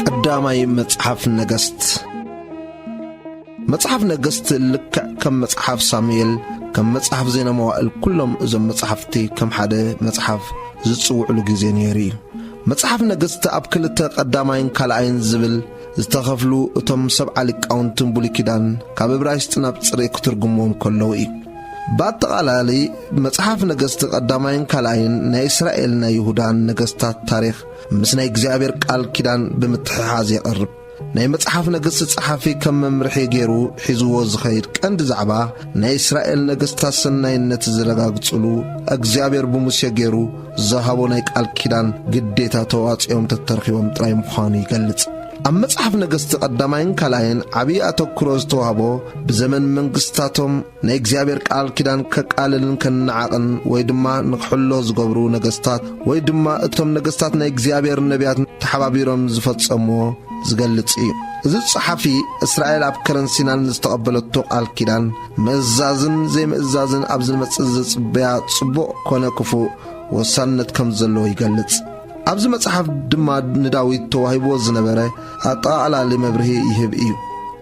ቀዳማይ መጽሓፍ ነገስት። መጽሓፍ ነገስት ልክዕ ከም መጽሓፍ ሳሙኤል፣ ከም መጽሓፍ ዜና መዋእል፣ ኩሎም እዞም መጽሓፍቲ ከም ሓደ መጽሓፍ ዝጽውዕሉ ግዜ ነይሩ እዩ። መጽሓፍ ነገስት ኣብ ክልተ፣ ቀዳማይን ካልኣይን ዝብል ዝተኸፍሉ፣ እቶም ሰብዓ ሊቃውንትን ብሉይ ኪዳን ካብ እብራይስጥ ናብ ጽሬ ክትርጉምዎም ከለዉ እዩ። ብኣጠቓላሊ፣ መጽሓፍ ነገስት ቀዳማይን ካልኣይን ናይ እስራኤል ናይ ይሁዳን ነገስታት ታሪኽ ምስ ናይ እግዚኣብሔር ቃል ኪዳን ብምትሕሓዝ የቕርብ። ናይ መጽሓፍ ነገስት ጸሓፊ ከም መምርሒ ገይሩ ሒዝዎ ዝኸይድ ቀንዲ ዛዕባ፣ ናይ እስራኤል ነገስታት ሰናይነት ዝረጋግጽሉ፣ እግዚኣብሔር ብሙሴ ገይሩ ዝሃቦ ናይ ቃል ኪዳን ግዴታ ተዋጺኦም ተተርኺቦም ጥራይ ምዃኑ ይገልጽ። ኣብ መጽሓፍ ነገስት ቀዳማይን ካልኣይን ዓብዪ ኣተኩሮ ዝተዋህቦ፣ ብዘመን መንግስታቶም ናይ እግዚኣብሔር ቃል ኪዳን ከቃልልን ከነዓቕን ወይ ድማ ንክሕሎ ዝገብሩ ነገስታት ወይ ድማ እቶም ነገስታት ናይ እግዚኣብሔር ነቢያት ተሓባቢሮም ዝፈጸምዎ ዝገልጽ እዩ። እዚ ጸሓፊ፣ እስራኤል ኣብ ከረን ሲናን ዝተቐበለቶ ቃል ኪዳን ምእዛዝን ዘይምእዛዝን ኣብ ዝመጽእ ዝጽበያ ጽቡቕ ኮነ ክፉእ ወሳንነት ከም ዘለዎ ይገልጽ። ኣብዚ መጽሓፍ ድማ ንዳዊት ተዋሂብዎ ዝነበረ ኣጠቓቕላሊ መብርሂ ይህብ እዩ።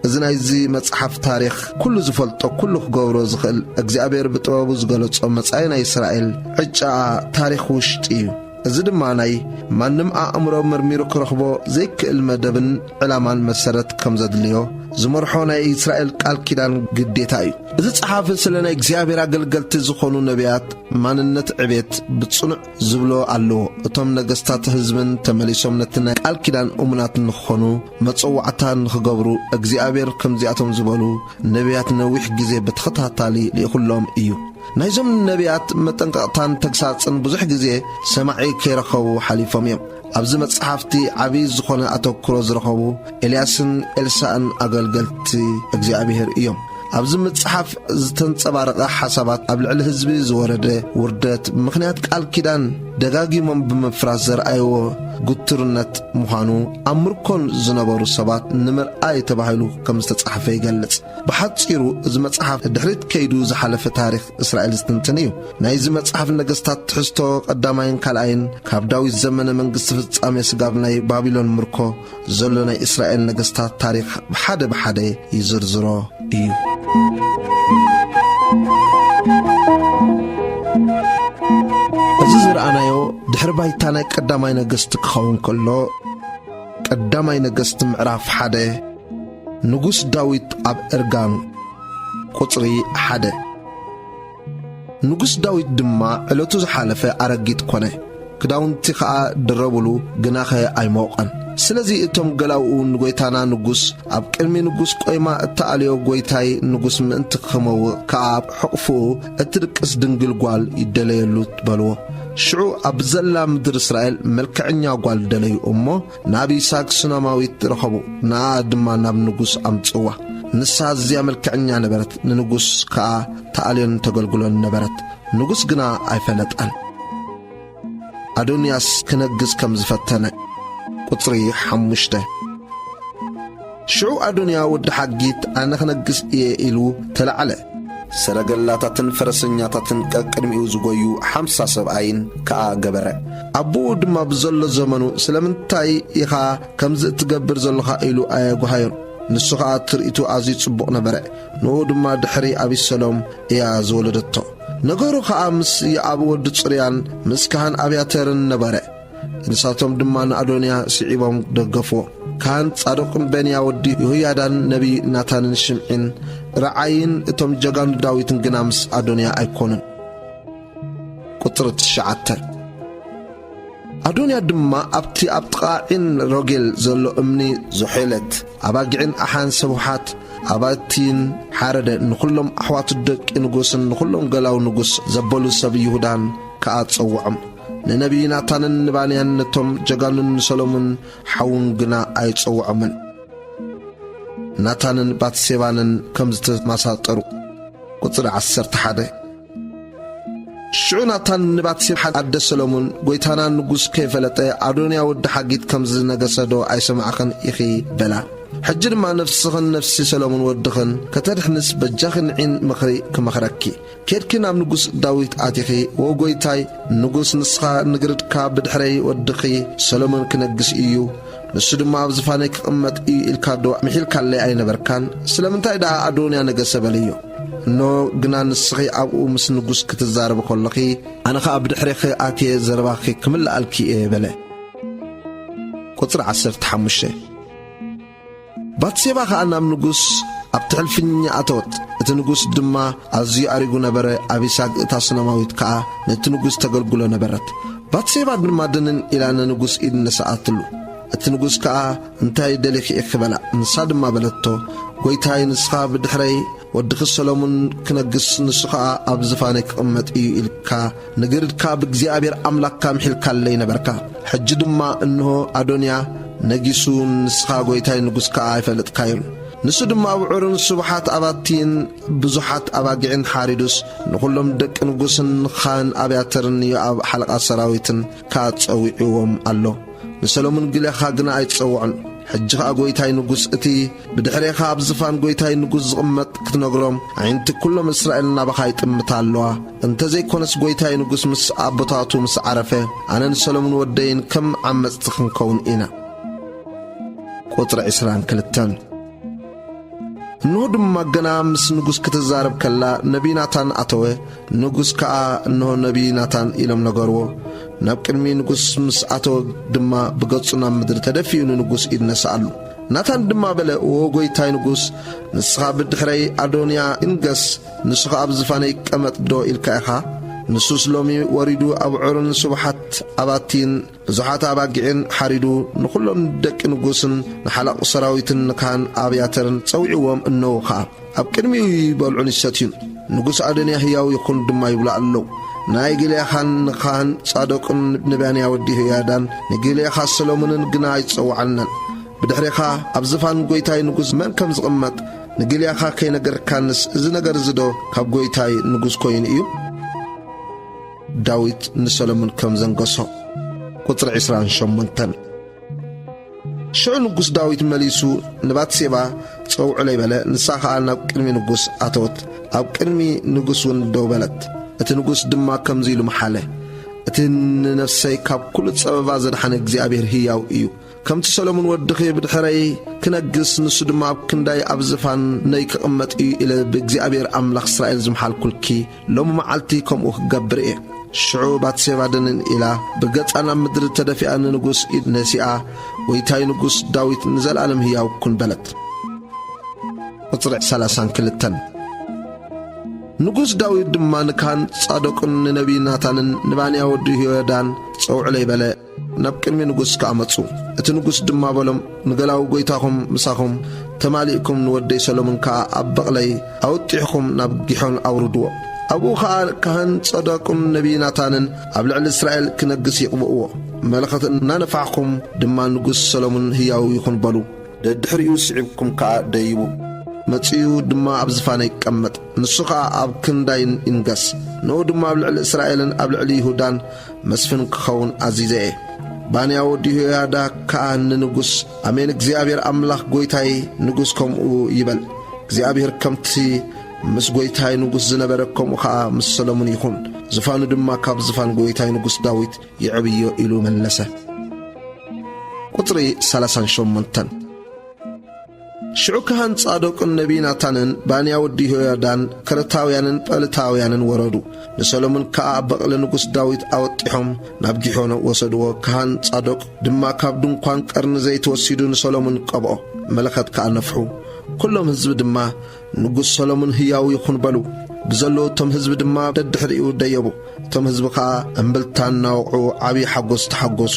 እዚ ናይዚ መጽሓፍ ታሪኽ፣ ኩሉ ዝፈልጦ፣ ኩሉ ክገብሮ ዝኽእል፣ እግዚኣብሔር ብጥበቡ ዝገለጾ መጻኢ ናይ እስራኤል ዕጫኣ ታሪኽ ውሽጢ እዩ። እዚ ድማ ናይ ማንም ኣእምሮ መርሚሩ ክረኽቦ ዘይክእል መደብን ዕላማን መሰረት ከም ዘድልዮ ዝመርሖ ናይ እስራኤል ቃል ኪዳን ግዴታ እዩ። እዚ ጸሓፊ ስለ ናይ እግዚኣብሔር ኣገልገልቲ ዝኾኑ ነቢያት ማንነት ዕቤት ብጽኑዕ ዝብሎ ኣለዎ። እቶም ነገስታት ህዝብን ተመሊሶም ነቲ ናይ ቃል ኪዳን እሙናት ንኽኾኑ መጸዋዕታ ንኽገብሩ፣ እግዚኣብሔር ከምዚኣቶም ዝበሉ ነቢያት ነዊሕ ግዜ ብተኸታታሊ ልኢኹሎም እዩ። ናይዞም ነቢያት መጠንቀቕታን ተግሳጽን ብዙሕ ግዜ ሰማዒ ከይረኸቡ ሓሊፎም እዮም። ኣብዚ መጽሓፍቲ ዓብዪ ዝኾነ ኣተኩሮ ዝረኸቡ ኤልያስን ኤልሳእን ኣገልገልቲ እግዚኣብሔር እዮም። ኣብዚ መጽሓፍ ዝተንጸባረቐ ሓሳባት፣ ኣብ ልዕሊ ህዝቢ ዝወረደ ውርደት ምኽንያት ቃል ኪዳን ደጋጊሞም ብምፍራስ ዘርኣይዎ ግትርነት ምዃኑ፣ ኣብ ምርኮን ዝነበሩ ሰባት ንምርኣይ ተባሂሉ ከም ዝተጻሕፈ ይገልጽ። ብሓጺሩ፣ እዚ መጽሓፍ ድሕሪት ከይዱ ዝሓለፈ ታሪኽ እስራኤል ዝትንትን እዩ። ናይዚ መጽሓፍ ነገስታት ትሕዝቶ ቀዳማይን ካልኣይን፣ ካብ ዳዊት ዘመነ መንግስቲ ፍጻሜ ስጋብ ናይ ባቢሎን ምርኮ ዘሎ ናይ እስራኤል ነገስታት ታሪኽ ብሓደ ብሓደ ይዝርዝሮ እዩ። እዚ ዝረኣናዮ ድሕሪ ባይታ ናይ ቀዳማይ ነገስቲ ክኸውን ከሎ፣ ቀዳማይ ነገስቲ ምዕራፍ ሓደ፣ ንጉስ ዳዊት ኣብ እርጋን፣ ቁጽሪ ሓደ። ንጉስ ዳዊት ድማ ዕለቱ ዝሓለፈ ኣረጊት ኮነ፣ ክዳውንቲ ኸኣ ደረቡሉ፣ ግናኸ ኣይሞቐን። ስለዚ እቶም ገላውኡ ንጐይታና ንጉስ ኣብ ቅድሚ ንጉስ ቆይማ እተኣልዮ፣ ጐይታይ ንጉስ ምእንቲ ክመውቕ ከኣ ኣብ ሕቑፍኡ እትድቅስ ድንግል ጓል ይደለየሉ በልዎ። ሽዑ ኣብ ዘላ ምድሪ እስራኤል መልክዐኛ ጓል ደለዩ እሞ፣ ናብ ይሳቅ ሱነማዊት ረኸቡ፣ ንኣ ድማ ናብ ንጉስ ኣምጽዋ። ንሳ ኣዝያ መልክዐኛ ነበረት፣ ንንጉስ ከኣ ተኣልዮን ተገልግሎን ነበረት። ንጉስ ግና ኣይፈለጣን። ኣዶንያስ ክነግስ ከም ዝፈተነ። ቁጽሪ ሓሙሽተ። ሽዑ ኣዶንያ ወዲ ሓጊት፣ ኣነ ክነግስ እየ ኢሉ ተላዕለ። ሰረገላታትን ፈረሰኛታትን ቀቅድሚኡ ዝጎዩ ሓምሳ ሰብኣይን ከኣ ገበረ። ኣቦኡ ድማ ብዘሎ ዘመኑ፣ ስለምንታይ ኢኻ ከምዚ እትገብር ዘሎኻ? ኢሉ ኣየጓሃዮን። ንሱ ኸኣ ትርኢቱ ኣዝዩ ጽቡቕ ነበረ። ንኡ ድማ ድሕሪ ኣቢሰሎም እያ ዝወለደቶ። ነገሩ ኸኣ ምስ የኣብ ወዲ ጽሩያን ምስ ካህን ኣብያተርን ነበረ። ንሳቶም ድማ ንኣዶንያ ስዒቦም ደገፍዎ። ካህን ጻዶቅን በንያ ወዲ የሆያዳን ነቢይ ናታንን ሽምዒን ረዓይን እቶም ጀጋኑ ዳዊትን ግና ምስ ኣዶንያ ኣይኮኑን። ቁጽሪ ትሽዓተ። ኣዶንያ ድማ ኣብቲ ኣብ ጥቓ ዒን ሮጌል ዘሎ እምኒ ዞሔለት፣ ኣባጊዕን ኣሓን ሰቡሓት ኣባትይን ሓረደ። ንኹሎም ኣሕዋቱ ደቂ ንጉስን ንኹሎም ገላው ንጉስ ዘበሉ ሰብ ይሁዳን ከኣ ጸውዖም። ንነቢይ ናታንን ንባንያን ነቶም ጀጋኑን ንሰሎሞን ሓዉን ግና ኣይጸውዖምን። ናታንን ባትሴባንን ከም ዝተመሳጠሩ። ቁጽሪ ዓሰርተ ሓደ። ሽዑ ናታን ንባትሴባ ኣደ ሰሎሞን፣ "ጐይታና ንጉስ ከይፈለጠ ኣዶንያ ወዲ ሓጊት ከም ዝነገሰ ዶ ኣይሰማዕኽን ኢኺ?" በላ። ሕጂ ድማ ነፍስኽን ነፍሲ ሰሎሞን ወድኽን ከተድሕንስ በጃኺ ንዒን ምኽሪ ክመኽረኪ። ኬድኪ ናብ ንጉስ ዳዊት ኣቲኺ፣ "ወ ጐይታይ ንጉስ፣ ንስኻ ንግርድካ ብድሕረይ ወድኺ ሰሎሞን ክነግስ እዩ፣ ንሱ ድማ ኣብ ዝፋነይ ክቕመጥ እዩ" ኢልካ ዶ ምሒልካለይ ኣይነበርካን? ስለምንታይ ደኣ ኣዶንያ ነገሰ በልዮ። እኖ ግና ንስኺ ኣብኡ ምስ ንጉስ ክትዛረቢ ከለኺ፣ ኣነ ኸኣ ብድሕሬኺ ኣትየ ዘረባኺ ክምልኣልኪ እየ በለ። ቁጽሪ ዓሰርተ ሓሙሽተ። ባትሴባ ኸኣ ናብ ንጉስ ኣብቲ ሕልፍኛ ኣተወት። እቲ ንጉስ ድማ ኣዝዩ ኣሪጉ ነበረ፣ ኣቢሳግ እታ ሱነማዊት ከኣ ነቲ ንጉስ ተገልግሎ ነበረት። ባትሴባ ድማ ድንን ኢላ ንንጉስ ኢድ ነስኣትሉ። እቲ ንጉስ ከኣ፣ "እንታይ ደሊኺ ኢኺ?" በላ። ንሳ ድማ በለቶ፣ "ጐይታይ፣ ንስኻ ብድሕረይ ወድኺ ሰሎሞን ክነግስ፣ ንሱ ኸኣ ኣብ ዝፋነይ ክቕመጥ እዩ ኢልካ ንግርድካ ብእግዚኣብሔር ኣምላኽካ ምሒልካለይ ነበርካ። ሕጂ ድማ እንሆ ኣዶንያ ነጊሱ፣ ንስኻ ጐይታይ ንጉስ ከኣ ኣይፈለጥካዮን። ንሱ ድማ ኣብዑርን ስቡሓት ኣባትይን ብዙሓት ኣባጊዕን ሓሪዱስ፣ ንኹሎም ደቂ ንጉስን ንኻህን ኣብያተርን ንዮኣብ ሓለቓ ሰራዊትን ከኣ ጸዊዕዎም ኣሎ። ንሰሎሞን ግሌኻ ግና ኣይትጸውዖን። ሕጂ ኸኣ ጐይታይ ንጉስ፣ እቲ ብድሕሬኻ ኣብ ዝፋን ጐይታይ ንጉስ ዝቕመጥ ክትነግሮም፣ ኣዒንቲ ኵሎም እስራኤል ናባኻ ይጥምታ ኣለዋ። እንተ ዘይኮነስ ጐይታይ ንጉስ ምስ ኣቦታቱ ምስ ዓረፈ፣ ኣነን ሰሎሞን ወደይን ከም ዓመጽቲ ክንከውን ኢና። ቁጽሪ ዕስራን ክልተን። እንሆ ድማ ገና ምስ ንጉስ ክትዛረብ ከላ ነቢይ ናታን ኣተወ። ንጉስ ከኣ፣ "እንሆ ነቢይ ናታን" ኢሎም ነገርዎ። ናብ ቅድሚ ንጉስ ምስ ኣተወ ድማ ብገጹ ናብ ምድሪ ተደፊኡ ንንጉስ ኢድ ነስኣሉ። ናታን ድማ በለ፣ "ዎ ጐይታይ ንጉስ፣ ንስኻ ብድሕረይ ኣዶንያ ይንገስ፣ ንሱ ኸኣ ኣብ ዝፋነይ ይቀመጥ ዶ ኢልካ ኢኻ? ንሱስ ሎሚ ወሪዱ ኣብዑርን ስቡሓት ኣባቲን ብዙሓት ኣባጊዕን ሓሪዱ፣ ንኹሎም ደቂ ንጉስን ንሓለቕ ሰራዊትን ንካህን ኣብያተርን ጸዊዕዎም፣ እነሆ ኸኣ ኣብ ቅድሚኡ ይበልዑን ይሰትዩን። ንጉስ ኣዶንያ ህያው ይኹን ድማ ይብሉ ኣለዉ። ናይ ጊልያኻን ንካህን ጻዶቅን ንባንያ ወዲ ዮያዳን ንጊልያኻ ሰሎሞንን ግና ኣይጸውዓናን። ብድሕሬኻ ኣብ ዝፋን ጐይታይ ንጉስ መን ከም ዝቕመጥ ንጊልያኻ ከይነገርካንስ፣ እዚ ነገር እዚ ዶ ካብ ጐይታይ ንጉስ ኮይኑ እዩ?" ዳዊት ንሰሎሞን ከም ዘንገሶ። ቁጽሪ ዕስራን ሸሞንተን። ሽዑ ንጉስ ዳዊት መሊሱ ንባትሴባ ጸውዑለይ በለ። ንሳ ኸኣ ናብ ቅድሚ ንጉስ ኣተወት፣ ኣብ ቅድሚ ንጉስ እውን ደው በለት። እቲ ንጉስ ድማ ከምዚ ኢሉ መሓለ፣ "እቲ ንነፍሰይ ካብ ኩሉ ጸበባ ዘድሓነ እግዚኣብሔር ህያው እዩ። ከምቲ ሰሎሞን ወድኺ ብድሕረይ ክነግስ፣ ንሱ ድማ ኣብ ክንዳይ ኣብ ዝፋነይ ክቕመጥ እዩ ኢለ ብእግዚኣብሔር ኣምላኽ እስራኤል ዝመሓልኩልኪ፣ ሎሚ መዓልቲ ከምኡ ክገብር እየ።" ሽዑ ባትሴባ ድንን ኢላ ብገጻ ናብ ምድሪ ተደፊኣ ንንጉስ ኢድ ነሲኣ፣ "ጐይታይ ንጉስ ዳዊት ንዘለኣለም ህያው ኩን" በለት። ቁጽሪ ሰላሳን ክልተን። ንጉስ ዳዊት ድማ ንካህን ጻዶቅን ንነቢይ ናታንን ንባንያ ወዲ ዮያዳን ጸውዑለይ በለ። ናብ ቅድሚ ንጉስ ከኣ መጹ። እቲ ንጉስ ድማ በሎም፣ "ንገላዊ ጐይታኹም ምሳኹም ተማሊእኩም ንወደይ ሰሎሞን ከኣ ኣብ በቕለይ ኣወጢሕኩም ናብ ጊሖን ኣውርድዎ። ኣብኡ ኸኣ ካህን ጸዶቅን ነቢይ ናታንን ኣብ ልዕሊ እስራኤል ክነግስ ይቕብእዎ። መለኸት እናነፋሕኩም ድማ ንጉስ ሰሎሞን ህያው ይኹን በሉ። ደድሕሪኡ ስዒብኩም ከኣ ደይቡ። መጺኡ ድማ ኣብ ዝፋነይ ይቀመጥ፣ ንሱ ኸኣ ኣብ ክንዳይ ይንገስ። ንኡ ድማ ኣብ ልዕሊ እስራኤልን ኣብ ልዕሊ ይሁዳን መስፍን ክኸውን ኣዚዘ እየ።" ባንያ ወዲ ዮያዳ ከኣ ንንጉስ፣ "ኣሜን፣ እግዚኣብሔር ኣምላኽ ጐይታይ ንጉስ ከምኡ ይበል። እግዚኣብሔር ከምቲ ምስ ጐይታይ ንጉስ ዝነበረ ከምኡ ኸኣ ምስ ሰሎሞን ይኹን። ዝፋኑ ድማ ካብ ዝፋን ጐይታይ ንጉስ ዳዊት ይዕብዮ" ኢሉ መለሰ። ቁጽሪ ሰላሳን ሸሞንተን። ሽዑ ካህን ጻዶቅን ነቢይ ናታንን ባንያ ወዲ ዮያዳን ከረታውያንን ጳለታውያንን ወረዱ። ንሰሎሞን ከኣ በቕሊ ንጉስ ዳዊት ኣወጢሖም ናብ ጊሖን ወሰድዎ። ካህን ጻዶቅ ድማ ካብ ድንኳን ቀርኒ ዘይቲ ወሲዱ ንሰሎሞን ቀብኦ፣ መለኸት ከኣ ነፍሑ። ኩሎም ህዝቢ ድማ፣ "ንጉስ ሰሎሞን ህያው ይኹን" በሉ። ብዘለዉ እቶም ህዝቢ ድማ ደድሕሪኡ ደየቡ። እቶም ህዝቢ ኸኣ እምብልታ እናወቕዑ ዓብዪ ሓጎስ ተሓጎሱ፣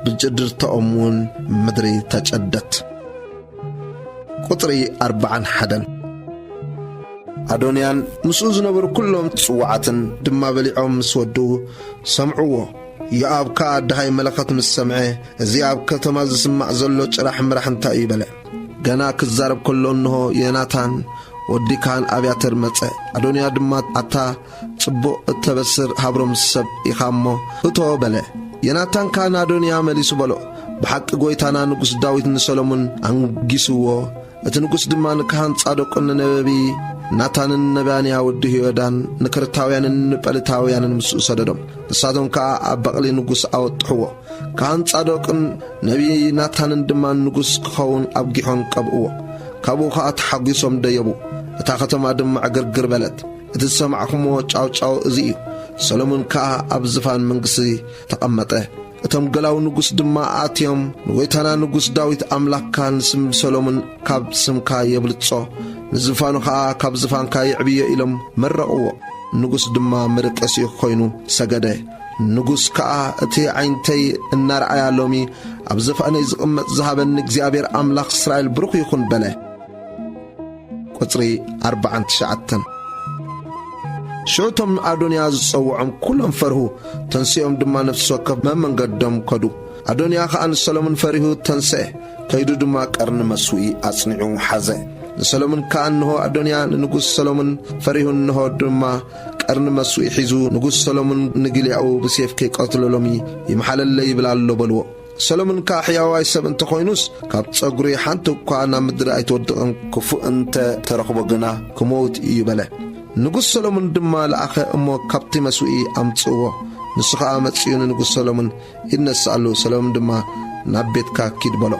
ብጭድርታኦም እውን ምድሪ ተጨደት። ቁጽሪ ኣርብዓን ሓደን። ኣዶንያን ምስኡ ዝነበሩ ኩሎም ጽዋዓትን ድማ በሊዖም ምስ ወድኡ ሰምዕዎ። ዮኣብ ከኣ ደሃይ መለኸት ምስ ሰምዐ፣ "እዚ ኣብ ከተማ ዝስማዕ ዘሎ ጭራሕ ምራሕ እንታይ እዩ?" በለ። ገና ክዛረብ ከሎ እንሆ ዮናታን ወዲ ካህን ኣብያተር መጸ። ኣዶንያ ድማ፣ "ኣታ ጽቡቕ እተበስር ሃብሮም ሰብ ኢኻ እሞ እቶ" በለ። ዮናታን ከኣ ንኣዶንያ መሊሱ በሎ፣ ብሓቂ ጐይታና ንጉስ ዳዊት ንሰሎሞን ኣንጊስዎ። እቲ ንጉስ ድማ ንካህን ጻዶቅን ንነቢ ናታንን ነባንያ ወዲ ህዮዳን ንክርታውያንን ንጳሊታውያንን ምስኡ ሰደዶም። ንሳቶም ከኣ ኣብ በቕሊ ንጉስ ኣወጥሕዎ። ካህን ጻዶቅን ነቢ ናታንን ድማ ንጉስ ክኸውን ኣብ ጊሖን ቀብእዎ። ካብኡ ኸኣ ተሓጒሶም ደየቡ። እታ ከተማ ድማ ዕግርግር በለት። እቲ ዝሰማዕኩምዎ ጫውጫው እዚ እዩ። ሰሎሞን ከኣ ኣብ ዝፋን መንግስቲ ተቐመጠ። እቶም ገላው ንጉስ ድማ ኣትዮም፣ "ንጎይታና ንጉስ ዳዊት ኣምላኽካ ንስም ሰሎሞን ካብ ስምካ የብልጾ፣ ንዝፋኑ ኸኣ ካብ ዝፋንካ የዕብዮ" ኢሎም መረቕዎ። ንጉስ ድማ መርቀሲኡ ኮይኑ ሰገደ። ንጉስ ከኣ፣ "እቲ ዓይንተይ እናረኣያ ሎሚ ኣብ ዝፋነይ ዝቕመጥ ዝሃበኒ እግዚኣብሔር ኣምላኽ እስራኤል ብሩኽ ይኹን" በለ። ቁጽሪ ኣርባዓን ትሽዓተን። ሽዑ እቶም ንኣዶንያ ዝጸውዖም ኩሎም ፈርሁ፣ ተንሲኦም ድማ ነፍሲ ወከፍ መመንገዶም ከዱ። ኣዶንያ ኸኣ ንሰሎሞን ፈሪሁ ተንስአ፣ ከይዱ ድማ ቀርኒ መስውኢ ኣጽኒዑ ሓዘ። ንሰሎሞን ከኣ እንሆ ኣዶንያ ንንጉስ ሰሎሞን ፈሪሁ፣ እንሆ ድማ ቀርኒ መስውኢ ሒዙ፣ ንጉስ ሰሎሞን ንጊልያኡ ብሴፍ ከይቀትሎ ሎሚ ይምሓለለይ ይብል ኣሎ በልዎ። ሰሎሞን ከኣ ሕያዋይ ሰብ እንተ ኾይኑስ፣ ካብ ጸጉሪ ሓንቲ እኳ ናብ ምድሪ ኣይትወድቕን፣ ክፉእ እንተ ተረኽቦ ግና ክመውት እዩ በለ። ንጉስ ሰሎሞን ድማ ለኣኸ እሞ ካብቲ መስውኢ ኣምጽእዎ። ንሱ ኸኣ መጺኡ ንንጉስ ሰሎሞን ይነስኣሉ። ሰሎሞን ድማ ናብ ቤትካ ኪድ በሎ።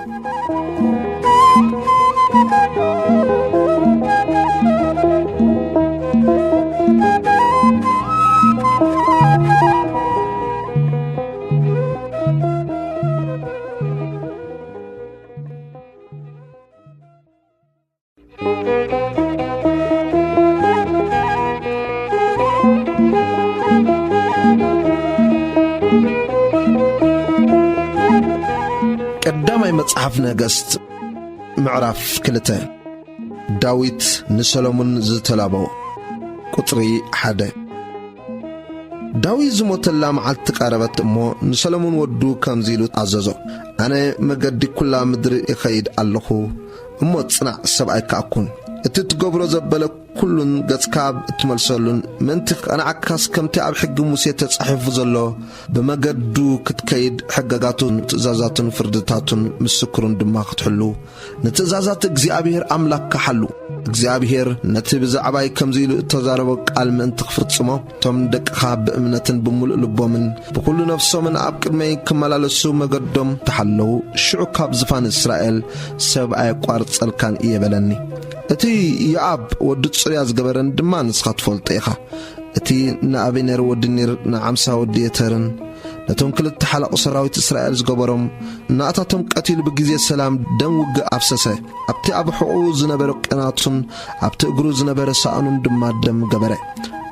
ቀዳማይ መጽሓፍ ነገስት ምዕራፍ ክልተ። ዳዊት ንሰሎሞን ዝተላበዎ። ቁጽሪ ሓደ። ዳዊት ዝሞተላ መዓልቲ ቀረበት እሞ ንሰሎሞን ወዱ ከምዚ ኢሉ ኣዘዞ፣ "ኣነ መገዲ ኩላ ምድሪ እኸይድ ኣለኹ እሞ ጽናዕ፣ ሰብኣይ ከኣ ኩን። እቲ ትገብሮ ዘበለ ኩሉን ገጽካ እትመልሰሉን ምእንቲ ክቐንዓካስ ከምቲ ኣብ ሕጊ ሙሴ ተጻሒፉ ዘሎ ብመገዱ ክትከይድ ሕገጋቱን ትእዛዛቱን ፍርድታቱን ምስክሩን ድማ ክትሕሉ ንትእዛዛት እግዚኣብሔር ኣምላኽካ ሓሉ። እግዚኣብሔር ነቲ ብዛዕባይ ከምዚ ኢሉ እተዛረቦ ቃል ምእንቲ ክፍጽሞ፣ እቶም ንደቅኻ ብእምነትን ብምሉእ ልቦምን ብኹሉ ነፍሶምን ኣብ ቅድመይ ክመላለሱ መገዶም ተሓለዉ፣ ሽዑ ካብ ዝፋን እስራኤል ሰብ ኣየቋርጸልካን እየ በለኒ። እቲ ዮኣብ ወዲ ጽሩያ ዝገበረኒ ድማ ንስኻ ትፈልጦ ኢኻ። እቲ ንኣበኔር ወዲ ኔር፣ ንዓምሳ ወዲ የተርን ነቶም ክልተ ሓለቑ ሰራዊት እስራኤል ዝገበሮም፣ ናእታቶም ቀቲሉ ብግዜ ሰላም ደም ውግእ ኣፍሰሰ። ኣብቲ ኣብ ሕቑኡ ዝነበረ ቄናቱን ኣብቲ እግሩ ዝነበረ ሳእኑን ድማ ደም ገበረ።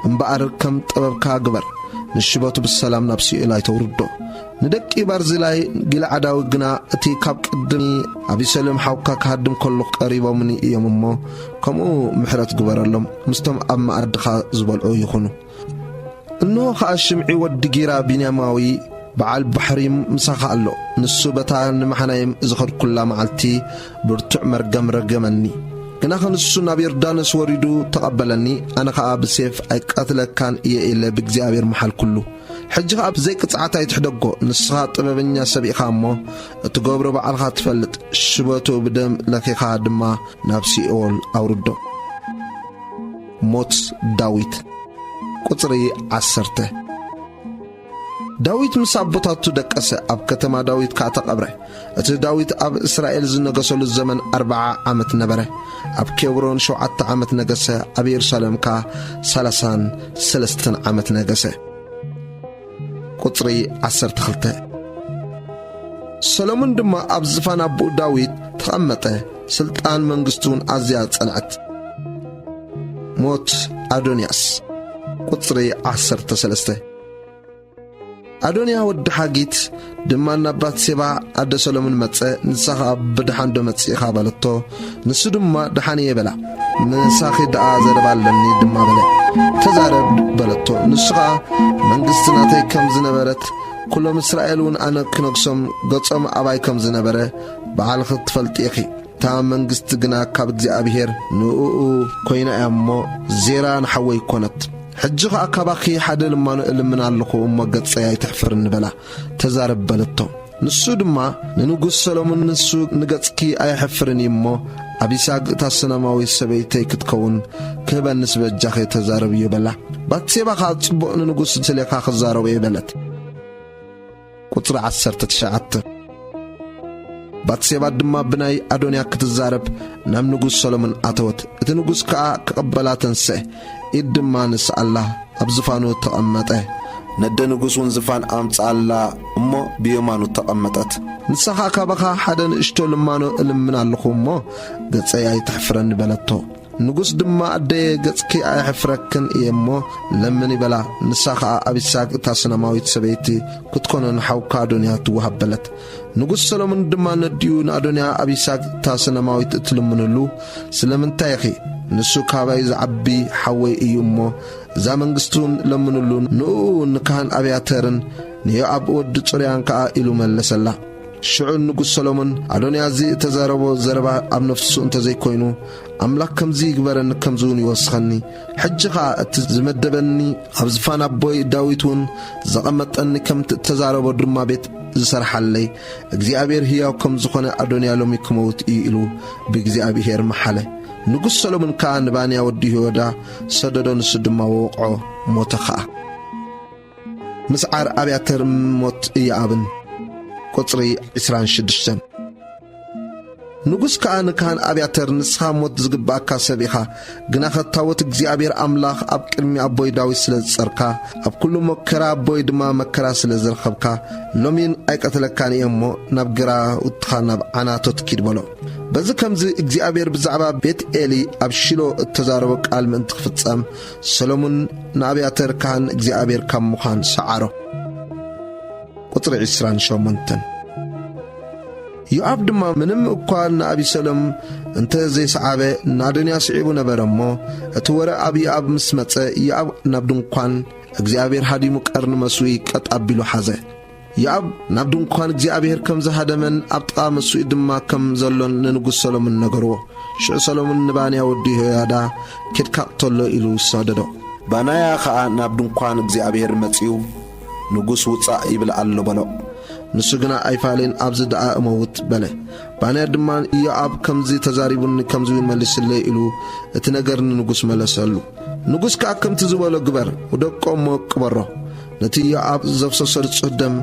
እምበኣር ከም ጥበብካ ግበር፣ ንሽበቱ ብሰላም ናብ ሲኦል ኣይተውርዶ። ንደቂ ባርዚላይ ጊልዓዳዊ ግና እቲ ካብ ቅድሚ ኣቢሰሎም ሓውካ ክሃድም ከሎ ቀሪቦምኒ እዮም እሞ፣ ከምኡ ምሕረት ግበረሎም፣ ምስቶም ኣብ መኣድኻ ዝበልዑ ይኹኑ። እንሆ ኸኣ ሽምዒ ወዲ ጊራ ቢንያማዊ በዓል ባሕሪም ምሳኻ ኣሎ። ንሱ በታ ንመሓናይም ዝኸድኩላ መዓልቲ ብርቱዕ መርገም ረገመኒ። ግናኸ ንሱ ናብ ዮርዳኖስ ወሪዱ ተቐበለኒ፣ ኣነ ኸኣ ብሴፍ ኣይቀትለካን እየ ኢለ ብእግዚኣብሔር መሓልኩሉ። ሕጂ ኸኣ ብዘይ ቅጽዓት ኣይትሕደጎ፣ ንስኻ ጥበበኛ ሰብ ኢኻ እሞ፣ እትገብሮ ባዕልኻ ትፈልጥ። ሽበቱ ብደም ለኺኻ ድማ ናብ ሲኦል ኣውርዶ። ሞት ዳዊት። ቁጽሪ ዓሰርተ። ዳዊት ምስ ኣቦታቱ ደቀሰ፣ ኣብ ከተማ ዳዊት ከኣ ተቐብረ። እቲ ዳዊት ኣብ እስራኤል ዝነገሰሉ ዘመን ኣርብዓ ዓመት ነበረ። ኣብ ኬብሮን ሸውዓተ ዓመት ነገሰ፣ ኣብ የሩሳሌም ከኣ ሰላሳን ሰለስተን ዓመት ነገሰ። ቁጽሪ ዓሰርተ ክልተ። ሰሎሞን ድማ ኣብ ዝፋን ኣቦኡ ዳዊት ተቐመጠ፣ ስልጣን መንግስቱ እውን ኣዝያ ጸንዐት። ሞት ኣዶንያስ። ቁጽሪ ዓሰርተ ሰለስተ። ኣዶንያ ወዲ ሓጊት ድማ ናብ ባትሴባ ኣደ ሰሎሞን መጸ፣ ንሳ ኸኣ "ብደሓን ዶ መጺእኻ?" በለቶ። ንሱ ድማ "ደሓን እየ" በላ። "ምሳኺ ደኣ ዘረባ ኣለኒ" ድማ በለ። "ተዛረብ" በለቶ። ንሱ ኸኣ "መንግስቲ ናተይ ከም ዝነበረት፣ ኩሎም እስራኤል እውን ኣነ ክነግሶም ገጾም ኣባይ ከም ዝነበረ ባዕልኺ ትፈልጢ ኢኺ። እታ መንግስቲ ግና ካብ እግዚኣብሄር ንእኡ ኮይና እያ እሞ፣ ዜራ ንሓወይ ኮነት። ሕጂ ኸኣ ካባኺ ሓደ ልማኖ እልምን ኣለኹ እሞ፣ ገጸይ ኣይትሕፍርኒ" በላ። "ተዛረብ" በለቶ። ንሱ ድማ ንንጉስ ሰሎሞን፣ "ንሱ ንገጽኪ ኣየሕፍርን እዩ እሞ፣ ኣብ ይሳግ እታ ሰነማዊት ሰበይተይ ክትከውን ክህበንስ በጃኺ ተዛረብዮ" በላ። ባትሴባ ኸኣ፣ "ጽቡቕ፣ ንንጉስ ስሌኻ ክዛረቦ እየ" በለት። ቁጽሪ ዓሰርተ ትሽዓተ። ባትሴባ ድማ ብናይ ኣዶንያ ክትዛረብ ናብ ንጉስ ሰሎሞን ኣተወት። እቲ ንጉስ ከኣ ክቕበላ ተንስአ፣ ኢድ ድማ ነስኣላ፣ ኣብ ዝፋኑ ተቐመጠ። ነደ ንጉስ እውን ዝፋን ኣምጽኣላ እሞ ብየማኑ ተቐመጠት። ንሳ ኸኣ፣ "ካባኻ ሓደ ንእሽቶ ልማኖ እልምን ኣለኹ እሞ፣ ገጸይ ኣይተሕፍረኒ" በለቶ። ንጉስ ድማ፣ "ኣደየ፣ ገጽኪ ኣየሕፍረክን እየ እሞ፣ ለምኒ" በላ። ንሳ ኸኣ ኣብ ይሳግ እታ ሰነማዊት ሰበይቲ ክትኮኖ ንሓውካ ኣዶንያ ትወሃብ በለት። ንጉስ ሰሎሞን ድማ ነዲኡ ንኣዶንያ ኣብ ይሳግ እታ ሰነማዊት እትልምንሉ፣ "ስለምንታይ ኢኺ? ንሱ ካባይ ዝዓቢ ሓወይ እዩ እሞ፣ እዛ መንግስቲ እውን ለምንሉ፣ ንእኡ ንካህን ኣብያተርን ንዮኣብ ወዲ ጽሩያን ከኣ" ኢሉ መለሰላ። ሽዑ ንጉስ ሰሎሞን፣ "ኣዶንያ እዚ እተዛረቦ ዘረባ ኣብ ነፍሱ እንተ ዘይኮይኑ፣ ኣምላኽ ከምዚ ይግበረኒ፣ ከምዚ እውን ይወስኸኒ። ሕጂ ኸኣ እቲ ዝመደበኒ፣ ኣብ ዝፋን ኣቦይ ዳዊት እውን ዘቐመጠኒ፣ ከምቲ እተዛረቦ ድማ ቤት ዝሰርሓለይ፣ እግዚኣብሔር ህያው ከም ዝኾነ፣ ኣዶንያ ሎሚ ክመውት እዩ" ኢሉ ብእግዚኣብሔር መሓለ። ንጉስ ሰሎሞን ከኣ ንባንያ ወዲ ይሁዳ ሰደዶ፣ ንሱ ድማ ወቕዖ፣ ሞተ ኸኣ። ምስዓር ኣብያተር ሞት ኢዮኣብን። ቁጽሪ ዕስራን ሽዱሽተን። ንጉስ ከኣ ንካህን ኣብያተር፣ "ንስኻ ሞት ዝግብኣካ ሰብ ኢኻ፣ ግናኸ ታቦት እግዚኣብሔር ኣምላኽ ኣብ ቅድሚ ኣቦይ ዳዊት ስለ ዝጸርካ፣ ኣብ ኩሉ መከራ ኣቦይ ድማ መከራ ስለ ዝረኸብካ፣ ሎሚ ኣይቀትለካን እየ እሞ፣ ናብ ግራውትኻ ናብ ዓናቶት ኪድ" በሎ። በዚ ከምዚ እግዚኣብሔር ብዛዕባ ቤት ኤሊ ኣብ ሺሎ እተዛረቦ ቃል ምእንቲ ክፍጸም፣ ሰሎሞን ንኣብያተር ካህን እግዚኣብሔር ካብ ምዃን ሰዓሮ። ቁጽሪ ዕስራን ሸሞንተን። ዮኣብ ድማ ምንም እኳ ንኣቢሰሎም እንተ ዘይሰዓበ፣ ንኣዶንያ ስዒቡ ነበረ እሞ፣ እቲ ወረ ኣብ ዮኣብ ምስ መጸ፣ ዮኣብ ናብ ድንኳን እግዚኣብሔር ሃዲሙ ቀርኒ መስውኢ ቀጥ ኣቢሉ ሓዘ። ዮኣብ ናብ ድንኳን እግዚኣብሔር ከም ዝሃደመን ኣብ ጥቓ መስውኢ ድማ ከም ዘሎን ንንጉስ ሰሎሞን ነገርዎ። ሽዑ ሰሎሞን ንባንያ ወዲ የሆያዳ፣ "ኬድካ ቅተሎ" ኢሉ ሰደዶ። ባናያ ኸኣ ናብ ድንኳን እግዚኣብሔር መጺኡ፣ "ንጉስ ውጻእ ይብል ኣሎ" በሎ። ንሱ ግና፣ "ኣይፋልን፣ ኣብዚ ደኣ እመውት" በለ። ባንያ ድማ፣ "ኢዮኣብ ከምዚ ተዛሪቡኒ፣ ከምዚ እውን መሊስለይ" ኢሉ እቲ ነገር ንንጉስ መለሰሉ። ንጉስ ከኣ፣ "ከምቲ ዝበሎ ግበር፣ ውደቆ እሞ ቅበሮ። ነቲ ኢዮኣብ ዘፍሰሶ ንጹህ ደም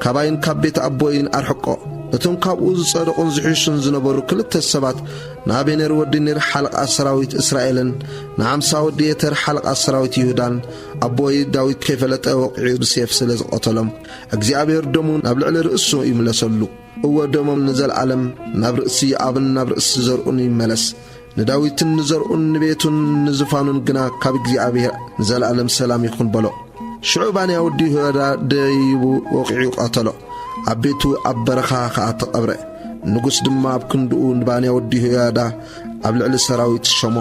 ካባይን ካብ ቤት ኣቦይን ኣርሕቆ። ነቶም ካብኡ ዝጸደቑን ዝሕሹን ዝነበሩ ክልተ ሰባት፣ ንኣቤኔር ወዲ ኔር ሓለቓ ሰራዊት እስራኤልን ንዓምሳ ወዲ የተር ሓለቓ ሰራዊት ይሁዳን፣ ኣቦይ ዳዊት ከይፈለጠ ወቒዑ ብሴፍ ስለ ዝቐተሎም፣ እግዚኣብሔር ደሙ ናብ ልዕሊ ርእሱ ይምለሰሉ። እወ፣ ደሞም ንዘለኣለም ናብ ርእሲ ኢዮኣብን ናብ ርእሲ ዘርኡን ይመለስ። ንዳዊትን ንዘርኡን ንቤቱን ንዝፋኑን ግና ካብ እግዚኣብሔር ንዘለኣለም ሰላም ይኹን" በሎ። ሽዑ ባንያ ወዲ ይሆያዳ ደይቡ ወቒዑ ቀተሎ፣ ኣብ ቤቱ ኣብ በረኻ ኸኣ ተቐብረ። ንጉስ ድማ ኣብ ክንድኡ ንባንያ ወዲ ይሆያዳ ኣብ ልዕሊ ሰራዊት ሸሞ።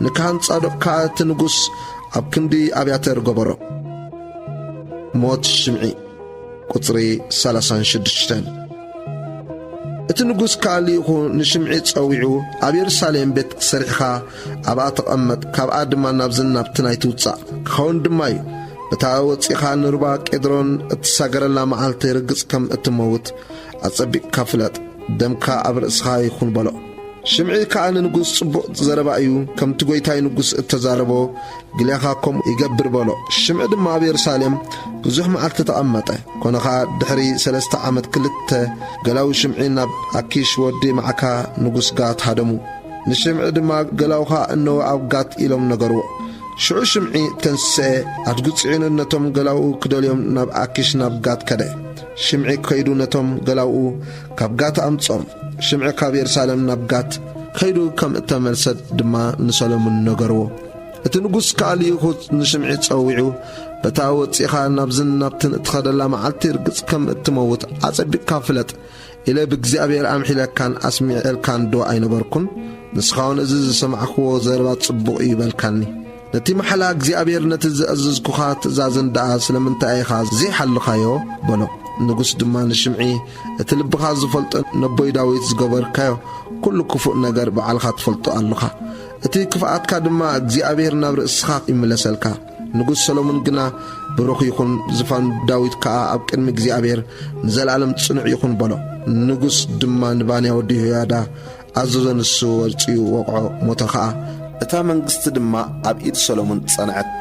ንካህን ጻዶቅ ከኣ እቲ ንጉስ ኣብ ክንዲ ኣብያተር ገበሮ። ሞት ሽምዒ። ቁጽሪ ሰላሳን ሽዱሽተን። እቲ ንጉስ ከኣ ልኢኹ ንሽምዒ ጸዊዑ፣ "ኣብ የሩሳሌም ቤት ሰሪሕኻ ኣብኣ ተቐመጥ፣ ካብኣ ድማ ናብዝን ናብትን ኣይትውጻእ። ክኸውን ድማ እዩ፣ በታ ወጺኻ ንሩባ ቄድሮን እትሳገረላ መዓልቲ ርግጽ ከም እትመውት ኣጸቢቕካ ፍለጥ፣ ደምካ ኣብ ርእስኻ ይኹን" በሎ። ሽምዒ ከኣ ንንጉስ፣ "ጽቡቕ ዘረባ እዩ፣ ከምቲ ጐይታይ ንጉስ እተዛረቦ፣ ግሌኻ ከምኡ ይገብር" በሎ። ሽምዒ ድማ ኣብ የሩሳሌም ብዙሕ መዓልቲ ተቐመጠ። ኮነ ኸኣ ድሕሪ ሰለስተ ዓመት ክልተ ገላዉ ሽምዒ ናብ ኣኪሽ ወዲ ማዕካ ንጉስ ጋት ሃደሙ። ንሽምዒ ድማ፣ "ገላውኻ እነሆ ኣብ ጋት" ኢሎም ነገርዎ። ሽዑ ሽምዒ ተንስአ፣ ኣድጉ ጽዒኑ ነቶም ገላውኡ ክደልዮም ናብ ኣኪሽ ናብ ጋት ከደ። ሽምዒ ከይዱ ነቶም ገላውኡ ካብ ጋት ኣምጾም። ሽምዒ ካብ የሩሳሌም ናብ ጋት ከይዱ ከም እተመልሰ ድማ ንሰሎሞን ነገርዎ። እቲ ንጉስ ከኣ ልኢኹ ንሽምዒ ጸዊዑ፣ "በታ ወጺኻ ናብዝን ናብትን እትኸደላ መዓልቲ ርግጽ ከም እትመውት ኣጸቢቕካ ፍለጥ" ኢለ ብእግዚኣብሔር ኣምሒለካን ኣስሚዐልካን ዶ ኣይነበርኩን? ንስኻውን እዚ ዝሰማዕክዎ ዘረባ ጽቡቕ እዩ በልካኒ። ነቲ ማሕላ እግዚኣብሔር ነቲ ዘእዘዝኩኻ ትእዛዝን ደኣ ስለምንታይ ኢኻ ዘይሓልኻዮ? በሎ። ንጉስ ድማ ንሽምዒ፣ "እቲ ልብኻ ዝፈልጦ ነቦይ ዳዊት ዝገበርካዮ ኩሉ ክፉእ ነገር ባዕልኻ ትፈልጦ ኣሎኻ። እቲ ክፍኣትካ ድማ እግዚኣብሔር ናብ ርእስኻ ይምለሰልካ። ንጉስ ሰሎሞን ግና፣ "ብሩኽ ይኹን፣ ዝፋን ዳዊት ከኣ ኣብ ቅድሚ እግዚኣብሔር ንዘለኣለም ጽኑዕ ይኹን" በሎ። ንጉስ ድማ ንባንያ ወዲ የሆያዳ ኣዘዞ፣ ንሱ ወጽኡ ወቕዖ፣ ሞተ ኸኣ። እታ መንግስቲ ድማ ኣብ ኢድ ሰሎሞን ጸንዐት።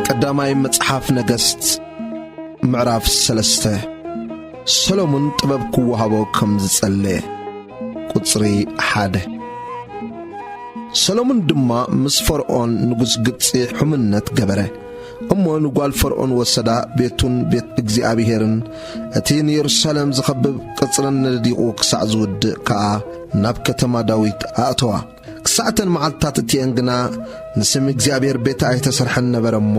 ቀዳማይ መጽሓፍ ነገስት ምዕራፍ ሰለስተ። ሰሎሞን ጥበብ ክወሃቦ ከም ዝጸለየ። ቁጽሪ ሓደ። ሰሎሞን ድማ ምስ ፈርዖን ንጉስ ግብጺ ሕሙነት ገበረ። እሞ ንጓል ፈርዖን ወሰዳ፣ ቤቱን ቤት እግዚኣብሄርን እቲ ንየሩሳሌም ዝኸብብ ቅጽርን ነዲቑ ክሳዕ ዝውድእ ከኣ ናብ ከተማ ዳዊት ኣእተዋ። ክሳዕተን መዓልትታት እቲኤን ግና ንስም እግዚኣብሔር ቤት ኣይተሰርሐን ነበረ እሞ፣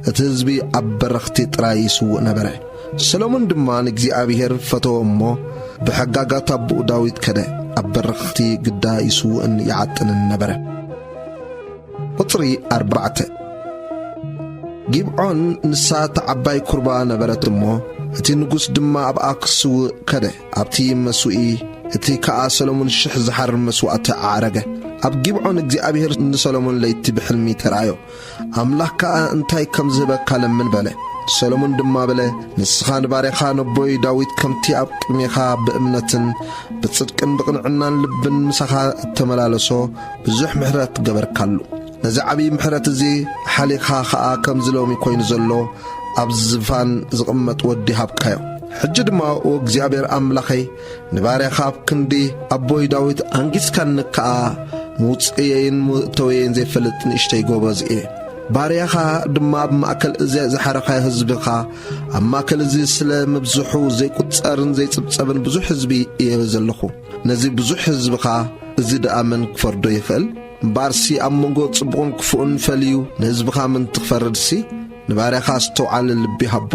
እቲ ህዝቢ ኣብ በረኽቲ ጥራይ ይስውእ ነበረ። ሰሎሞን ድማ ንእግዚኣብሔር ፈተወ እሞ፣ ብሕጋጋት ኣቦኡ ዳዊት ከደ፣ ኣብ በረኽቲ ግዳ ይስውእን ይዓጥንን ነበረ። ቁጽሪ ኣርባዕተ። ጊብዖን ንሳ እታ ዓባይ ኩርባ ነበረት እሞ፣ እቲ ንጉስ ድማ ኣብኣ ክስውእ ከደ። ኣብቲ መስውኢ እቲ ከኣ ሰሎሞን ሽሕ ዝሓርር መስዋእቲ ኣዕረገ። ኣብ ጊብዖን እግዚኣብሔር ንሰሎሞን ለይቲ ብሕልሚ ተራእዮ። ኣምላኽ ከኣ እንታይ ከም ዝህበካ ለምን በለ። ሰሎሞን ድማ በለ፣ ንስኻ ንባርያኻ ነቦይ ዳዊት ከምቲ ኣብ ቅድሜኻ ብእምነትን ብጽድቅን ብቕንዕናን ልብን ምሳኻ እተመላለሶ ብዙሕ ምሕረት ገበርካሉ። ነዚ ዓብዪ ምሕረት እዚ ሓሊኻ ኸኣ ከምዚ ሎሚ ኮይኑ ዘሎ ኣብ ዝፋን ዝቕመጥ ወዲ ሃብካዮ። ሕጂ ድማ፣ ኦ እግዚኣብሔር ኣምላኸይ፣ ንባርያኻ ኣብ ክንዲ ኣቦይ ዳዊት ኣንጊስካኒ ከኣ፣ ምውጽእየይን መእተወየይን ዘይፈልጥ ንእሽተይ ጎበዝ እየ። ባርያኻ ድማ ኣብ ማእከል እዚ ዝሓረኻዮ ህዝብኻ፣ ኣብ ማእከል እዚ ስለ ምብዝሑ ዘይቁጸርን ዘይጽብጸብን ብዙሕ ህዝቢ እየ ዘለኹ። ነዚ ብዙሕ ህዝብኻ እዚ ደኣ መን ክፈርዶ ይኽእል? እምበኣርሲ ኣብ መንጎ ጽቡቕን ክፉእን ፈልዩ ንህዝብኻ ምእንቲ ክፈርድሲ፣ ንባርያኻ ኣስተውዓሊ ልቢ ሃቦ።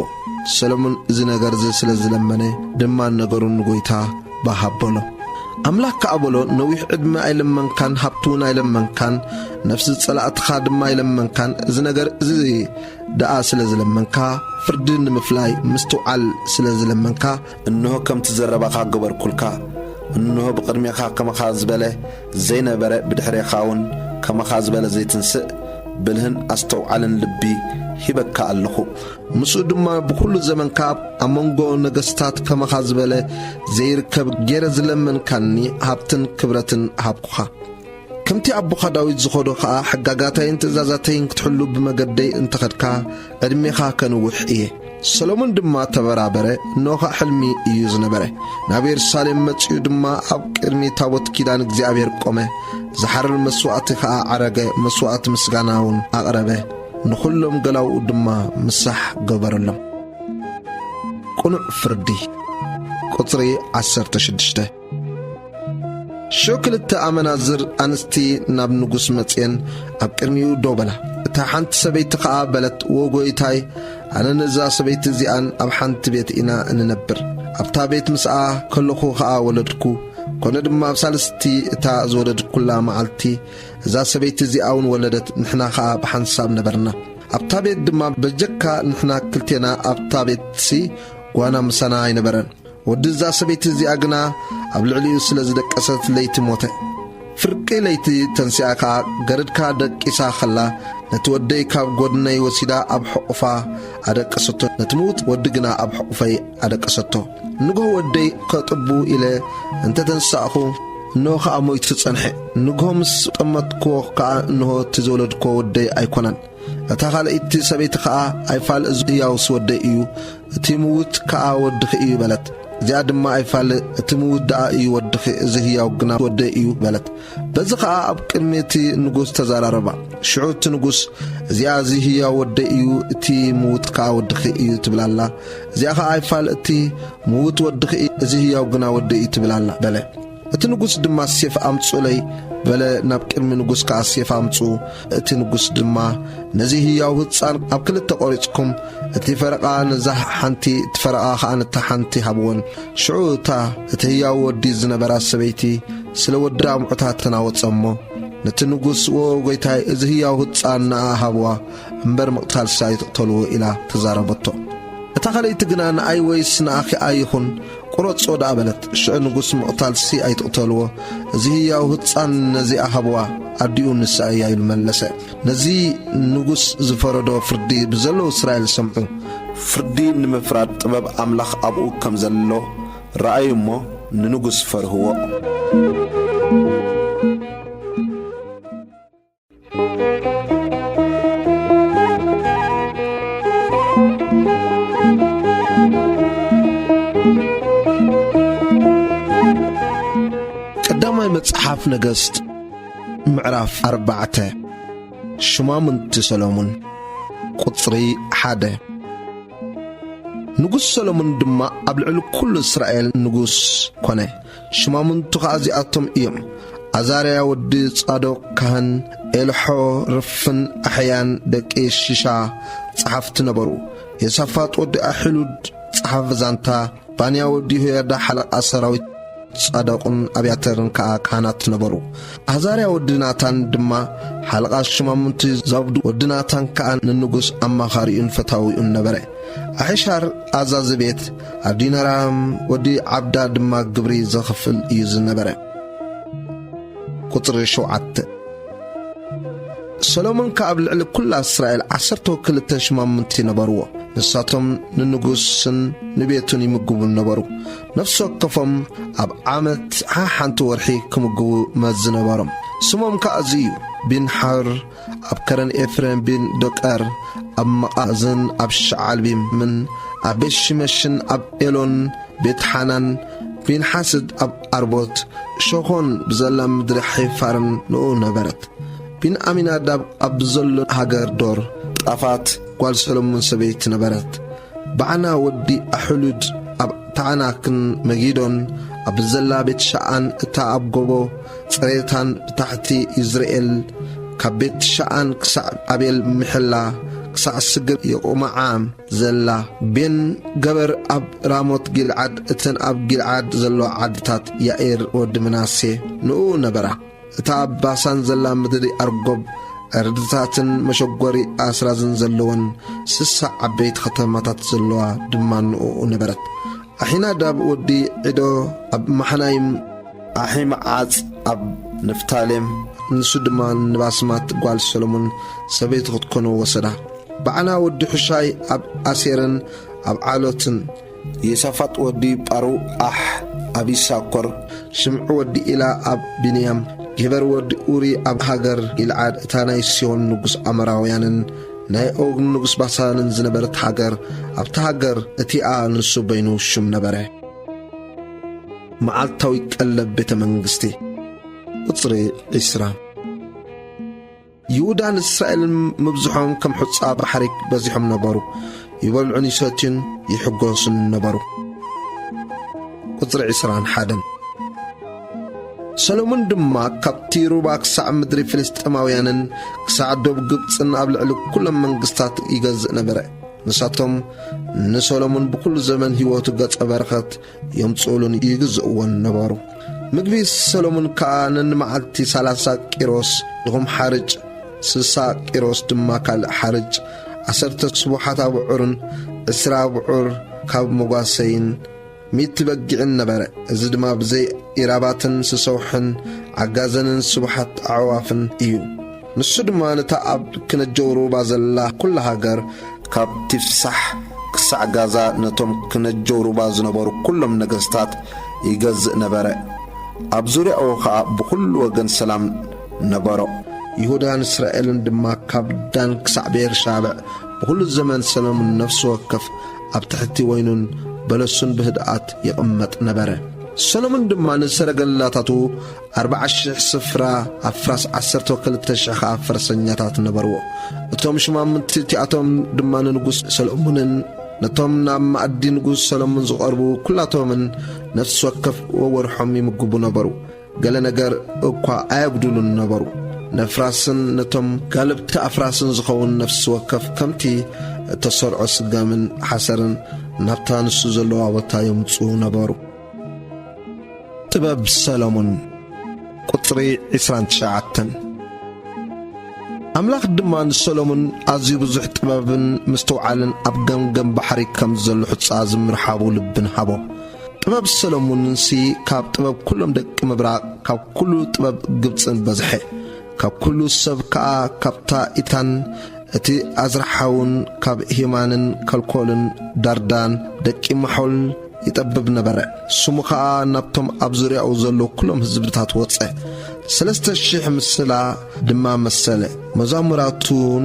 ሰሎሞን እዚ ነገር እዚ ስለ ዝለመነ ድማ ነገሩ ንጐይታ ባህ ኣበሎ። ኣምላኽ ከኣ በሎ፣ ነዊሕ ዕድመ ኣይለመንካን፣ ሃብቲ እውን ኣይለመንካን፣ ነፍሲ ጸላእትኻ ድማ ኣይለመንካን። እዚ ነገር እዚ ደኣ ስለ ዝለመንካ፣ ፍርዲ ንምፍላይ ምስትውዓል ስለ ዝለመንካ፣ እንሆ ከምቲ ዘረባኻ ገበርኩልካ። እንሆ ብቕድሜኻ ከማኻ ዝበለ ዘይነበረ፣ ብድሕሬኻ እውን ከማኻ ዝበለ ዘይትንስእ ብልህን ኣስተውዓልን ልቢ ሂበካ ኣለኹ። ምስኡ ድማ ብኹሉ ዘመንካ ኣብ መንጎ ነገስታት ከማኻ ዝበለ ዘይርከብ ገይረ ዝለመንካኒ ሃብትን ክብረትን ሃብኩኻ። ከምቲ ኣቦኻ ዳዊት ዝኸዶ ኸኣ ሕጋጋተይን ትእዛዛተይን ክትሕሉ ብመገደይ እንተኸድካ፣ ዕድሜኻ ከንውሕ እየ። ሰሎሞን ድማ ተበራበረ፣ እንሆ ኸኣ ሕልሚ እዩ ዝነበረ። ናብ የሩሳሌም መጺኡ ድማ ኣብ ቅድሚ ታቦት ኪዳን እግዚኣብሔር ቆመ። ዝሓርር መስዋእቲ ኸኣ ዓረገ፣ መስዋእቲ ምስጋና እውን ኣቕረበ። ንኹሎም ገላውኡ ድማ ምሳሕ ገበረሎም። ቅኑዕ ፍርዲ። ቁጽሪ ዓሰርተ ሽዱሽተ። ሽዑ ክልተ ኣመናዝር ኣንስቲ ናብ ንጉስ መጺኤን ኣብ ቅድሚኡ ደው በላ። እታ ሓንቲ ሰበይቲ ኸኣ በለት፣ "ዎ ጐይታይ፣ ኣነን እዛ ሰበይቲ እዚኣን ኣብ ሓንቲ ቤት ኢና እንነብር። ኣብታ ቤት ምስኣ ከለኹ ኸኣ ወለድኩ። ኮነ ድማ ኣብ ሳልስቲ እታ ዝወለድኩላ መዓልቲ እዛ ሰበይቲ እዚኣ እውን ወለደት፣ ንሕና ኸኣ ብሓንሳብ ነበርና። ኣብታ ቤት ድማ በጀካ ንሕና ክልቴና ኣብታ ቤትሲ ጓና ምሳና ኣይነበረን። ወዲ እዛ ሰበይቲ እዚኣ ግና ኣብ ልዕሊኡ ስለ ዝደቀሰት ለይቲ ሞተ። ፍርቂ ለይቲ ተንሲኣ ከኣ ገረድካ ደቂሳ ኸላ፣ ነቲ ወደይ ካብ ጐድነይ ወሲዳ ኣብ ሕቑፋ ኣደቀሰቶ፣ ነቲ ምዉት ወዲ ግና ኣብ ሕቑፈይ ኣደቀሰቶ። ንግሆ ወደይ ከጥቡ ኢለ እንተ ተንሳእኹ፣ እንሆ ኸኣ ሞይቱ ጸንሐ። ንግሆ ምስ ጠመትክዎ ከኣ፣ እንሆ እቲ ዝወለድክዎ ወደይ ኣይኮነን። እታ ካልኣይቲ ሰበይቲ ኸኣ፣ ኣይፋል እዚ ህያውስ ወደይ እዩ፣ እቲ ምዉት ከኣ ወድኺ እዩ በለት። እዚኣ ድማ፣ ኣይፋል እቲ ምዉት ደኣ እዩ ወድኺ፣ እዚ ህያው ግና ወደይ እዩ በለት። በዚ ኸኣ ኣብ ቅድሚ እቲ ንጉስ ተዘራረባ። ሽዑ እቲ ንጉስ፣ እዚኣ እዚ ህያው ወደይ እዩ፣ እቲ ምዉት ከኣ ወድኺ እዩ ትብል ኣላ። እዚኣ ኸኣ፣ ኣይፋል እቲ ምዉት ወድኺ እዩ፣ እዚ ህያው ግና ወደይ እዩ ትብል ኣላ በለ። እቲ ንጉስ ድማ፣ ሴፍ ኣምጹለይ በለ። ናብ ቅድሚ ንጉስ ከኣ ሴፍ ኣምጹ። እቲ ንጉስ ድማ፣ ነዚ ህያው ህጻን ኣብ ክልተ ቆሪጽኩም፣ እቲ ፈረቓ ነዛ ሓንቲ፣ እቲ ፈረቓ ከኣ ነታ ሓንቲ ሃብወን። ሽዑ እታ እቲ ህያው ወዲ ዝነበራ ሰበይቲ ስለ ወዳ ምዑታት ተናወጸ እሞ፣ ነቲ ንጉስ፣ "ወ ጎይታይ፣ እዚ ህያው ህጻን ንኣ ሃብዋ እምበር፣ ምቕታልሲ ኣይትቕተልዎ" ኢላ ተዛረበቶ። እታ ካልኣይቲ ግና፣ "ንኣይ ወይስ ንኣኺኣ ይኹን፣ ቁረጾ" ደኣ በለት። ሽዑ ንጉስ፣ "ምቕታልሲ ኣይትቕተልዎ፣ እዚ ህያው ህጻን ነዚኣ ሃብዋ፣ ኣዲኡ ንስኣ እያ" ኢሉ መለሰ። ነዚ ንጉስ ዝፈረዶ ፍርዲ ብዘለዉ እስራኤል ሰምዑ። ፍርዲ ንምፍራድ ጥበብ ኣምላኽ ኣብኡ ከም ዘሎ ረኣዩ እሞ፣ ንንጉስ ፈርህዎ። ቀዳማይ መጽሓፍ ነገስት ምዕራፍ ኣርባዕተ። ሽማምንቲ ሰሎሞን፣ ቁጽሪ ሓደ። ንጉስ ሰሎሞን ድማ ኣብ ልዕሊ ኩሉ እስራኤል ንጉስ ኮነ። ሽማምንቱ ኸኣ እዚኣቶም እዮም። ኣዛርያ ወዲ ጻዶቅ ካህን፣ ኤልሖ፣ ርፍን ኣሕያን ደቂ ሽሻ ጸሓፍቲ ነበሩ። የሳፋጥ ወዲ ኣሒሉድ ጸሓፊ ዛንታ፣ ባንያ ወዲ ይሆያዳ ሓለቓ ሰራዊት፣ ጻዶቅን ኣብያተርን ከኣ ካህናት ነበሩ። ኣዛርያ ወዲ ናታን ድማ ሓለቓ ሽማምንቲ፣ ዛብዱ ወዲ ናታን ከኣ ንንጉስ ኣማኻሪኡን ፈታዊኡን ነበረ። ኣሒሻር ኣዛዚ ቤት፣ ኣዲናራም ወዲ ዓብዳ ድማ ግብሪ ዘኽፍል እዩ ዝነበረ። ቁጽሪ ሸውዓተ። ሰሎሞን ከኣ ኣብ ልዕሊ ኩላ እስራኤል ዓሰርተ ክልተ ሽማምንቲ ነበርዎ። ንሳቶም ንንጉስን ንቤቱን ይምግቡ ነበሩ። ነፍሲ ወከፎም ኣብ ዓመት ሓሓንቲ ወርሒ ክምግቡ መዚ ነበሮም። ስሞም ከኣ እዚ እዩ። ቢንሓር፣ ኣብ ከረን ኤፍሬም፣ ቢን ዶቀር፣ ኣብ መቓዝን፣ ኣብ ሸዓልቢምን፣ ኣብ ቤት ሽመሽን፣ ኣብ ኤሎን፣ ቤት ሓናን፣ ቢንሓስድ ኣብ ኣርቦት፣ ሾኾን ብዘላ ምድሪ ሒፋርን ንኡ ነበረት። ቢን ኣሚናዳብ ኣብ ዘሎ ሃገር ዶር ጣፋት ጓል ሰሎሞን ሰበይቲ ነበረት። ባዕና ወዲ ኣሕሉድ ኣብ ታዕናክን መጊዶን ኣብ ዘላ ቤት ሸኣን፣ እታ ኣብ ጎቦ ጽሬታን ብታሕቲ ይዝርኤል፣ ካብ ቤት ሸኣን ክሳዕ ኣቤል ምሕላ፣ ክሳዕ ስግር ይቑምዓም ዘላ፣ ቤን ገበር ኣብ ራሞት ጊልዓድ፣ እተን ኣብ ጊልዓድ ዘለዋ ዓድታት ያኢር ወዲ ምናሴ ንኡ ነበራ። እታ ኣብ ባሳን ዘላ ምድሪ ኣርጎብ፣ ዕርድታትን መሸጎሪ ኣስራዝን ዘለወን ስሳ ዓበይቲ ከተማታት ዘለዋ ድማ ንኡ ነበረት። ኣሒናዳብ ወዲ ዒዶ ኣብ ማሓናይም፣ ኣሒመዓጽ ኣብ ንፍታሌም፣ ንሱ ድማ ንባስማት ጓል ሰሎሞን ሰበይቲ ክትኮኖ ወሰዳ። ባዕና ወዲ ሑሻይ ኣብ ኣሴርን ኣብ ዓሎትን፣ የሳፋጥ ወዲ ጳሩኣሕ ኣብ ይሳኮር፣ ሽምዒ ወዲ ኢላ ኣብ ብንያም፣ ጌበር ወዲ ኡሪ ኣብ ሃገር ጊልዓድ፣ እታ ናይ ሲሆን ንጉስ ኣሞራውያንን ናይ ኦግ ንጉስ ባሳንን ዝነበረት ሃገር፣ ኣብታ ሃገር እቲኣ ንሱ በይኑ ሹም ነበረ። መዓልታዊ ቀለብ ቤተ መንግስቲ። ቁጽሪ ዕስራ። ይሁዳን እስራኤልን ምብዝሖም ከም ሑጻ ባሕሪ በዚሖም ነበሩ። ይበልዑን ይሰትዩን ይሕጎሱን ነበሩ። ቁጽሪ ዕስራን ሓደን። ሰሎሞን ድማ ካብቲ ሩባ ክሳዕ ምድሪ ፍልስጥኤማውያንን ክሳዕ ዶብ ግብጽን ኣብ ልዕሊ ኩሎም መንግስታት ይገዝእ ነበረ። ንሳቶም ንሰሎሞን ብኩሉ ዘመን ህይወቱ ገጸ በረኸት የምጽኡሉን ይግዝእዎን ነበሩ። ምግቢ ሰሎሞን ከኣ ነንመዓልቲ ሰላሳ ቂሮስ ድኹም ሓርጭ፣ ስሳ ቂሮስ ድማ ካልእ ሓርጭ፣ ዓሰርተ ስቡሓት ኣብዑርን ዕስራ ኣብዑር ካብ መጓሰይን ሚእቲ በጊዕን ነበረ። እዚ ድማ ብዘይ ኢራባትን ስሰውሕን ዓጋዘንን ስቡሓት ኣዕዋፍን እዩ። ንሱ ድማ ነታ ኣብ ክነጀው ሩባ ዘላ ኩላ ሃገር፣ ካብ ቲፍሳሕ ክሳዕ ጋዛ፣ ነቶም ክነጀው ሩባ ዝነበሩ ኩሎም ነገስታት ይገዝእ ነበረ። ኣብ ዙርያኡ ኸኣ ብኹሉ ወገን ሰላም ነበሮ። ይሁዳን እስራኤልን ድማ ካብ ዳን ክሳዕ ቤርሻብዕ ብኹሉ ዘመን ሰሎሞን ነፍሲ ወከፍ ኣብ ትሕቲ ወይኑን በለሱን ብህድኣት ይቕመጥ ነበረ። ሰሎሞን ድማ ንሰረገላታቱ ኣርብዓ ሽሕ ስፍራ ኣፍራስ፣ ዓሰርተ ክልተ ሽሕ ኸኣ ፈረሰኛታት ነበርዎ። እቶም ሽማምንቲ እቲኣቶም ድማ ንንጉስ ሰሎሞንን ነቶም ናብ መኣዲ ንጉስ ሰሎሞን ዝቐርቡ ኩላቶምን ነፍሲ ወከፍ ወወርሖም ይምግቡ ነበሩ። ገለ ነገር እኳ ኣየጉድሉን ነበሩ። ነፍራስን ነቶም ጋልብቲ ኣፍራስን ዝኸውን ነፍሲ ወከፍ ከምቲ እተሰርዖ ስገምን ሓሰርን ናብታ ንሱ ዘለዋ ቦታ የምጽኡ ነበሩ። ጥበብ ሰሎሞን ቁጽሪ ዕስራን ትሽዓተን። ኣምላኽ ድማ ንሰሎሞን ኣዝዩ ብዙሕ ጥበብን ምስትውዓልን ኣብ ገምገም ባሕሪ ከም ዘሎ ሑጻ ዝምርሓቡ ልብን ሃቦ። ጥበብ ሰሎሞንሲ ካብ ጥበብ ኩሎም ደቂ ምብራቕ፣ ካብ ኩሉ ጥበብ ግብጽን በዝሐ። ካብ ኩሉ ሰብ ከኣ ካብታ ኢታን እቲ ኣዝራሓውን ካብ ሄማንን ከልኮልን ዳርዳን ደቂ ማሖል ይጠብብ ነበረ። ስሙ ኸኣ ናብቶም ኣብ ዙርያኡ ዘለዉ ኩሎም ህዝብታት ወጸ። ሰለስተ ሽሕ ምስላ ድማ መሰለ። መዛሙራቱን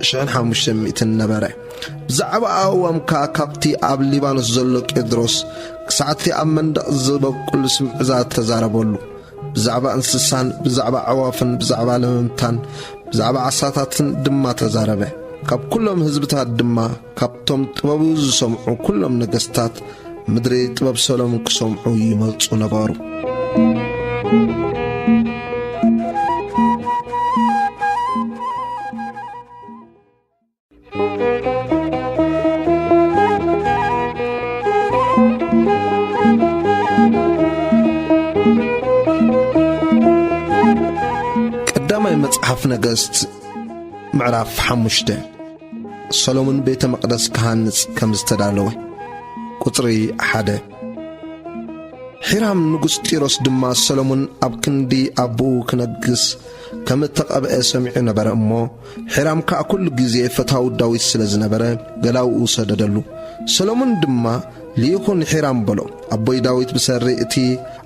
ሽሕን ሓሙሽተ ሚእትን ነበረ። ብዛዕባ ኣእዋም ከኣ ካብቲ ኣብ ሊባኖስ ዘሎ ቄድሮስ ክሳዕቲ ኣብ መንደቕ ዝበቁል ስምዕዛ ተዛረበሉ። ብዛዕባ እንስሳን ብዛዕባ ኣዕዋፍን ብዛዕባ ለመምታን ብዛዕባ ዓሳታትን ድማ ተዛረበ። ካብ ኩሎም ህዝብታት ድማ ካብቶም ጥበቡ ዝሰምዑ ኩሎም ነገስታት ምድሪ ጥበብ ሰሎሞን ክሰምዑ ይመጹ ነበሩ። ቀዳማይ መጽሓፍ ነገስት ምዕራፍ ሓሙሽተ። ሰሎሞን ቤተ መቕደስ ክሃንጽ ከም ዝተዳለወ። ቁጽሪ ሓደ። ሒራም ንጉስ ጢሮስ ድማ ሰሎሞን ኣብ ክንዲ ኣቦኡ ክነግስ ከም እተቐብአ ሰሚዑ ነበረ እሞ፣ ሒራም ከኣ ኩሉ ግዜ ፈታዊ ዳዊት ስለ ዝነበረ፣ ገላውኡ ሰደደሉ። ሰሎሞን ድማ ልኢኹ ንሒራም በሎ፣ ኣቦይ ዳዊት ብሰሪ እቲ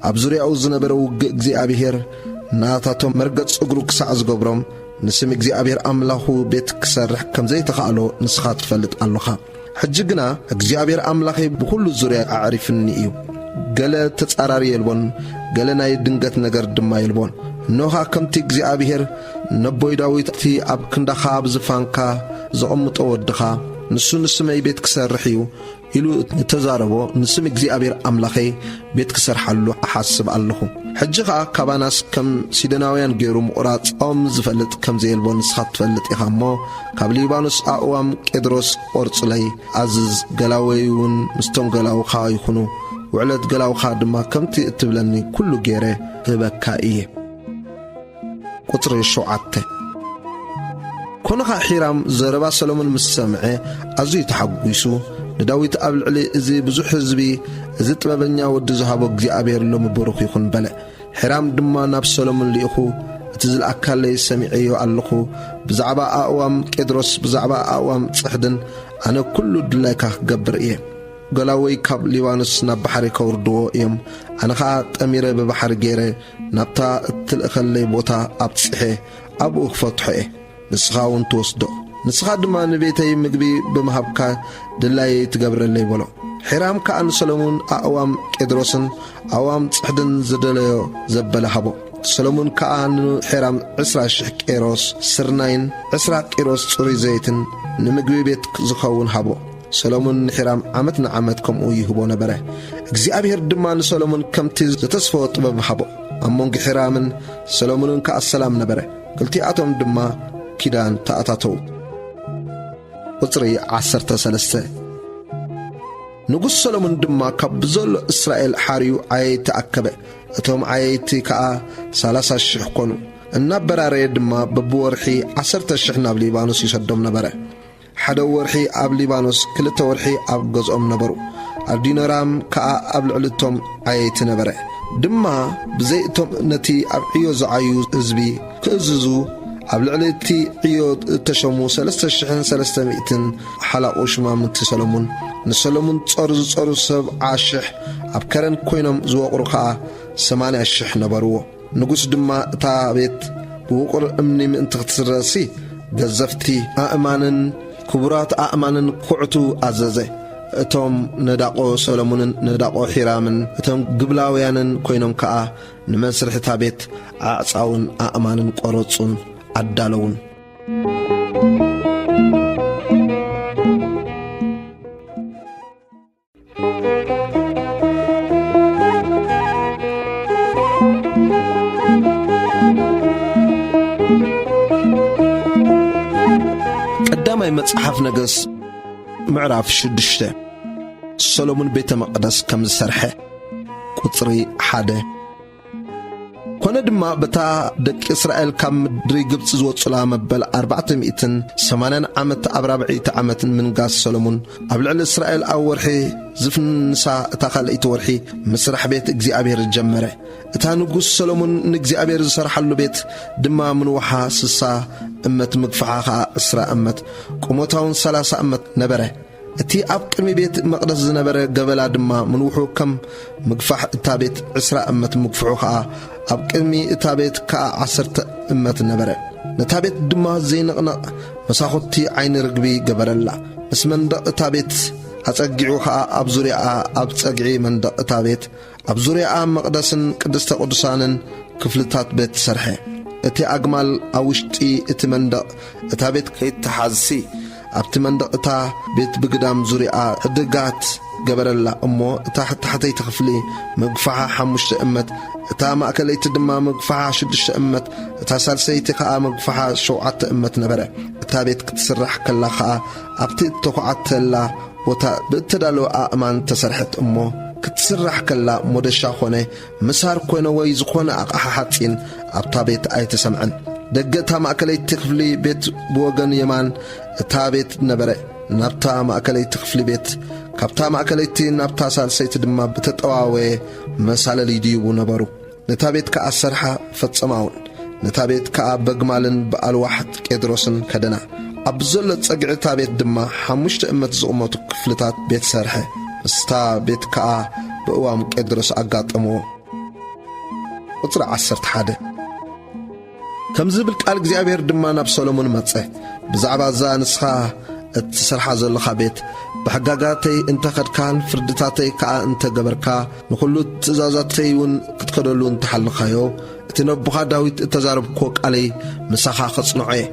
ኣብ ዙርያኡ ዝነበረ ውግእ እግዚኣብሄር ናታቶም መርገጽ እግሩ ክሳዕ ዝገብሮም፣ ንስም እግዚኣብሄር ኣምላኹ ቤት ክሰርሕ ከም ዘይተኻእሎ ንስኻ ትፈልጥ ኣሎኻ። ሕጂ ግና እግዚኣብሔር ኣምላኸይ ብኹሉ ዙርያ ኣዕሪፍኒ እዩ። ገለ ተጻራሪ የልቦን፣ ገለ ናይ ድንገት ነገር ድማ የልቦን። እነሆ ኸኣ ከምቲ እግዚኣብሔር ነቦይ ዳዊት እቲ ኣብ ክንዳኻ ኣብ ዝፋንካ ዘቐምጦ ወድኻ፣ ንሱ ንስመይ ቤት ክሰርሕ እዩ ኢሉ እተዛረቦ፣ ንስም እግዚኣብሔር ኣምላኸይ ቤት ክሰርሓሉ እሓስብ ኣለኹ። ሕጂ ኸኣ ካባናስ ከም ሲዶናውያን ገይሩ ምቑራጾም ዝፈልጥ ከም ዘየልቦ ንስኻ ትፈልጥ ኢኻ እሞ፣ ካብ ሊባኖስ ኣእዋም ቄድሮስ ቈርጹለይ፣ ኣዝዝ፣ ገላወይ እውን ምስቶም ገላውኻ ይኹኑ፣ ውዕለት ገላውኻ ድማ ከምቲ እትብለኒ ኩሉ ገይረ እህበካ እየ። ቁጽሪ ሸውዓተ። ኮነ ኸኣ ሒራም ዘረባ ሰሎሞን ምስ ሰምዐ፣ ኣዝዩ ተሓጒሱ፣ ንዳዊት ኣብ ልዕሊ እዚ ብዙሕ ህዝቢ፣ እዚ ጥበበኛ ወዲ ዝሃቦ እግዚኣብሔር ሎሚ ብሩኽ ይኹን በለ። ሒራም ድማ ናብ ሰሎሞን ልኢኹ፣ እቲ ዝለኣካለይ ሰሚዐዮ ኣለኹ፣ ብዛዕባ ኣእዋም ቄድሮስ፣ ብዛዕባ ኣእዋም ጽሕድን ኣነ ኩሉ ድላይካ ክገብር እየ። ገላወይ ካብ ሊባኖስ ናብ ባሕሪ ከውርድዎ እዮም፣ ኣነ ኸኣ ጠሚረ ብባሕሪ ገይረ ናብታ እትልእኸለይ ቦታ ኣብጺሐ ኣብኡ ክፈትሖ እየ። ንስኻ እውን ትወስዶ። ንስኻ ድማ ንቤተይ ምግቢ ብምሃብካ ድላየይ ትገብረለይ በሎ። ሒራም ከኣ ንሰሎሞን ኣእዋም ቄድሮስን ኣእዋም ጽሕድን ዝደለዮ ዘበለ ሃቦ። ሰሎሞን ከኣ ንሒራም ዕስራ ሽሕ ቄሮስ ስርናይን ዕስራ ቂሮስ ጽሩይ ዘይትን ንምግቢ ቤት ዝኸውን ሃቦ። ሰሎሞን ንሒራም ዓመት ንዓመት ከምኡ ይህቦ ነበረ። እግዚኣብሔር ድማ ንሰሎሞን ከምቲ ዘተስፈዎ ጥበብ ሃቦ። ኣብ መንጎ ሒራምን ሰሎሞንን ከኣ ሰላም ነበረ። ክልቲኣቶም ድማ ኪዳን ተኣታተዉ። ቁጽሪ ዓሰርተ ሰለስተ። ንጉስ ሰሎሞን ድማ ካብ ብዘሎ እስራኤል ሓርዩ ዓየይቲ ኣከበ። እቶም ዓየይቲ ከኣ ሰላሳ ሽሕ ኮኑ። እናበራረየ ድማ በብወርሒ ዓሰርተ ሽሕ ናብ ሊባኖስ ይሰዶም ነበረ። ሓደ ወርሒ ኣብ ሊባኖስ፣ ክልተ ወርሒ ኣብ ገዝኦም ነበሩ። ኣዲኖራም ከኣ ኣብ ልዕሊ እቶም ዓየይቲ ነበረ። ድማ ብዘይ እቶም ነቲ ኣብ ዕዮ ዝዓዩ ህዝቢ ክእዝዙ፣ ኣብ ልዕሊ እቲ ዕዮ እተሸሙ ሰለስተ ሽሕን ሰለስተ ሚእትን ሓላቑ ሹማምንቲ ሰሎሞን፣ ንሰሎሞን ጾር ዝጾሩ ሰብዓ ሽሕ፣ ኣብ ከረን ኮይኖም ዝወቕሩ ከኣ ሰማንያ ሽሕ ነበርዎ። ንጉስ ድማ እታ ቤት ብውቑር እምኒ ምእንቲ ክትስረሲ፣ ገዘፍቲ ኣእማንን ክቡራት ኣእማንን ክኹዕቱ ኣዘዘ። እቶም ነዳቖ ሰሎሞንን ነዳቖ ሒራምን፣ እቶም ግብላውያንን ኮይኖም ከኣ ንመስርሒ እታ ቤት ኣዕጻውን ኣእማንን ቆረጹን ኣዳለዉን። ቀዳማይ መጽሓፍ ነገስ ምዕራፍ ሽዱሽተ። ሰሎሞን ቤተ መቕደስ ከም ዝሰርሐ። ቁጽሪ ሓደ። ኣነ ድማ በታ ደቂ እስራኤል ካብ ምድሪ ግብጺ ዝወጹላ መበል ኣርባዕተ ሚእትን ሰማንያን ዓመት ኣብ ራብዐይቲ ዓመት ምንጋስ ሰሎሞን ኣብ ልዕሊ እስራኤል ኣብ ወርሒ ዝፍንሳ እታ ካልኣይቲ ወርሒ ምስራሕ ቤት እግዚኣብሔር ጀመረ። እታ ንጉስ ሰሎሞን ንእግዚኣብሔር ዝሰርሓሉ ቤት ድማ ምንዋሓ ስሳ እመት፣ ምግፋሓ ኸኣ ዕስራ እመት፣ ቁመታውን ሰላሳ እመት ነበረ። እቲ ኣብ ቅድሚ ቤት መቕደስ ዝነበረ ገበላ ድማ ምንውሑ ከም ምግፋሕ እታ ቤት ዕስራ እመት፣ ምግፍሑ ኸኣ ኣብ ቅድሚ እታ ቤት ከኣ ዓሰርተ እመት ነበረ። ነታ ቤት ድማ ዘይንቕነቕ መሳኹቲ ዓይኒ ርግቢ ገበረላ። ምስ መንደቕ እታ ቤት ኣጸጊዑ ኸኣ ኣብ ዙርያኣ ኣብ ጸግዒ መንደቕ እታ ቤት ኣብ ዙርያኣ መቕደስን ቅድስተ ቅዱሳንን ክፍልታት ቤት ሰርሐ። እቲ ኣግማል ኣብ ውሽጢ እቲ መንደቕ እታ ቤት ከይተሓዝሲ ኣብቲ መንደቕ እታ ቤት ብግዳም ዙርያኣ ሕድጋት ገበረላ እሞ እታ ታሕተይቲ ክፍሊ ምግፋሓ ሓሙሽተ እመት፣ እታ ማእከለይቲ ድማ ምግፋሓ ሽዱሽተ እመት፣ እታ ሳልሰይቲ ከኣ ምግፋሓ ሸውዓተ እመት ነበረ። እታ ቤት ክትስራሕ ከላ ከኣ ኣብቲ እተዃዓተላ ቦታ ብእተዳለወ ኣእማን ተሰርሐት እሞ ክትስራሕ ከላ ሞደሻ ኾነ ምሳር ኮይነ ወይ ዝኾነ ኣቕሓ ሓጺን ኣብታ ቤት ኣይተሰምዐን። ደገ እታ ማእከለይቲ ክፍሊ ቤት ብወገን የማን እታ ቤት ነበረ። ናብታ ማእከለይቲ ክፍሊ ቤት ካብታ ማእከለይቲ ናብታ ሳልሰይቲ ድማ ብተጠዋወየ መሳለል ይድይቡ ነበሩ። ነታ ቤት ከኣ ሰርሓ ፈጸማ እውን። ነታ ቤት ከኣ በግማልን ብኣልዋሕ ቄድሮስን ከደና። ኣብ ዘሎ ጸግዒ እታ ቤት ድማ ሓሙሽተ እመት ዝቕመቱ ክፍልታት ቤት ሰርሐ። ምስታ ቤት ከኣ ብእዋም ቄድሮስ ኣጋጠምዎ። ቁጽሪ ዓሰርተ ሓደ። ከም ዝብል ቃል እግዚኣብሔር ድማ ናብ ሰሎሞን መጸ። ብዛዕባ እዛ ንስኻ እትሰርሓ ዘለኻ ቤት፣ ብሕጋጋተይ እንተ ኸድካን ፍርድታተይ ከኣ እንተ ገበርካ፣ ንኹሉ ትእዛዛተይ እውን ክትከደሉ እንተ ሓለኻዮ፣ እቲ ነቦኻ ዳዊት እተዛረብክዎ ቃለይ ምሳኻ ኸጽንዖ እየ።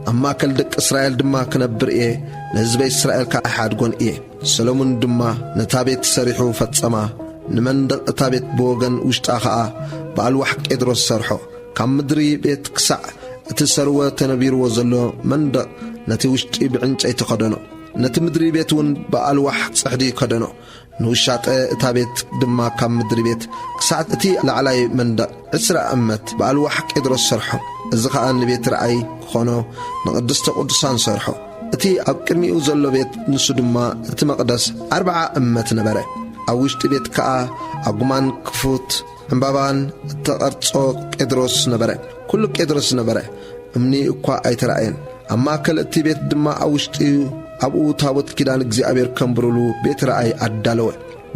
ኣብ ማእከል ደቂ እስራኤል ድማ ክነብር እየ፣ ንህዝበይ እስራኤል ከኣ ኣይሓድጎን እየ። ሰሎሞን ድማ ነታ ቤት ሰሪሑ ፈጸማ። ንመንደቕ እታ ቤት ብወገን ውሽጣ ኸኣ ብኣልዋሕ ቄድሮስ ሰርሖ። ካብ ምድሪ ቤት ክሳዕ እቲ ሰርወ ተነቢርዎ ዘሎ መንደቕ ነቲ ውሽጢ ብዕንጨይቲ ከደኖ። ነቲ ምድሪ ቤት እውን ብኣልዋሕ ጽሕዲ ከደኖ። ንውሻጠ እታ ቤት ድማ ካብ ምድሪ ቤት ክሳዕ እቲ ላዕላይ መንደቕ ዕስራ እመት ብኣልዋሕ ቄድሮስ ሰርሖ። እዚ ኸኣ ንቤት ረኣይ ክኾኖ ንቅድስተ ቅዱሳን ሰርሖ። እቲ ኣብ ቅድሚኡ ዘሎ ቤት ንሱ ድማ እቲ መቕደስ ኣርብዓ እመት ነበረ። ኣብ ውሽጢ ቤት ከኣ ኣጉማን ክፉት ዕምባባን እተቐርጾ ቄድሮስ ነበረ። ኩሉ ቄድሮስ ነበረ፣ እምኒ እኳ ኣይተራእየን። ኣብ ማእከል እቲ ቤት ድማ ኣብ ውሽጢ ኣብኡ ታቦት ኪዳን እግዚኣብሔር ከንብሩሉ ቤት ረኣይ ኣዳለወ።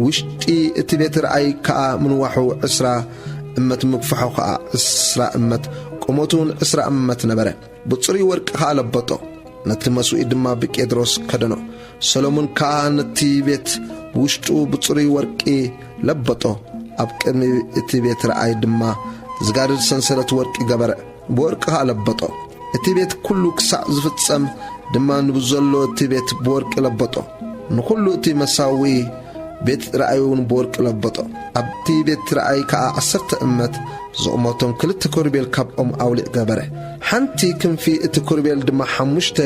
ውሽጢ እቲ ቤት ረኣይ ከኣ ምንዋሑ ዕስራ እመት፣ ምግፋሑ ከኣ ዕስራ እመት፣ ቁመቱ እውን ዕስራ እመት ነበረ። ብጽሩይ ወርቂ ከኣ ለበጦ፣ ነቲ መስውኢ ድማ ብቄድሮስ ከደኖ። ሰሎሞን ከኣ ነቲ ቤት ብውሽጡ ብጽሩይ ወርቂ ለበጦ፣ ኣብ ቅድሚ እቲ ቤት ረኣይ ድማ ዝጋድድ ሰንሰለት ወርቂ ገበረ። ብወርቂ ኸኣ ለበጦ። እቲ ቤት ኩሉ ክሳዕ ዝፍጸም ድማ ንብዘሎ እቲ ቤት ብወርቂ ለበጦ። ንኹሉ እቲ መሳዊ ቤት ረኣይ እውን ብወርቂ ለበጦ። ኣብቲ ቤት ረኣይ ከኣ ዓሰርተ እመት ዝቕመቶም ክልተ ኮርቤል ካብ ኦም ኣውሊዕ ገበረ። ሓንቲ ክንፊ እቲ ኮርቤል ድማ ሓሙሽተ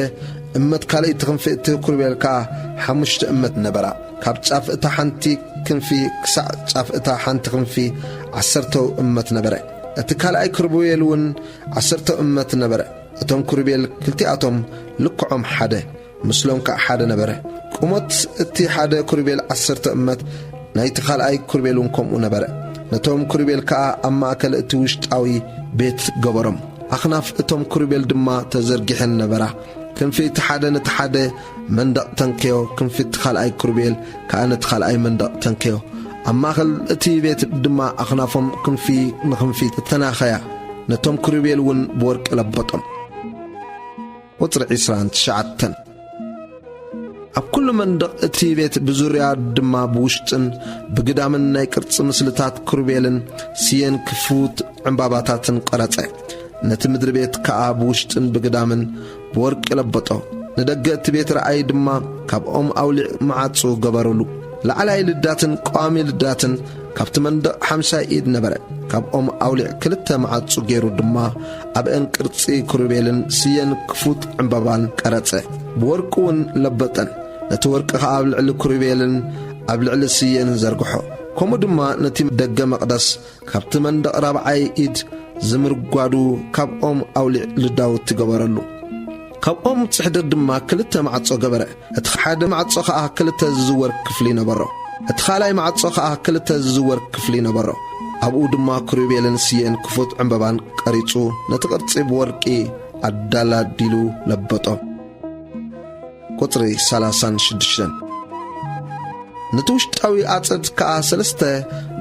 እመት፣ ካልኣይቲ ክንፊ እቲ ኮርቤል ከኣ ሓሙሽተ እመት ነበራ። ካብ ጫፍ እታ ሓንቲ ክንፊ ክሳዕ ጫፍ እታ ሓንቲ ክንፊ ዓሰርተው እመት ነበረ። እቲ ካልኣይ ኮርቤል እውን ዓሰርተው እመት ነበረ። እቶም ክሩቤል ክልቲኣቶም ልክዖም ሓደ፣ ምስሎም ከኣ ሓደ ነበረ። ቁመት እቲ ሓደ ክሩቤል ዓሰርተ እመት፣ ናይቲ ካልኣይ ክሩቤል እውን ከምኡ ነበረ። ነቶም ክሩቤል ከኣ ኣብ ማእከል እቲ ውሽጣዊ ቤት ገበሮም። ኣኽናፍ እቶም ክሩቤል ድማ ተዘርጊሐን ነበራ። ክንፊ እቲ ሓደ ነቲ ሓደ መንደቕ ተንከዮ፣ ክንፊ እቲ ካልኣይ ክሩቤል ከኣ ነቲ ካልኣይ መንደቕ ተንከዮ። ኣብ ማእከል እቲ ቤት ድማ ኣኽናፎም ክንፊ ንክንፊ ተተናኸያ። ነቶም ክሩቤል እውን ብወርቂ ለበጦም። ቁጽሪ ዕስራን ትሽዓተን። ኣብ ኩሉ መንደቕ እቲ ቤት ብዙርያ ድማ ብውሽጥን ብግዳምን ናይ ቅርጺ ምስልታት ክሩቤልን ስየን ክፉት ዕምባባታትን ቀረጸ። ነቲ ምድሪ ቤት ከኣ ብውሽጥን ብግዳምን ብወርቂ ለበጦ። ንደገ እቲ ቤት ረኣይ ድማ ካብ ኦም ኣውሊዕ መዓጹ ገበሩሉ። ላዕላይ ልዳትን ቀዋሚ ልዳትን ካብቲ መንደቕ ሓምሳ ኢድ ነበረ። ካብ ኦም ኣውሊዕ ክልተ መዓጹ ገይሩ ድማ ኣብአን ቅርጺ ክሩቤልን ስየን ክፉት ዕምባባን ቀረጸ። ብወርቂ እውን ለበጠን። ነቲ ወርቂ ኸኣ ኣብ ልዕሊ ክሩቤልን ኣብ ልዕሊ ስየን ዘርግሖ። ከምኡ ድማ ነቲ ደገ መቕደስ ካብቲ መንደቕ ራብዓይ ኢድ ዝምርጓዱ ካብ ኦም ኣውሊዕ ልዳውቲ ገበረሉ። ካብ ኦም ጽሕድር ድማ ክልተ ማዕጾ ገበረ። እቲ ሓደ ማዕጾ ኸኣ ክልተ ዝዝወር ክፍሊ ነበሮ። እቲ ኻልኣይ ማዕጾ ኸኣ ክልተ ዝዝወር ክፍሊ ነበሮ። ኣብኡ ድማ ክሩቤልን ስየን ክፉት ዕምበባን ቀሪጹ፣ ነቲ ቅርጺ ብወርቂ ኣዳላዲሉ ለበጦ። ቁጽሪ ሰላሳን ሽዱሽተን። ነቲ ውሽጣዊ ኣጸድ ከኣ ሰለስተ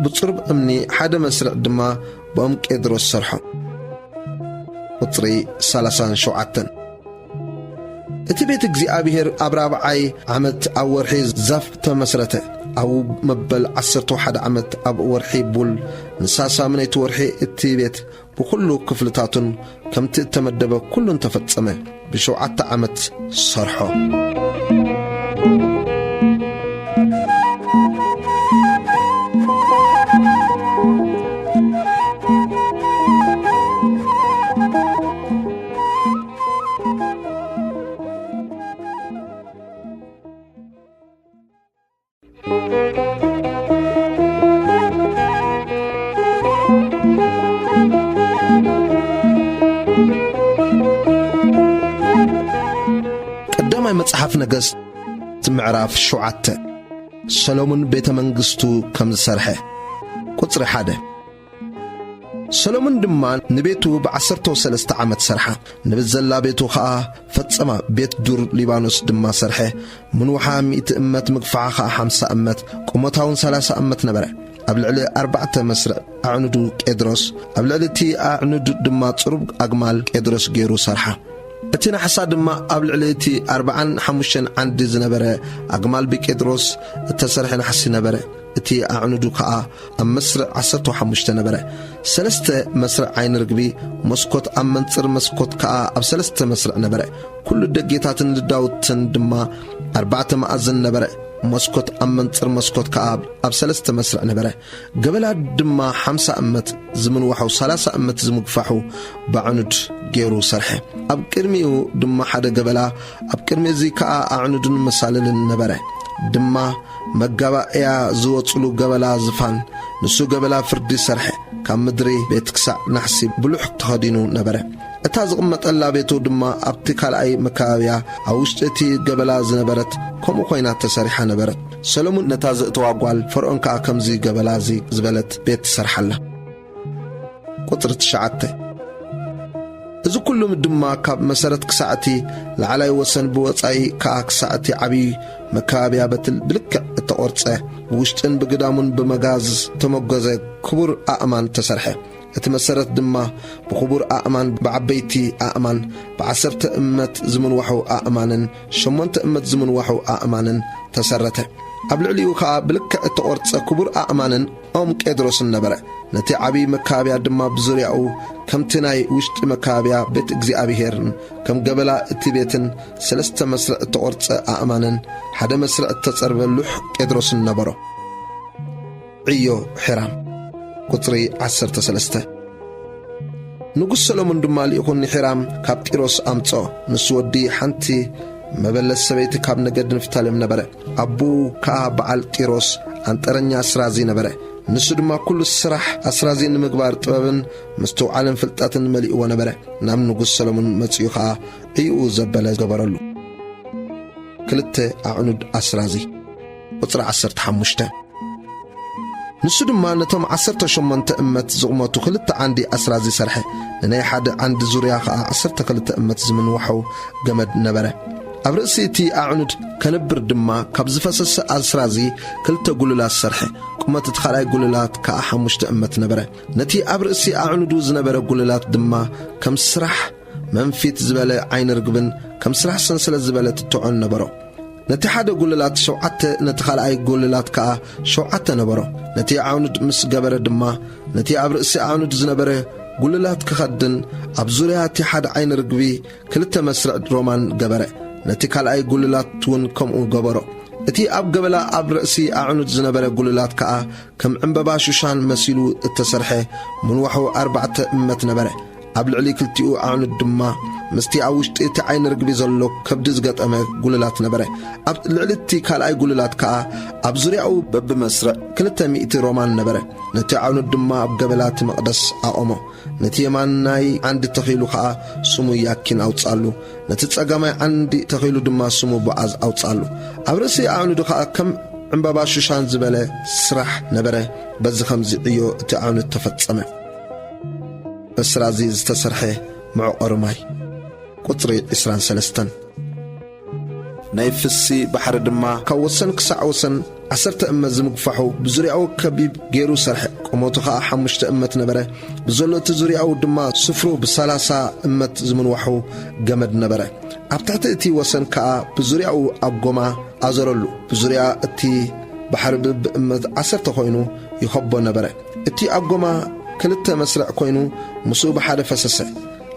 ብጽሩብ እምኒ፣ ሓደ መስርዕ ድማ ብኦም ቄድሮስ ሰርሖ። ቁጽሪ ሰላሳን ሸውዓተን። እቲ ቤት እግዚኣብሔር ኣብ ራብዓይ ዓመት ኣብ ወርሒ ዛፍ ተመስረተ። ኣብ መበል ዓሰርተ ሓደ ዓመት ኣብ ወርሒ ቡል ንሳሳምነይቲ ወርሒ እቲ ቤት ብኹሉ ክፍልታቱን ከምቲ እተመደበ ኩሉን ተፈጸመ። ብሸውዓተ ዓመት ሰርሖ። ቀዳማይ መጽሓፍ ነገስት ምዕራፍ ሸውዓተ። ሰሎሞን ቤተ መንግስቱ ከም ዝሰርሐ። ቁጽሪ ሓደ። ሰሎሞን ድማ ንቤቱ ብዓሰርተ ሰለስተ ዓመት ሰርሓ፣ ንብዘላ ቤቱ ኸኣ ፈጸማ፣ ቤት ዱር ሊባኖስ ድማ ሰርሐ። ምንውሓ ሚእቲ እመት፣ ምግፋዓ ኸኣ ሓምሳ እመት፣ ቁመታውን ሰላሳ እመት ነበረ። ኣብ ልዕሊ ኣርባዕተ መስርዕ ኣዕኑዱ ቄድሮስ፣ ኣብ ልዕሊ እቲ ኣዕኑድ ድማ ጽሩብ ኣግማል ቄድሮስ ገይሩ ሰርሓ። እቲ ናሕሳ ድማ ኣብ ልዕሊ እቲ ኣርብዓን ሓሙሽተን ዓንዲ ዝነበረ ኣግማል ብቄድሮስ እተሰርሐ ናሕሲ ነበረ። እቲ ኣዕኑዱ ከኣ ኣብ መስርዕ ዓሰርተ ሓሙሽተ ነበረ። ሰለስተ መስርዕ ዓይኒ ርግቢ፣ መስኮት ኣብ መንጽር መስኮት ከኣ ኣብ ሰለስተ መስርዕ ነበረ። ኩሉ ደጌታትን ልዳውትን ድማ ኣርባዕተ መኣዝን ነበረ። መስኮት ኣብ መንጽር መስኮት ከኣ ኣብ ሰለስተ መስርዕ ነበረ። ገበላ ድማ ሓምሳ እመት ዝምንዋሑ፣ ሰላሳ እመት ዝምግፋሑ ብኣዕኑድ ገይሩ ሰርሐ። ኣብ ቅድሚኡ ድማ ሓደ ገበላ፣ ኣብ ቅድሚ እዚ ከኣ ኣዕኑድን መሳልልን ነበረ። ድማ መጋባእያ ዝወጽሉ ገበላ ዝፋን፣ ንሱ ገበላ ፍርዲ ሰርሐ። ካብ ምድሪ ቤት ክሳዕ ናሕሲ ብሉሕ ተኸዲኑ ነበረ። እታ ዝቕመጠላ ቤቱ ድማ ኣብቲ ካልኣይ መካባብያ ኣብ ውሽጢ እቲ ገበላ ዝነበረት ከምኡ ኮይና ተሰሪሓ ነበረት። ሰሎሞን ነታ ዘእተዋ ጓል ፈርዖን ከኣ ከምዚ ገበላ እዚ ዝበለት ቤት ትሰርሓላ። ቁጽሪ ትሽዓተ። እዚ ኩሉ ድማ ካብ መሰረት ክሳዕ እቲ ላዕላይ ወሰን ብወጻኢ ከኣ ክሳዕ እቲ ዓብዪ መካባብያ በትል ብልክዕ እተቖርጸ፣ ብውሽጥን ብግዳሙን ብመጋዝ እተመጎዘ ክቡር ኣእማን ተሰርሐ። እቲ መሰረት ድማ ብኽቡር ኣእማን፣ ብዓበይቲ ኣእማን፣ ብዓሰርተ እመት ዝምንዋሑ ኣእማንን ሸሞንተ እመት ዝምንዋሑ ኣእማንን ተሰረተ። ኣብ ልዕሊኡ ኸኣ ብልክዕ እተቖርጸ ክቡር ኣእማንን ኦም ቄድሮስን ነበረ። ነቲ ዓብዪ መካብያ ድማ ብዙርያኡ ከምቲ ናይ ውሽጢ መካብያ ቤት እግዚኣብሄርን ከም ገበላ እቲ ቤትን ሰለስተ መስርዕ እተቖርጸ ኣእማንን ሓደ መስርዕ እተጸርበ ሉሕ ቄድሮስን ነበሮ። ዕዮ ሒራም። ቁጽሪ ዓሰርተ ሰለስተ። ንጉስ ሰሎሞን ድማ ልኢኹ ንሒራም ካብ ጢሮስ ኣምጽኦ። ንሱ ወዲ ሓንቲ መበለት ሰበይቲ ካብ ነገድ ንፍታሌም ነበረ። ኣቦኡ ከኣ በዓል ጢሮስ ኣንጠረኛ ኣስራዚ ነበረ። ንሱ ድማ ኩሉ ስራሕ ኣስራዚ ንምግባር ጥበብን ምስትውዓልን ፍልጠትን መሊእዎ ነበረ። ናብ ንጉስ ሰሎሞን መጺኡ ከኣ ዕዮኡ ዘበለ ገበረሉ። ክልተ ኣዕኑድ ኣስራዚ። ቁጽሪ ዓሰርተ ሓሙሽተ። ንሱ ድማ ነቶም ዓሰርተ ሸሞንተ እመት ዝቕመቱ ክልተ ዓንዲ ኣስራዚ ሰርሐ። ንናይ ሓደ ዓንዲ ዙርያ ኸኣ ዓሰርተ ክልተ እመት ዝምንዋሑ ገመድ ነበረ። ኣብ ርእሲ እቲ ኣዕኑድ ከንብር ድማ ካብ ዝፈሰሰ ኣስራዚ ክልተ ጉልላት ሰርሐ። ቁመት እቲ ካልኣይ ጉልላት ከኣ ሓሙሽተ እመት ነበረ። ነቲ ኣብ ርእሲ ኣዕኑዱ ዝነበረ ጉልላት ድማ ከም ስራሕ መንፊት ዝበለ ዓይኒ ርግብን ከም ስራሕ ሰንሰለት ዝበለ ትትዖን ነበሮ። ነቲ ሓደ ጉልላት ሸውዓተ፣ ነቲ ካልኣይ ጉልላት ከኣ ሸውዓተ ነበሮ። ነቲ ኣዕኑድ ምስ ገበረ ድማ፣ ነቲ ኣብ ርእሲ ኣዕኑድ ዝነበረ ጉልላት ክኸድን፣ ኣብ ዙርያ እቲ ሓደ ዓይኒ ርግቢ ክልተ መስርዕ ሮማን ገበረ። ነቲ ካልኣይ ጉልላት እውን ከምኡ ገበሮ። እቲ ኣብ ገበላ ኣብ ርእሲ ኣዕኑድ ዝነበረ ጉልላት ከኣ ከም ዕምበባ ሹሻን መሲሉ እተሰርሐ ምንዋሑ ኣርባዕተ እመት ነበረ። ኣብ ልዕሊ ክልቲኡ ኣዕኑድ ድማ ምስቲ ኣብ ውሽጢ እቲ ዓይኒ ርግቢ ዘሎ ከብዲ ዝገጠመ ጉልላት ነበረ። ኣብ ልዕሊ እቲ ካልኣይ ጉልላት ከኣ ኣብ ዙርያኡ በብመስርዕ ክልተ ሚእቲ ሮማን ነበረ። ነቲ ኣዕኑድ ድማ ኣብ ገበላ እቲ መቕደስ ኣቖሞ። ነቲ የማናይ ዓንዲ ተኺሉ ኸኣ ስሙ ያኪን ኣውጽኣሉ። ነቲ ጸጋማይ ዓንዲ ተኺሉ ድማ ስሙ ቦዓዝ ኣውጽኣሉ። ኣብ ርእሲ ኣዕኑዱ ኸኣ ከም ዕምባባ ሹሻን ዝበለ ስራሕ ነበረ። በዚ ኸምዚ ዕዮ እቲ ኣዕኑድ ተፈጸመ። በስራዚ ዝተሰርሐ መዕቆሪ ማይ። ቁጽሪ ዕስራን ሰለስተን። ናይ ፍሲ ባሕሪ ድማ ካብ ወሰን ክሳዕ ወሰን ዓሰርተ እመት ዝምግፋሑ ብዙርያኡ ከቢብ ገይሩ ሰርሐ። ቁመቱ ኸኣ ሓሙሽተ እመት ነበረ። ብዘሎ እቲ ዙርያኡ ድማ ስፍሩ ብሰላሳ እመት ዝምንዋሑ ገመድ ነበረ። ኣብ ትሕቲ እቲ ወሰን ከኣ ብዙርያኡ ኣጎማ ኣዞረሉ። ብዙርያ እቲ ባሕሪ ብብእመት ዓሰርተ ኮይኑ ይኸቦ ነበረ። እቲ ኣጎማ ክልተ መስርዕ ኮይኑ ምስኡ ብሓደ ፈሰሰ።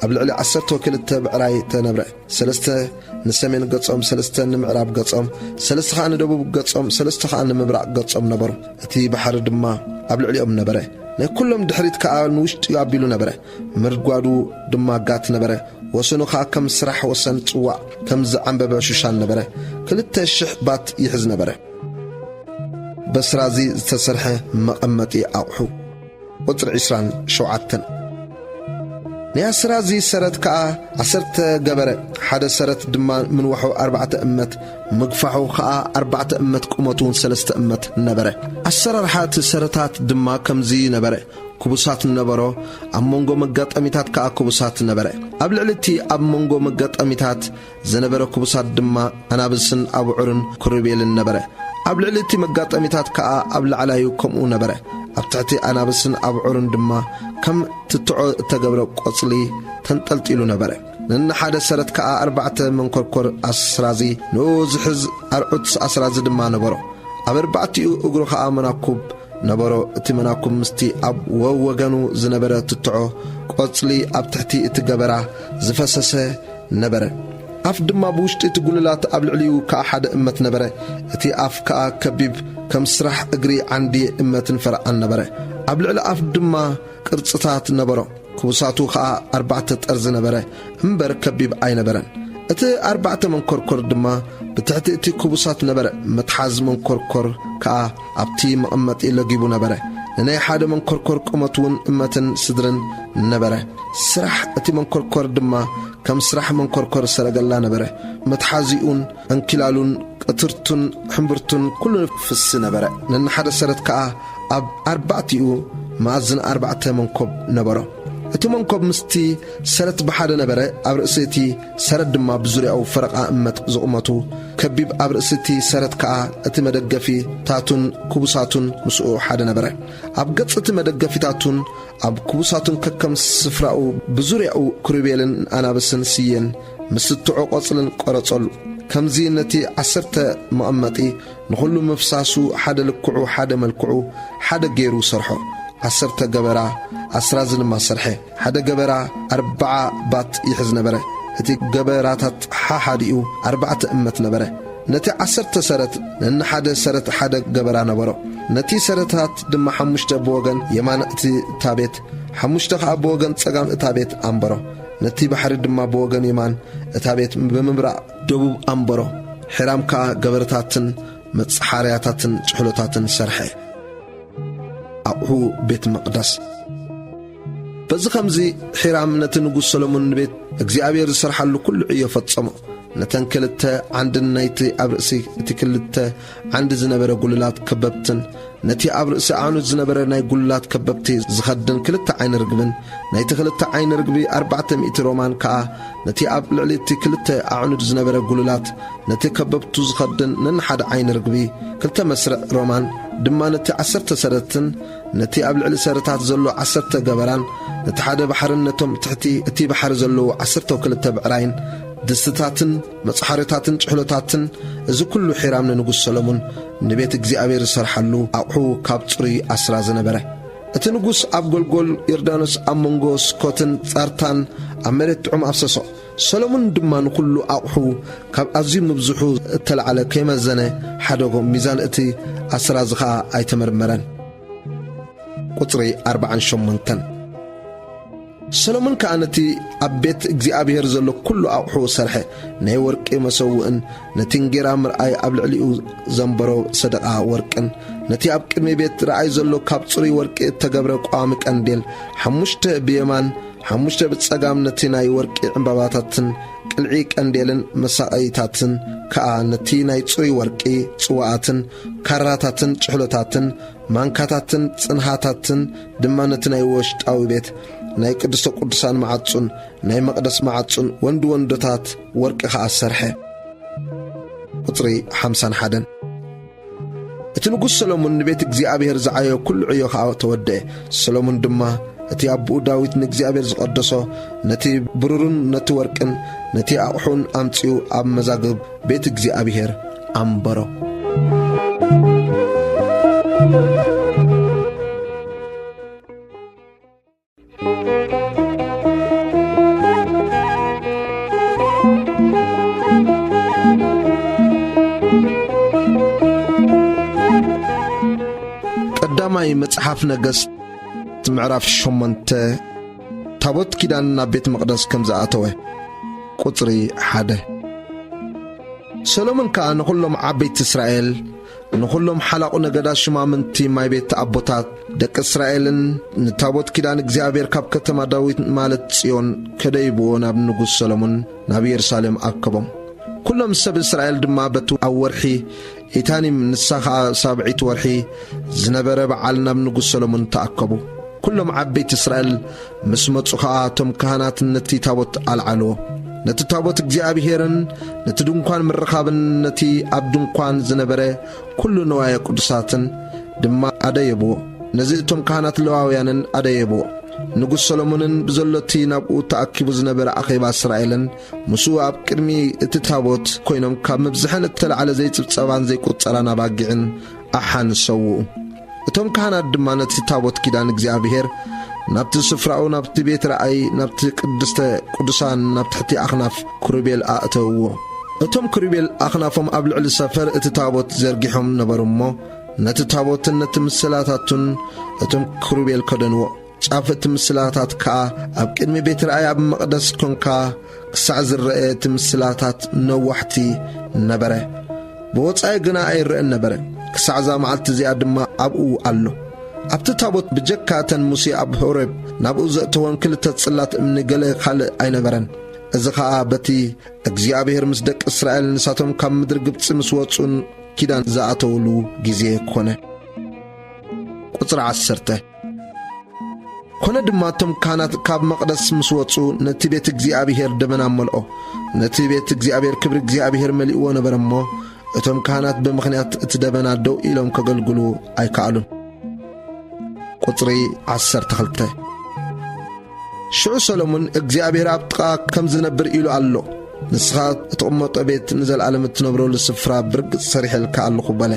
ኣብ ልዕሊ ዓሰርተ ክልተ ብዕራይ ተነብረ። ሰለስተ ንሰሜን ገጾም፣ ሰለስተ ንምዕራብ ገጾም፣ ሰለስተ ኸኣ ንደቡብ ገጾም፣ ሰለስተ ኸኣ ንምብራቕ ገጾም ነበሩ። እቲ ባሕሪ ድማ ኣብ ልዕሊኦም ነበረ። ናይ ኩሎም ድሕሪት ከኣ ንውሽጢ ኣቢሉ ነበረ። ምርጓዱ ድማ ጋት ነበረ። ወሰኑ ኸኣ ከም ስራሕ ወሰን ጽዋዕ፣ ከም ዝዓምበበ ሹሻን ነበረ። ክልተ ሽሕ ባት ይሕዝ ነበረ። በስራዚ ዝተሰርሐ መቐመጢ ኣቑሑ። ቁጽሪ ዕስራን ሸውዓተን። ናይ ኣስራዚ ሰረት ከኣ ዓሰርተ ገበረ። ሓደ ሰረት ድማ ምንዋሑ ኣርባዕተ እመት፣ ምግፋሑ ከኣ ኣርባዕተ እመት፣ ቁመቱ እውን ሰለስተ እመት ነበረ። ኣሰራርሓ እቲ ሰረታት ድማ ከምዚ ነበረ። ክቡሳት ነበሮ፣ ኣብ መንጎ መጋጠሚታት ከኣ ክቡሳት ነበረ። ኣብ ልዕሊ እቲ ኣብ መንጎ መጋጠሚታት ዝነበረ ክቡሳት ድማ ኣናብስን ኣብዑርን ክሩቤልን ነበረ። ኣብ ልዕሊ እቲ መጋጠሚታት ከኣ ኣብ ላዕላዩ ከምኡ ነበረ። ኣብ ትሕቲ ኣናብስን ኣብዑርን ድማ ከም ትትዖ እተገብረ ቆጽሊ ተንጠልጢሉ ነበረ። ነንሓደ ሰረት ከኣ ኣርባዕተ መንኮርኮር ኣስራዚ፣ ንኡ ዝሕዝ ኣርዑት ኣስራዚ ድማ ነበሮ። ኣብ ኣርባዕቲኡ እግሩ ኸኣ መናኩብ ነበሮ። እቲ መናኩብ ምስቲ ኣብ ወወገኑ ዝነበረ ትትዖ ቆጽሊ ኣብ ትሕቲ እቲ ገበራ ዝፈሰሰ ነበረ። ኣፍ ድማ ብውሽጢ እቲ ጉልላት ኣብ ልዕሊኡ ከኣ ሓደ እመት ነበረ። እቲ ኣፍ ከኣ ከቢብ ከም ስራሕ እግሪ ዓንዲ እመትን ፈረቓን ነበረ። ኣብ ልዕሊ ኣፍ ድማ ቅርጽታት ነበሮ። ክቡሳቱ ኸኣ ኣርባዕተ ጠርዚ ነበረ፣ እምበር ከቢብ ኣይነበረን። እቲ ኣርባዕተ መንኮርኮር ድማ ብትሕቲ እቲ ክቡሳት ነበረ። መትሓዚ መንኮርኮር ከኣ ኣብቲ መቐመጢ ለጊቡ ነበረ። ንናይ ሓደ መንኮርኮር ቁመት እውን እመትን ስድርን ነበረ። ስራሕ እቲ መንኮርኮር ድማ ከም ስራሕ መንኮርኮር ሰረገላ ነበረ። መትሓዚኡን ዕንኪላሉን ቅትርቱን ሕምብርቱን ኩሉ ፍሲ ነበረ። ነንሓደ ሰረት ከኣ ኣብ ኣርባዕቲኡ መኣዝን ኣርባዕተ መንኮብ ነበሮ። እቲ መንኮብ ምስቲ ሰረት ብሓደ ነበረ። ኣብ ርእሲ እቲ ሰረት ድማ ብዙርያኡ ፈረቓ እመት ዝቑመቱ ከቢብ፣ ኣብ ርእሲ እቲ ሰረት ከኣ እቲ መደገፊታቱን ክቡሳቱን ምስኡ ሓደ ነበረ። ኣብ ገጽ እቲ መደገፊታቱን ኣብ ክቡሳቱን ከከም ስፍራኡ ብዙርያኡ ክሩቤልን ኣናብስን ስየን ምስ ትትዖ ቆጽልን ቆረጸሉ። ከምዚ ነቲ ዓሰርተ መቐመጢ ንኹሉ ምፍሳሱ ሓደ ልክዑ፣ ሓደ መልክዑ፣ ሓደ ገይሩ ሰርሖ። ዓሰርተ ገበራ ኣስራዚ ድማ ሰርሐ። ሓደ ገበራ ኣርብዓ ባት ይሕዝ ነበረ። እቲ ገበራታት ሓሓዲኡ ኣርባዕተ እመት ነበረ። ነቲ ዓሰርተ ሰረት ነንሓደ ሰረት ሓደ ገበራ ነበሮ። ነቲ ሰረታት ድማ ሓሙሽተ ብወገን የማን እቲ እታ ቤት፣ ሓሙሽተ ኸኣ ብወገን ጸጋም እታ ቤት ኣንበሮ። ነቲ ባሕሪ ድማ ብወገን የማን እታ ቤት ብምብራቕ ደቡብ ኣንበሮ። ሒራም ከኣ ገበርታትን መጽሓርያታትን ጭሕሎታትን ሰርሐ። ኣቑሑ ቤት መቕደስ። በዚ ኸምዚ ሒራም ነቲ ንጉስ ሰሎሞን ንቤት እግዚኣብሔር ዝሰርሓሉ ኩሉ ዕዮ ፈጸሞ። ነተን ክልተ ዓንድን ናይቲ ኣብ ርእሲ እቲ ክልተ ዓንዲ ዝነበረ ጉልላት ከበብትን ነቲ ኣብ ርእሲ ኣዕኑድ ዝነበረ ናይ ጉልላት ከበብቲ ዝኸድን ክልተ ዓይኒ ርግብን፣ ናይቲ ክልተ ዓይኒ ርግቢ ኣርባዕተ ሚእቲ ሮማን ከኣ ነቲ ኣብ ልዕሊ እቲ ክልተ ኣዕኑድ ዝነበረ ጉልላት ነቲ ከበብቱ ዝኸድን ነንሓደ ዓይኒ ርግቢ ክልተ መስርዕ ሮማን ድማ ነቲ ዓሰርተ ሰረትን ነቲ ኣብ ልዕሊ ሰረታት ዘሎ ዓሰርተ ገበራን ነቲ ሓደ ባሕርን ነቶም ትሕቲ እቲ ባሕሪ ዘለዉ ዓሰርተ ክልተ ብዕራይን ድስትታትን መጽሓሪታትን ጭሕሎታትን፣ እዚ ኩሉ ሒራም ንንጉስ ሰሎሞን ንቤት እግዚኣብሔር ዝሰርሓሉ ኣቑሑ ካብ ጽሩይ ኣስራዚ ነበረ። እቲ ንጉስ ኣብ ጎልጎል ዮርዳኖስ ኣብ መንጎ ስኮትን ጻርታን ኣብ መሬት ጥዑም ኣፍሰሶ። ሰሎሞን ድማ ንኹሉ ኣቑሑ ካብ ኣዝዩ ምብዝሑ እተላዕለ ከይመዘነ ሓደጎ፣ ሚዛን እቲ ኣስራዚ ኸኣ ኣይተመርመረን። ቁጽሪ ኣርባዓን ሸሞንተን። ሰሎሞን ከኣ ነቲ ኣብ ቤት እግዚኣብሔር ዘሎ ኩሉ ኣቕሑ ሰርሐ። ናይ ወርቂ መሰውእን ነቲ እንጌራ ምርኣይ ኣብ ልዕሊኡ ዘንበሮ ሰደቓ ወርቅን ነቲ ኣብ ቅድሚ ቤት ረኣይ ዘሎ ካብ ጽሩይ ወርቂ እተገብረ ቋሚ ቀንዴል፣ ሓሙሽተ ብየማን ሓሙሽተ ብጸጋም ነቲ ናይ ወርቂ ዕምባባታትን ቅልዒ ቀንዴልን መሳቐይታትን ከኣ ነቲ ናይ ጽሩይ ወርቂ ጽዋኣትን ካራታትን ጭሕሎታትን ማንካታትን ጽንሃታትን ድማ ነቲ ናይ ወሽጣዊ ቤት ናይ ቅድስተ ቅዱሳን መዓጹን ናይ መቕደስ መዓጹን ወንዲ ወንዶታት ወርቂ ኸኣ ሰርሐ። ቁጽሪ ሓምሳን ሓደን። እቲ ንጉስ ሰሎሞን ንቤት እግዚኣብሔር ዝዓዮ ኩሉ ዕዮ ኸኣ ተወደአ። ሰሎሞን ድማ እቲ ኣቦኡ ዳዊት ንእግዚኣብሔር ዝቐደሶ ነቲ ብሩርን ነቲ ወርቅን ነቲ ኣቕሑን ኣምጺኡ ኣብ መዛግብ ቤት እግዚኣብሔር ኣንበሮ። ቀዳማይ መጽሓፍ ነገስት ምዕራፍ ሸሞንተ። ታቦት ኪዳን ናብ ቤት መቕደስ ከም ዝኣተወ። ቁጽሪ ሓደ። ሰሎሞን ከኣ ንኹሎም ዓበይቲ እስራኤል፣ ንኹሎም ሓላቑ ነገዳት ሽማምንቲ ማይ ቤት ኣቦታት ደቂ እስራኤልን ንታቦት ኪዳን እግዚኣብሔር ካብ ከተማ ዳዊት ማለት ጽዮን ከደይብዎ ናብ ንጉስ ሰሎሞን ናብ ኢየሩሳሌም ኣከቦም። ኩሎም ሰብ እስራኤል ድማ በቲ ኣብ ወርሒ ኢታኒም ንሳ ኸኣ ሳብዒት ወርሒ ዝነበረ በዓል ናብ ንጉስ ሰሎሞን ተኣከቡ። ኩሎም ዓበይቲ እስራኤል ምስ መጹ ኸኣ እቶም ካህናት ነቲ ታቦት ኣልዓልዎ። ነቲ ታቦት እግዚኣብሔርን ነቲ ድንኳን ምርኻብን ነቲ ኣብ ድንኳን ዝነበረ ኩሉ ንዋየ ቅዱሳትን ድማ ኣደየብዎ። ነዚ እቶም ካህናት ሌዋውያንን ኣደየብዎ። ንጉስ ሰሎሞንን ብዘሎ እቲ ናብኡ ተኣኪቡ ዝነበረ ኣኼባ እስራኤልን ምስኡ ኣብ ቅድሚ እቲ ታቦት ኮይኖም ካብ ምብዝሐን እተላዕለ ዘይጽብጸባን ዘይቁጸራን ኣባጊዕን ኣሓን ሰውኡ። እቶም ካህናት ድማ ነቲ ታቦት ኪዳን እግዚኣብሔር ናብቲ ስፍራኡ፣ ናብቲ ቤት ረኣይ፣ ናብቲ ቅድስተ ቅዱሳን፣ ናብ ትሕቲ ኣኽናፍ ክሩቤል ኣእተውዎ። እቶም ክሩቤል ኣኽናፎም ኣብ ልዕሊ ሰፈር እቲ ታቦት ዘርጊሖም ነበሩ እሞ፣ ነቲ ታቦትን ነቲ ምስላታቱን እቶም ክሩቤል ከደንዎ። ጫፍ እቲ ምስላታት ከኣ ኣብ ቅድሚ ቤት ረኣይ ኣብ መቕደስ ኮንካ ክሳዕ ዝረአ እቲ ምስላታት ነዋሕቲ ነበረ። ብወጻኢ ግና ኣይረአን ነበረ። ክሳዕ እዛ መዓልቲ እዚኣ ድማ ኣብኡ ኣሎ። ኣብቲ ታቦት ብጀካ እተን ሙሴ ኣብ ሆሬብ ናብኡ ዘእተወን ክልተ ጽላት እምኒ ገለ ካልእ ኣይነበረን። እዚ ኸኣ በቲ እግዚኣብሔር ምስ ደቂ እስራኤል ንሳቶም ካብ ምድሪ ግብጺ ምስ ወጹን ኪዳን ዝኣተውሉ ግዜ ኮነ። ቁጽሪ ዓሰርተ። ኮነ ድማ እቶም ካህናት ካብ መቕደስ ምስ ወጹ ነቲ ቤት እግዚኣብሔር ደበና መልኦ። ነቲ ቤት እግዚኣብሔር ክብሪ እግዚኣብሔር መሊእዎ ነበረ እሞ፣ እቶም ካህናት ብምኽንያት እቲ ደበና ደው ኢሎም ከገልግሉ ኣይከኣሉን። ቁጽሪ ዓሰርተ ክልተ። ሽዑ ሰሎሞን፣ እግዚኣብሔር ኣብ ጥቓ ከም ዝነብር ኢሉ ኣሎ፣ ንስኻ እትቕመጦ ቤት ንዘለኣለም እትነብረሉ ስፍራ ብርግጽ ሰሪሐልካ ኣለኹ በለ።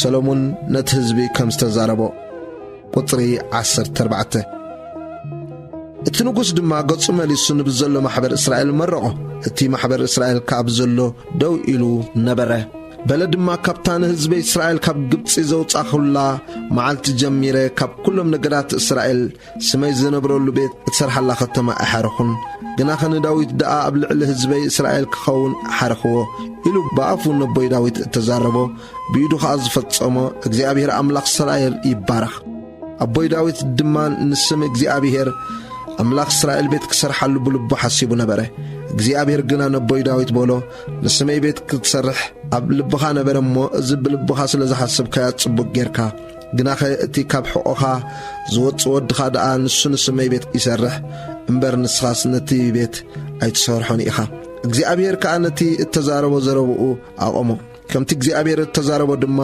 ሰሎሞን ነቲ ህዝቢ ከም ዝተዛረቦ። ቁጽሪ ዓሰርተ ኣርባዕተ። እቲ ንጉስ ድማ ገጹ መሊሱ ንብዘሎ ማሕበር እስራኤል መረቖ። እቲ ማሕበር እስራኤል ከኣ ብዘሎ ደው ኢሉ ነበረ። በለ ድማ፣ ካብታ ንህዝበይ እስራኤል ካብ ግብጺ ዘውጻኹላ መዓልቲ ጀሚረ ካብ ኩሎም ነገዳት እስራኤል ስመይ ዝነብረሉ ቤት እትሰርሓላ ከተማ ኣይሓረኹን። ግናኸ ንዳዊት ደኣ ኣብ ልዕሊ ህዝበይ እስራኤል ክኸውን ሓረኽዎ ኢሉ ብኣፉ ነቦይ ዳዊት እተዛረቦ፣ ብኢዱ ኸኣ ዝፈጸሞ እግዚኣብሔር ኣምላኽ እስራኤል ይባረኽ። ኣቦይ ዳዊት ድማ ንስም እግዚኣብሔር ኣምላኽ እስራኤል ቤት ክሰርሓሉ ብልቡ ሓሲቡ ነበረ። እግዚኣብሔር ግና ነቦይ ዳዊት በሎ፣ ንስመይ ቤት ክትሰርሕ ኣብ ልብኻ ነበረ እሞ፣ እዚ ብልብኻ ስለ ዝሓሰብካዮ ጽቡቕ ጌርካ። ግናኸ እቲ ካብ ሕቖኻ ዝወጽእ ወድኻ ደኣ ንሱ ንስመይ ቤት ይሰርሕ እምበር፣ ንስኻስ ነቲ ቤት ኣይትሰርሖን ኢኻ። እግዚኣብሔር ከኣ ነቲ እተዛረቦ ዘረብኡ ኣቖሞ። ከምቲ እግዚኣብሔር እተዛረቦ ድማ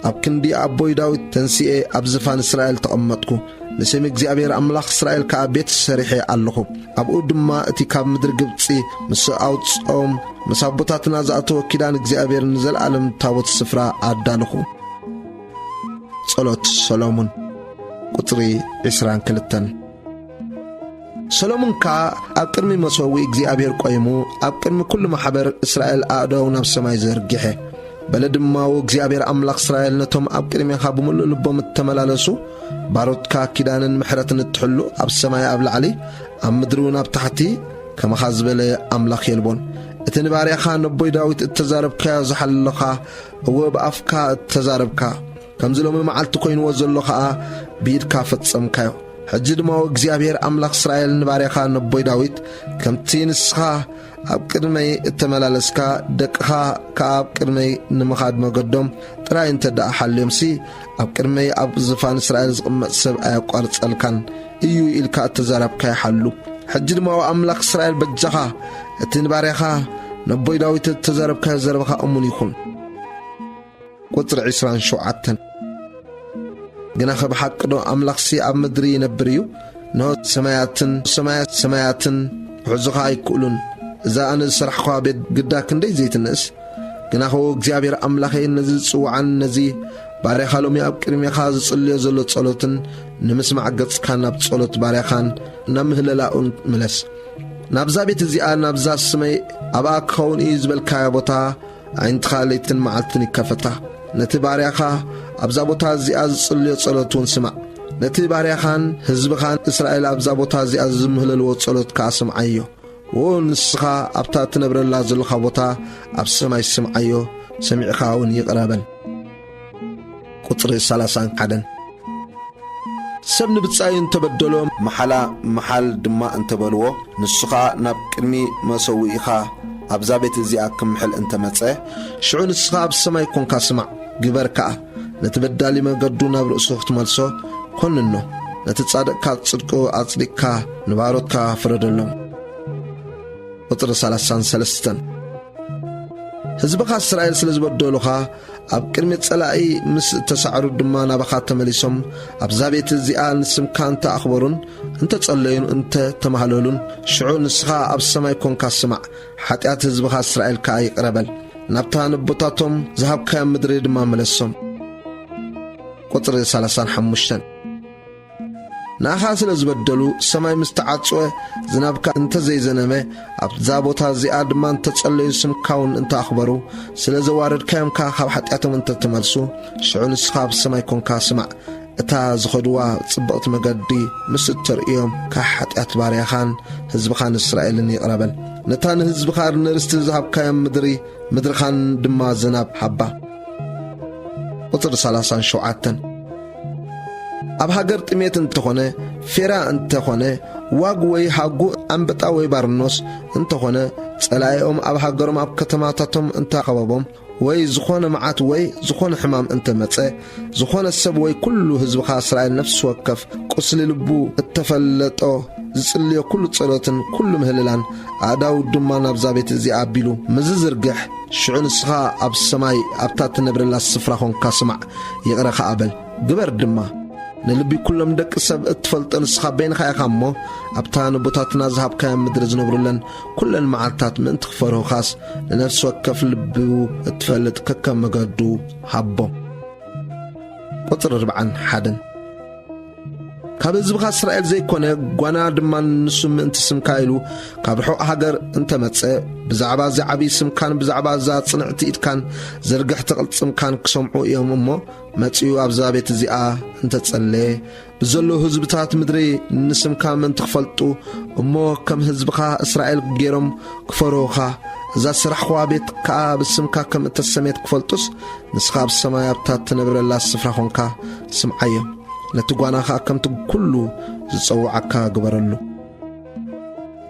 ኣብ ክንዲ ኣቦይ ዳዊት ተንሲኤ ኣብ ዝፋን እስራኤል ተቐመጥኩ። ንስም እግዚኣብሔር ኣምላኽ እስራኤል ከኣ ቤት ሰሪሐ ኣለኹ። ኣብኡ ድማ እቲ ካብ ምድሪ ግብጺ ምስ ኣውጽኦም ምስ ኣቦታትና ዝኣተወ ኪዳን እግዚኣብሔር ንዘለኣለም ታቦት ስፍራ ኣዳለኹ። ጸሎት ሰሎሞን። ቁጽሪ ዕስራን ክልተን። ሰሎሞን ከኣ ኣብ ቅድሚ መሰውኢ እግዚኣብሔር ቆይሙ፣ ኣብ ቅድሚ ኩሉ ማሕበር እስራኤል ኣእዳዉ ናብ ሰማይ ዘርጊሐ፣ በለ ድማ፣ "ወእግዚኣብሔር ኣምላኽ እስራኤል ነቶም ኣብ ቅድሜኻ ብምሉእ ልቦም እተመላለሱ ባሮትካ ኪዳንን ምሕረትን እትሕሉ፣ ኣብ ሰማይ ኣብ ላዕሊ፣ ኣብ ምድሪ እውን ኣብ ታሕቲ ከማኻ ዝበለ ኣምላኽ የልቦን። እቲ ንባርያኻ ነቦይ ዳዊት እተዛረብካዮ ዝሓለኻ፣ እወ ብኣፍካ እተዛረብካ፣ ከምዚ ሎሚ መዓልቲ ኮይንዎ ዘሎ ኸኣ ብኢድካ ፈጸምካዮ። ሕጂ ድማ ወእግዚኣብሔር ኣምላኽ እስራኤል ንባርያኻ ነቦይ ዳዊት፣ ከምቲ ንስኻ ኣብ ቅድመይ እተመላለስካ፣ ደቅኻ ከኣ ኣብ ቅድመይ ንምኻድ መገዶም ጥራይ እንተ ደኣ ሓልዮምሲ፣ ኣብ ቅድመይ ኣብ ዝፋን እስራኤል ዝቕመጥ ሰብ ኣየቋርጸልካን እዩ ኢልካ እተዛረብካዮ ሓሉ። ሕጂ ድማ ኣምላኽ እስራኤል በጃኻ፣ እቲ ንባርያኻ ነቦይ ዳዊት እተዛረብካዮ ዘረባኻ እሙን ይኹን።" ቁጽሪ ዕስራን ሸውዓተን። ግናኸ ብሓቂ ዶ ኣምላኽሲ ኣብ ምድሪ ይነብር እዩ? እንሆ ሰማያትን ሰማያት ሰማያትን ክሕዙኻ ኣይክእሉን። እዛ ኣነ ዝሰራሕኳ ቤት ግዳ ክንደይ ዘይትንእስ? ግናኸ እግዚኣብሔር ኣምላኸይ ነዚ ዝጽውዓን ነዚ ባርያኻ ሎሚ ኣብ ቅድሜኻ ዝጽልዮ ዘሎ ጸሎትን ንምስማዕ ገጽካ ናብ ጸሎት ባርያኻን ናብ ምህለላኡን ምለስ። ናብዛ ቤት እዚኣ ናብዛ ስመይ ኣብኣ ክኸውን እዩ ዝበልካያ ቦታ ኣዒንትኻ ለይትን መዓልትን ይከፈታ። ነቲ ባርያኻ ኣብዛ ቦታ እዚኣ ዝጽልዮ ጸሎት እውን ስማዕ። ነቲ ባርያኻን ህዝብኻን እስራኤል ኣብዛ ቦታ እዚኣ ዝምህለልዎ ጸሎት ከኣ ስምዓዮ። ወ ንስኻ ኣብታ እትነብረላ ዘለኻ ቦታ ኣብ ሰማይ ስምዓዮ፣ ሰሚዕኻ እውን ይቕረ በል። ቁጽሪ ሰላሳን ሓደን። ሰብ ንብጻዩ እንተ በደሎ፣ መሓላ ምሓል ድማ እንተ በልዎ፣ ንሱ ኸኣ ናብ ቅድሚ መሰውኢኻ ኣብዛ ቤት እዚኣ ክምሕል እንተ መጸ፣ ሽዑ ንስኻ ኣብ ሰማይ ኰንካ ስማዕ፣ ግበር ከኣ። ነቲ በዳሊ መገዱ ናብ ርእሱ ክትመልሶ ኰንኖ። ነቲ ጻድቕ ካብ ጽድቁ ኣጽዲቕካ ንባሮትካ ፍረደሎም። ቁጽሪ ሰላሳን ሰለስተን። ህዝብኻ እስራኤል ስለ ዝበደሉኻ፣ ኣብ ቅድሚ ጸላኢ ምስ እተሳዕሩ ድማ ናባኻ ተመሊሶም፣ ኣብዛ ቤት እዚኣ ንስምካ እንተ ኣኽበሩን እንተ ጸለዩን እንተ ተማህለሉን፣ ሽዑ ንስኻ ኣብ ሰማይ ኰንካ ስማዕ፣ ሓጢኣት ህዝብኻ እስራኤል ከኣ ይቕረ በል። ናብታ ነቦታቶም ዝሃብካዮም ምድሪ ድማ ምለሶም። ቁጽሪ ሰላሳን ሓሙሽተን። ንኣኻ ስለ ዝበደሉ፣ ሰማይ ምስ ተዓጽወ፣ ዝናብካ እንተ ዘይዘነመ፣ ኣብዛ ቦታ እዚኣ ድማ እንተ ጸለዩ፣ ስምካ እውን እንተ ኣኽበሩ፣ ስለ ዘዋረድካዮም ከኣ ካብ ሓጢኣቶም እንተ ተመልሱ፣ ሽዑ ንስኻ ኣብ ሰማይ ኰንካ ስማዕ። እታ ዝኸድዋ ጽብቕቲ መገዲ ምስ እተርእዮም፣ ካብ ሓጢኣት ባርያኻን ህዝብኻን እስራኤልን ይቕረ በል። ነታ ንህዝብኻ ንርስቲ ዝሃብካዮም ምድሪ፣ ምድርኻን ድማ ዝናብ ሃባ። ቁጽሪ ሰላሳን ሸውዓተን። ኣብ ሃገር ጥሜት እንተኾነ፣ ፌራ እንተኾነ፣ ዋግ ወይ ሃጉ፣ ኣንበጣ ወይ ባርኖስ እንተኾነ፣ ጸላኢኦም ኣብ ሃገሮም ኣብ ከተማታቶም እንተኸበቦም፣ ወይ ዝኾነ መዓት ወይ ዝኾነ ሕማም እንተመጸ፣ ዝኾነ ሰብ ወይ ኩሉ ህዝብኻ እስራኤል ነፍሲ ወከፍ ቁስሊ ልቡ እተፈለጦ ዝጽልዮ ኩሉ ጸሎትን ኩሉ ምህልላን ኣእዳዉ ድማ ናብዛ ቤት እዚኣ ኣቢሉ ምስ ዝዝርግሕ፣ ሽዑ ንስኻ ኣብ ሰማይ ኣብታ እትነብረላ ስፍራ ኾንካ ስማዕ፣ ይቕረ ኸኣ በል። ግበር ድማ። ንልቢ ኩሎም ደቂ ሰብ እትፈልጦ ንስኻ በይንኻ ኢኻ እሞ፣ ኣብታ ነቦታትና ዝሃብካያ ምድሪ ዝነብሩለን ኩለን መዓልታት ምእንቲ ክፈርሁኻስ፣ ንነፍሲ ወከፍ ልቡ እትፈልጥ ከከም መገዱ ሃቦ። ቁጽሪ ኣርብዓን ሓደን። ካብ ህዝብኻ እስራኤል ዘይኮነ ጓና ድማ ንሱ ምእንቲ ስምካ ኢሉ ካብ ርሑቕ ሃገር እንተመጸ፣ ብዛዕባ እዚ ዓብዪ ስምካን ብዛዕባ እዛ ጽንዕቲ ኢድካን ዝርግሕቲ ቅልጽምካን ክሰምዑ እዮም እሞ፣ መጺኡ ኣብዛ ቤት እዚኣ እንተጸለየ፣ ብዘለዉ ህዝብታት ምድሪ ንስምካ ምእንቲ ክፈልጡ፣ እሞ ከም ህዝብኻ እስራኤል ገይሮም ክፈርሁኻ፣ እዛ ዝሰራሕኽዋ ቤት ከኣ ብስምካ ከም እተሰምየት ክፈልጡስ፣ ንስኻ ኣብ ሰማይ ኣብታ እትነብረላ ስፍራ ኾንካ ስምዓዮም። ነቲ ጓና ኸኣ ከምቲ ኩሉ ዝጸውዓካ ግበረሉ።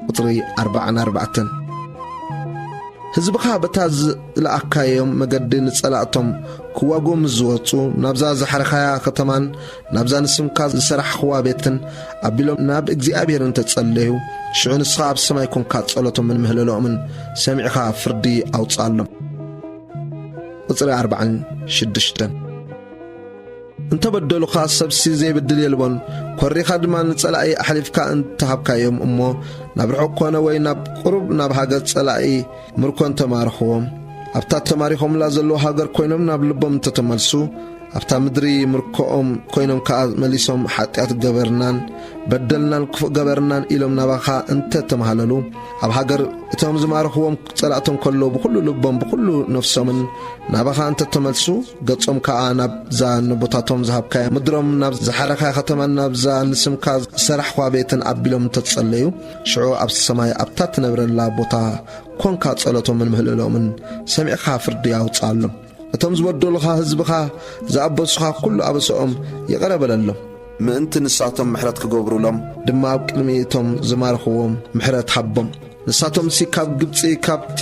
ቁጽሪ ኣርብዓን ኣርባዕተን። ህዝብኻ በታ ዝለኣካዮም መገዲ ንጸላእቶም ክዋግኡ ምስ ዝወጹ፣ ናብዛ ዝሓረኻያ ከተማን ናብዛ ንስምካ ዝሰራሕኽዋ ቤትን ኣቢሎም ናብ እግዚኣብሔር እንተጸለዩ፣ ሽዑ ንስኻ ኣብ ሰማይ ኮንካ ጸሎቶምን ምህለሎኦምን ሰሚዕኻ ፍርዲ ኣውጽኣሎም። ቁጽሪ ኣርባዓን ሽዱሽተን። እንተ በደሉኻ፣ ሰብሲ ዘይብድል የልቦን። ኮሪኻ ድማ ንጸላኢ ኣሕሊፍካ እንተ ሃብካዮም እሞ፣ ናብ ርሑቕ ኮነ ወይ ናብ ቁሩብ ናብ ሃገር ጸላኢ ምርኮ እንተ ማረኽዎም፣ ኣብታ ተማሪኾምላ ዘለዉ ሃገር ኮይኖም ናብ ልቦም እንተ ተመልሱ፣ ኣብታ ምድሪ ምርኮኦም ኮይኖም ከኣ መሊሶም ሓጢኣት ገበርናን በደልናን ክፉእ ገበርናን ኢሎም ናባኻ እንተ ተማሃለሉ፣ ኣብ ሃገር እቶም ዝማርኽዎም ጸላእቶም ከለዉ ብኹሉ ልቦም ብኹሉ ነፍሶምን ናባኻ እንተ ተመልሱ፣ ገጾም ከኣ ናብዛ ነቦታቶም ዝሃብካያ ምድሮም፣ ናብ ዝሓረኻያ ከተማን ናብዛ ንስምካ ዝሰራሕኳ ቤትን ኣቢሎም እንተ ጸለዩ፣ ሽዑ ኣብ ሰማይ ኣብታ ትነብረላ ቦታ ኮንካ ጸሎቶምን ምህልሎምን ሰሚዕኻ ፍርዲ ኣውጽኣሎም። እቶም ዝበደሉኻ ህዝብኻ ዝኣበሱኻ ኩሉ ኣበስኦም ይቕረ በለሎም። ምእንቲ ንሳቶም ምሕረት ክገብሩሎም ድማ ኣብ ቅድሚ እቶም ዝማርኽዎም ምሕረት ሃቦም። ንሳቶምሲ ካብ ግብጺ ካብቲ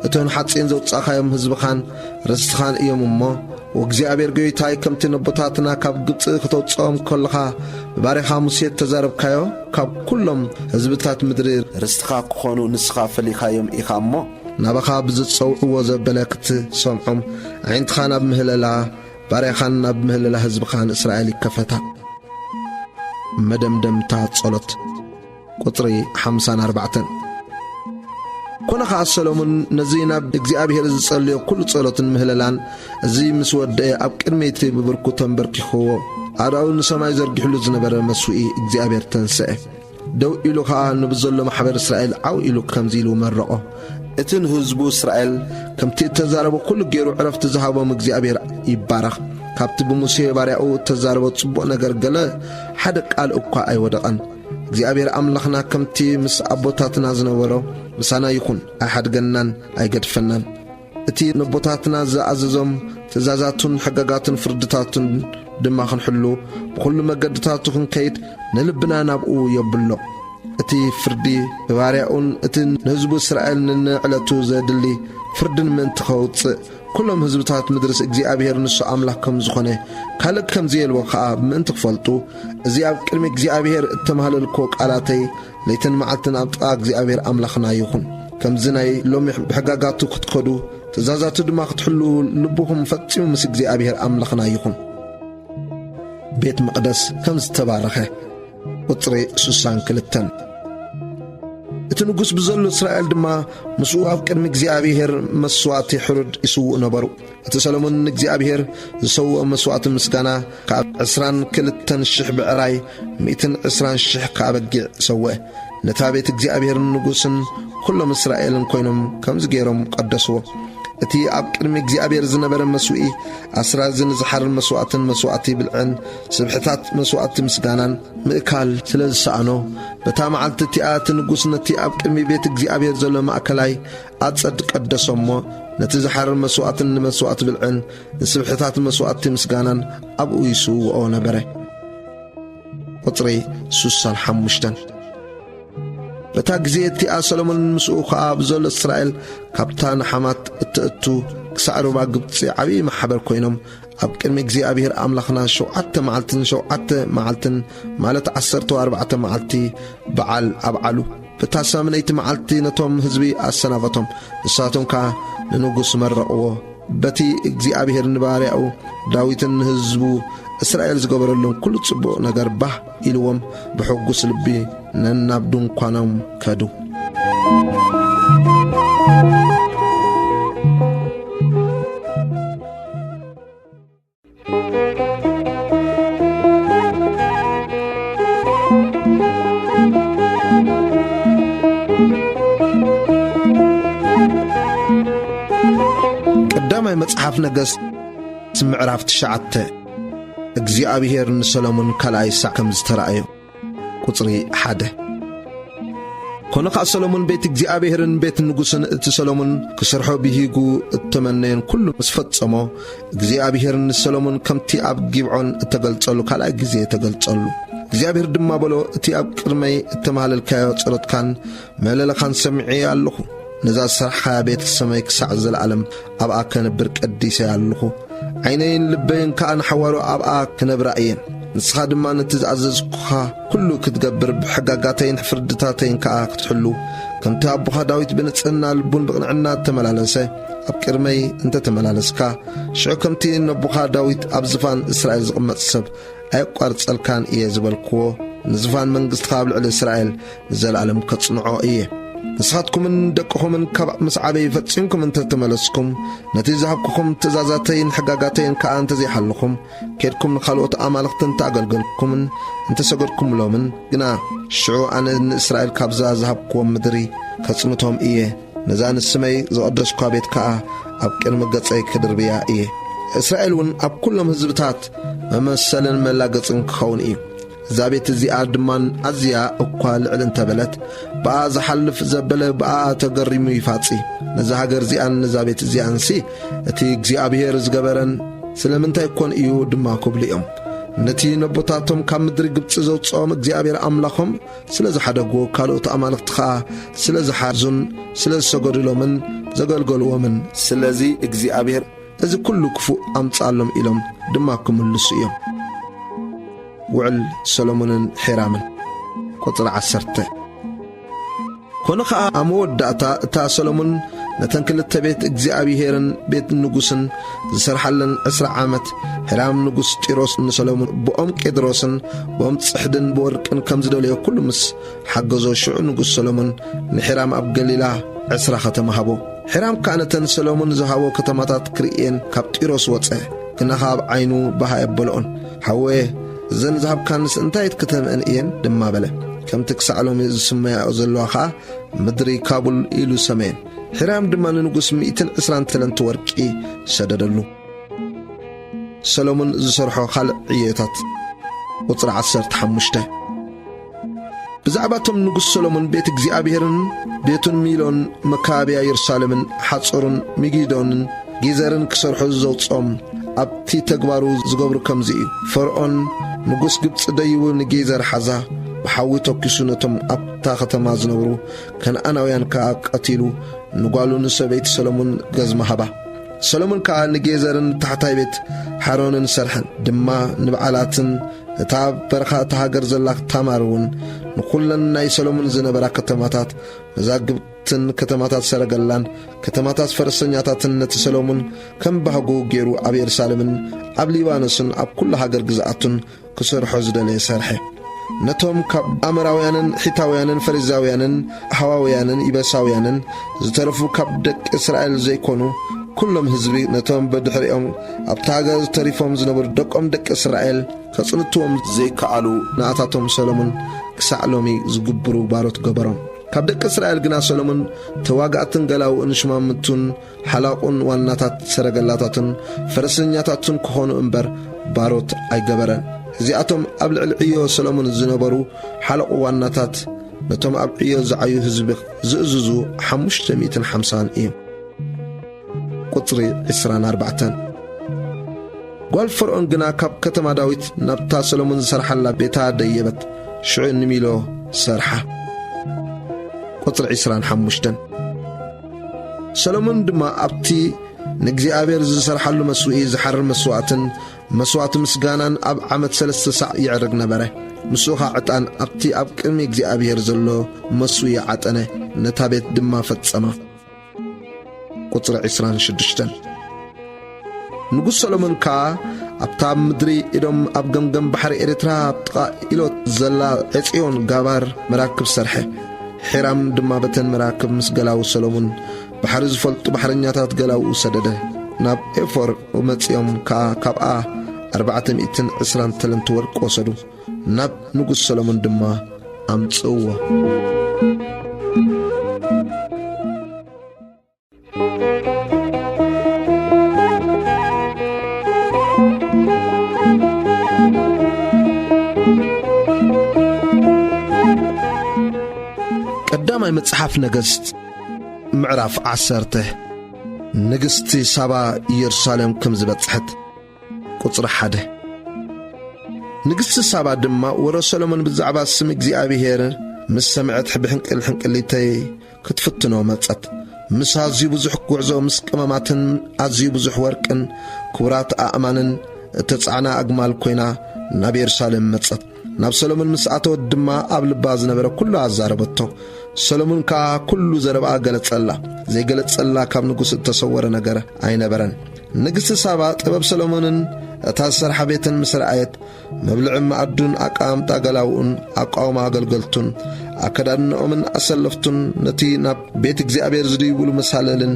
እቶን ሓጺን ዘውጻእካዮም ህዝብኻን ርስትኻን እዮም እሞ፣ ወእግዚኣብሔር ጐይታይ ከምቲ ነቦታትና ካብ ግብጺ ክተውጽኦም ከለኻ ብባሪኻ ሙሴ እተዛረብካዮ ካብ ኩሎም ህዝብታት ምድሪ ርስትኻ ክኾኑ ንስኻ ፈሊኻዮም ኢኻ እሞ፣ ናባኻ ብዝጸውዕዎ ዘበለ ክትሰምዖም ኣዒንትኻ ናብ ምህለላ ባርያኻን ናብ ምህለላ ህዝብኻን እስራኤል ይከፈታ። መደምደምታ ጸሎት። ቁጽሪ ሓምሳን ኣርባዕተን። ኮነ ኸኣ ሰሎሞን ነዚ ናብ እግዚኣብሔር ዝጸልዮ ኩሉ ጸሎትን ምህለላን እዚ ምስ ወደአ ኣብ ቅድሚ እቲ ብብርኩ ተንበርኪኽዎ ኣእዳዉ ንሰማይ ዘርጊሕሉ ዝነበረ መስውኢ እግዚኣብሔር ተንስአ። ደው ኢሉ ኸኣ ንብዘሎ ማሕበር እስራኤል ዓው ኢሉ ከምዚ ኢሉ መረቖ። እቲ ንህዝቡ እስራኤል ከምቲ እተዛረቦ ኩሉ ገይሩ ዕረፍቲ ዝሃቦም እግዚኣብሔር ይባረኽ። ካብቲ ብሙሴ ባርያኡ እተዛረቦ ጽቡቕ ነገር ገለ ሓደ ቃል እኳ ኣይወደቐን። እግዚኣብሔር ኣምላኽና ከምቲ ምስ ኣቦታትና ዝነበሮ ምሳና ይኹን፣ ኣይሓድገናን ኣይገድፈናን። እቲ ነቦታትና ዝኣዘዞም ትእዛዛቱን ሕገጋቱን ፍርድታቱን ድማ ክንሕሉ፣ ብኹሉ መገድታቱ ክንከይድ ንልብና ናብኡ የብሎ። እቲ ፍርዲ ብባርያኡን እቲ ንህዝቡ እስራኤል ንንዕለቱ ዘድሊ ፍርድን ምእንቲ ኸውጽእ፣ ኩሎም ህዝብታት ምድርስ እግዚኣብሔር ንሱ ኣምላኽ ከም ዝኾነ፣ ካልእ ከም ዘየልቦ ኸኣ ምእንቲ ክፈልጡ፣ እዚ ኣብ ቅድሚ እግዚኣብሔር እተማህለልክዎ ቃላተይ ለይትን መዓልትን ኣብ ጥቓ እግዚኣብሔር ኣምላኽና ይኹን። ከምዚ ናይ ሎሚ ብሕጋጋቱ ክትከዱ፣ ትእዛዛቱ ድማ ክትሕልዉ ልብኹም ፈጺሙ ምስ እግዚኣብሔር ኣምላኽና ይኹን። ቤት መቕደስ ከም ዝተባረኸ። ቁጽሪ ስሳን ክልተን። እቲ ንጉስ ብዘሎ እስራኤል ድማ ምስኡ ኣብ ቅድሚ እግዚኣብሔር መስዋእቲ ሕሩድ ይስውኡ ነበሩ። እቲ ሰሎሞን ንእግዚኣብሔር ዝሰውኦ መስዋእቲ ምስጋና ካብ ዕስራን ክልተን ሽሕ ብዕራይ፣ ሚእትን ዕስራን ሽሕ ከኣ በጊዕ ሰውአ። ነታ ቤት እግዚኣብሔርን ንጉስን ኩሎም እስራኤልን ኮይኖም ከምዚ ገይሮም ቀደስዎ። እቲ ኣብ ቅድሚ እግዚኣብሔር ዝነበረ መስውኢ ኣስራዚ ንዝሓርን መስዋእትን መስዋእቲ ብልዕን ስብሕታት መስዋእቲ ምስጋናን ምእካል ስለ ዝሰኣኖ፣ በታ መዓልቲ እቲኣ እቲ ንጉስ ነቲ ኣብ ቅድሚ ቤት እግዚኣብሔር ዘሎ ማእከላይ ኣጸድ ቀደሶ እሞ፣ ነቲ ዝሓርን መስዋእትን ንመስዋእቲ ብልዕን ንስብሕታት መስዋእቲ ምስጋናን ኣብኡ ይስውኦ ነበረ። ቁጽሪ ስሳን ሓሙሽተን። በታ ግዜ እቲኣ ሰሎሞንን ምስኡ ኸኣ ብዘሎ እስራኤል ካብታ ንሓማት እትእቱ ክሳዕ ሩባ ግብጺ ዓብዪ ማሕበር ኮይኖም ኣብ ቅድሚ እግዚኣብሔር ኣምላኽና ሸውዓተ መዓልትን ሸውዓተ መዓልትን ማለት ዓሰርተ ኣርባዕተ መዓልቲ በዓል ኣብዓሉ። በታ ሳምነይቲ መዓልቲ ነቶም ህዝቢ ኣሰናበቶም። ንሳቶም ከኣ ንንጉስ መረቕዎ። በቲ እግዚኣብሔር ንባርያኡ ዳዊትን ንህዝቡ እስራኤል ዝገበረሎም ኩሉ ጽቡቕ ነገር ባህ ኢልዎም ብሕጉስ ልቢ ነናብ ድንኳኖም ከዱ። ቀዳማይ መጽሓፍ ነገስት ምዕራፍ ትሽዓተ። እግዚኣብሔር ንሰሎሞን ካልኣይ ሳዕ ከም ዝተራእዮ። ቁጽሪ ሓደ። ኮነ ኸኣ ሰሎሞን ቤት እግዚኣብሔርን ቤት ንጉስን እቲ ሰሎሞን ክሰርሖ ብሂጉ እተመነየን ኩሉ ምስ ፈጸሞ፣ እግዚኣብሔር ንሰሎሞን ከምቲ ኣብ ጊብዖን እተገልጸሉ ካልኣይ ግዜ ተገልጸሉ። እግዚኣብሔር ድማ በሎ፣ እቲ ኣብ ቅድመይ እተማህለልካዮ ጸሎትካን መለለኻን ሰሚዐ ኣለኹ። ነዛ ዝሰርሕኻያ ቤት ሰማይ ክሳዕ ዘለኣለም ኣብኣ ከነብር ቀዲሰያ ኣለኹ። ዓይነይን ልበይን ከኣ ንሓዋሩ ኣብኣ ክነብራ እየን። ንስኻ ድማ ነቲ ዝኣዘዝኩኻ ኩሉ ክትገብር፣ ብሕጋጋተይን ፍርድታተይን ከኣ ክትሕሉ፣ ከምቲ ኣቦኻ ዳዊት ብንጽህና ልቡን ብቕንዕና እተመላለሰ፣ ኣብ ቅድመይ እንተ ተመላለስካ፣ ሽዑ ከምቲ ነቦኻ ዳዊት ኣብ ዝፋን እስራኤል ዝቕመጥ ሰብ ኣየቋርጸልካን እየ ዝበልክዎ፣ ንዝፋን መንግስትኻ ኣብ ልዕሊ እስራኤል ንዘለኣለም ከጽንዖ እየ። ንስኻትኩምን ደቅኹምን ካብ ምስ ዓበይ ፈጺምኩም እንተ ተመለስኩም፣ ነቲ ዝሃብኩኹም ትእዛዛተይን ሕጋጋተይን ከኣ እንተ ዘይሓለኹም፣ ኬድኩም ንኻልኦት ኣማልኽቲ እንተ ኣገልገልኩምን እንተ ሰገድኩምሎምን ግና፣ ሽዑ ኣነ ንእስራኤል ካብዛ ዝሃብኩዎም ምድሪ ከጽንቶም እየ፣ ነዛ ንስመይ ዘቐደስኳ ቤት ከኣ ኣብ ቅድሚ ገጸይ ክድርብያ እየ። እስራኤል እውን ኣብ ኩሎም ህዝብታት መመሰልን መላገጽን ክኸውን እዩ። እዛ ቤት እዚኣ ድማ ኣዝያ እኳ ልዕል እንተበለት፣ ብኣ ዝሓልፍ ዘበለ ብኣ ተገሪሙ ይፋጺ። ነዛ ሃገር እዚኣን ነዛ ቤት እዚኣንሲ እቲ እግዚኣብሔር ዝገበረን ስለምንታይ ኮን እዩ ድማ ክብሉ እዮም። ነቲ ነቦታቶም ካብ ምድሪ ግብጺ ዘውጽኦም እግዚኣብሔር ኣምላኾም ስለ ዝሓደጉ፣ ካልኦት ኣማልኽቲ ኸኣ ስለ ዝሓዙን ስለ ዝሰገዱሎምን ዘገልገልዎምን፣ ስለዚ እግዚኣብሔር እዚ ኩሉ ክፉእ ኣምጻሎም ኢሎም ድማ ክምልሱ እዮም። ውዕል ሰሎሞንን ሒራምን። ቁጽሪ ዓሰርተ። ኮነ ኸኣ ኣብ መወዳእታ እታ ሰሎሞን ነተን ክልተ ቤት እግዚኣብሄርን ቤት ንጉስን ዝሰርሓለን ዕስራ ዓመት፣ ሒራም ንጉስ ጢሮስ ንሰሎሞን ብኦም ቄድሮስን ብኦም ጽሕድን ብወርቅን ከም ዝደለዮ ኩሉ ምስ ሓገዞ፣ ሽዑ ንጉስ ሰሎሞን ንሒራም ኣብ ገሊላ ዕስራ ከተማ ሃቦ። ሒራም ከኣ ነተን ሰሎሞን ዝሃቦ ከተማታት ክርእየን ካብ ጢሮስ ወጸ። ግና ኸኣ ኣብ ዓይኑ ባህ ኣየበልኦን። ሓወየ፣ እዘን ዝሃብካንስ እንታይት ከተመአን እየን? ድማ በለ። ከምቲ ክሳዕ ሎሚ ዝስመያኦ ዘለዋ ኸኣ ምድሪ ካቡል ኢሉ ሰመየን። ሒራም ድማ ንንጉስ ሚእትን ዕስራን ተለንቲ ወርቂ ሰደደሉ። ሰሎሞን ዝሰርሖ ካልእ ዕዮታት። ቁጽሪ ዓሰርተ ሓሙሽተ። ብዛዕባ እቶም ንጉስ ሰሎሞን ቤት እግዚኣብሔርን ቤቱን ሚሎን መካብያ የሩሳሌምን ሓጾርን ሚጊዶንን ጌዘርን ክሰርሑ ዘውጽኦም ኣብቲ ተግባሩ ዝገብሩ ከምዚ እዩ። ፈርዖን ንጉስ ግብጺ ደይቡ ንጌዘር ሓዛ፣ ብሓዊ ተኪሱ ነቶም ኣብታ ከተማ ዝነብሩ ከነኣናውያን ከኣ ቀቲሉ፣ ንጓሉ ንሰበይቲ ሰሎሞን ገዝማ ሃባ። ሰሎሞን ከኣ ንጌዘርን ታሕታይ ቤት ሓሮንን ሰርሐን፣ ድማ ንበዓላትን እታ ኣብ በረኻ እታ ሃገር ዘላ ታማር እውን፣ ንኹለን ናይ ሰሎሞን ዝነበራ ከተማታት መዛግብትን ከተማታት ሰረገላን ከተማታት ፈረሰኛታትን ነቲ ሰሎሞን ከም ባህጉ ገይሩ ኣብ የሩሳሌምን ኣብ ሊባኖስን ኣብ ኩሉ ሃገር ግዝኣቱን ክሰርሖ ዝደለየ ሰርሐ። ነቶም ካብ ኣመራውያንን ሒታውያንን ፈሪዛውያንን ሃዋውያንን ይበሳውያንን ዝተረፉ ካብ ደቂ እስራኤል ዘይኮኑ ኩሎም ህዝቢ፣ ነቶም ብድሕሪኦም ኣብታ ሃገር ተሪፎም ዝነበሩ ደቆም ደቂ እስራኤል ከጽንትዎም ዘይከኣሉ፣ ንኣታቶም ሰሎሞን ክሳዕ ሎሚ ዝግብሩ ባሮት ገበሮም። ካብ ደቂ እስራኤል ግና ሰሎሞን ተዋጋእትን ገላውእን ሽማምንቱን ሓላቑን ዋናታት ሰረገላታትን ፈረሰኛታትን ክኾኑ እምበር ባሮት ኣይገበረን። እዚኣቶም ኣብ ልዕሊ ዕዮ ሰሎሞን ዝነበሩ ሓለቑ ዋናታት ነቶም ኣብ ዕዮ ዝዓዩ ህዝቢ ዝእዝዙ ሓሙሽተ ሚእትን ሓምሳን እዮም። ቁጽሪ ዕስራን ኣርባዕተን። ጓል ፈርዖን ግና ካብ ከተማ ዳዊት ናብታ ሰሎሞን ዝሰርሓላ ቤታ ደየበት፣ ሽዑ ንሚሎ ሰርሓ። ቁጽሪ ዕስራን ሓሙሽተን። ሰሎሞን ድማ ኣብቲ ንእግዚኣብሔር ዝሰርሓሉ መስውኢ ዝሓርድ መስዋእትን መስዋእቲ ምስጋናን ኣብ ዓመት ሰለስተ ሳዕ የዕርግ ነበረ። ምስኡ ኸኣ ዕጣን ኣብቲ ኣብ ቅድሚ እግዚኣብሔር ዘሎ መስውኢ ዓጠነ፣ ነታ ቤት ድማ ፈጸማ። ቁጽሪ ዕስራን ሽዱሽተን። ንጉስ ሰሎሞን ከኣ ኣብታ ኣብ ምድሪ ኤዶም ኣብ ገምገም ባሕሪ ኤርትራ ኣብ ጥቓ ኢሎት ዘላ ዔጽዮን ጋባር መራክብ ሰርሐ። ሒራም ድማ በተን መራክብ ምስ ገላዉ ሰሎሞን ባሕሪ ዝፈልጡ ባሕረኛታት ገላውኡ ሰደደ። ናብ ኤፎር መጺኦም ከኣ ካብኣ ኣርባዕተ ሚእትን ዕስራን ተለንቲ ወርቂ ወሰዱ። ናብ ንጉስ ሰሎሞን ድማ ኣምጽእዎ። ቀዳማይ መጽሓፍ ነገስት ምዕራፍ ዓሰርተ። ንግስቲ ሳባ ኢየሩሳሌም ከም ዝበጽሐት። ቁጽሪ ሓደ። ንግስቲ ሳባ ድማ ወረ ሰሎሞን ብዛዕባ ስም እግዚኣብሔር ምስ ሰምዐት፣ ብሕንቅል ሕንቅሊተይ ክትፍትኖ መጸት። ምስ ኣዝዩ ብዙሕ ጉዕዞ፣ ምስ ቀመማትን ኣዝዩ ብዙሕ ወርቅን ክቡራት ኣእማንን እተጻዕና ኣግማል ኮይና ናብ የሩሳሌም መጸት። ናብ ሰሎሞን ምስ ኣተወት ድማ ኣብ ልባ ዝነበረ ኩሉ ኣዛረበቶ። ሰሎሞን ከኣ ኩሉ ዘረባኣ ገለጸላ። ዘይገለጸላ ካብ ንጉስ እተሰወረ ነገር ኣይነበረን። ንግስቲ ሳባ ጥበብ ሰሎሞንን እታ ዝሰርሓ ቤትን ምስ ረኣየት፣ መብልዒ መኣዱን ኣቀማምጣ ገላውኡን ኣቃውማ ኣገልገልቱን ኣከዳድናኦምን ኣሰለፍቱን ነቲ ናብ ቤት እግዚኣብሔር ዝድይብሉ መሳለልን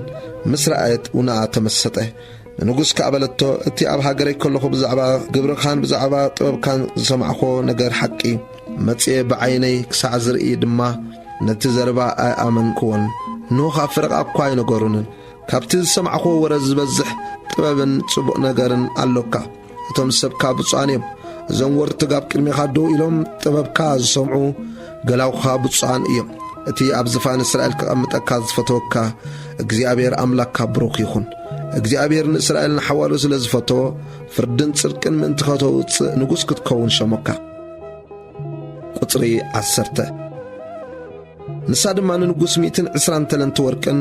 ምስ ረኣየት ውናኣ ተመሰጠ። ንንጉስ ከኣ በለቶ፣ እቲ ኣብ ሃገረይ ከለኹ ብዛዕባ ግብርኻን ብዛዕባ ጥበብካን ዝሰማዕኮ ነገር ሓቂ መጽኤ ብዓይነይ ክሳዕ ዝርኢ ድማ ነቲ ዘረባ ኣይኣመንክዎን። እንሆ ከኣ ፈረቓ እኳ ኣይነገሩንን። ካብቲ ዝሰማዕኮ ወረ ዝበዝሕ ጥበብን ጽቡቕ ነገርን ኣሎካ። እቶም ሰብካ ብፁዓን እዮም። እዞም ወርትግ ኣብ ቅድሜኻ ደው ኢሎም ጥበብካ ዝሰምዑ ገላውኻ ብፁዓን እዮም። እቲ ኣብ ዝፋን እስራኤል ክቐምጠካ ዝፈተወካ እግዚኣብሔር ኣምላክካ ብሩኽ ይኹን። እግዚኣብሔር ንእስራኤል ንሓዋሉ ስለ ዝፈተዎ፣ ፍርድን ጽድቅን ምእንቲ ከተውጽእ ንጉስ ክትከውን ሸሞካ። ቁጽሪ ዓሰርተ። ንሳ ድማ ንንጉስ ሚእትን ዕስራን ተለንቲ ወርቅን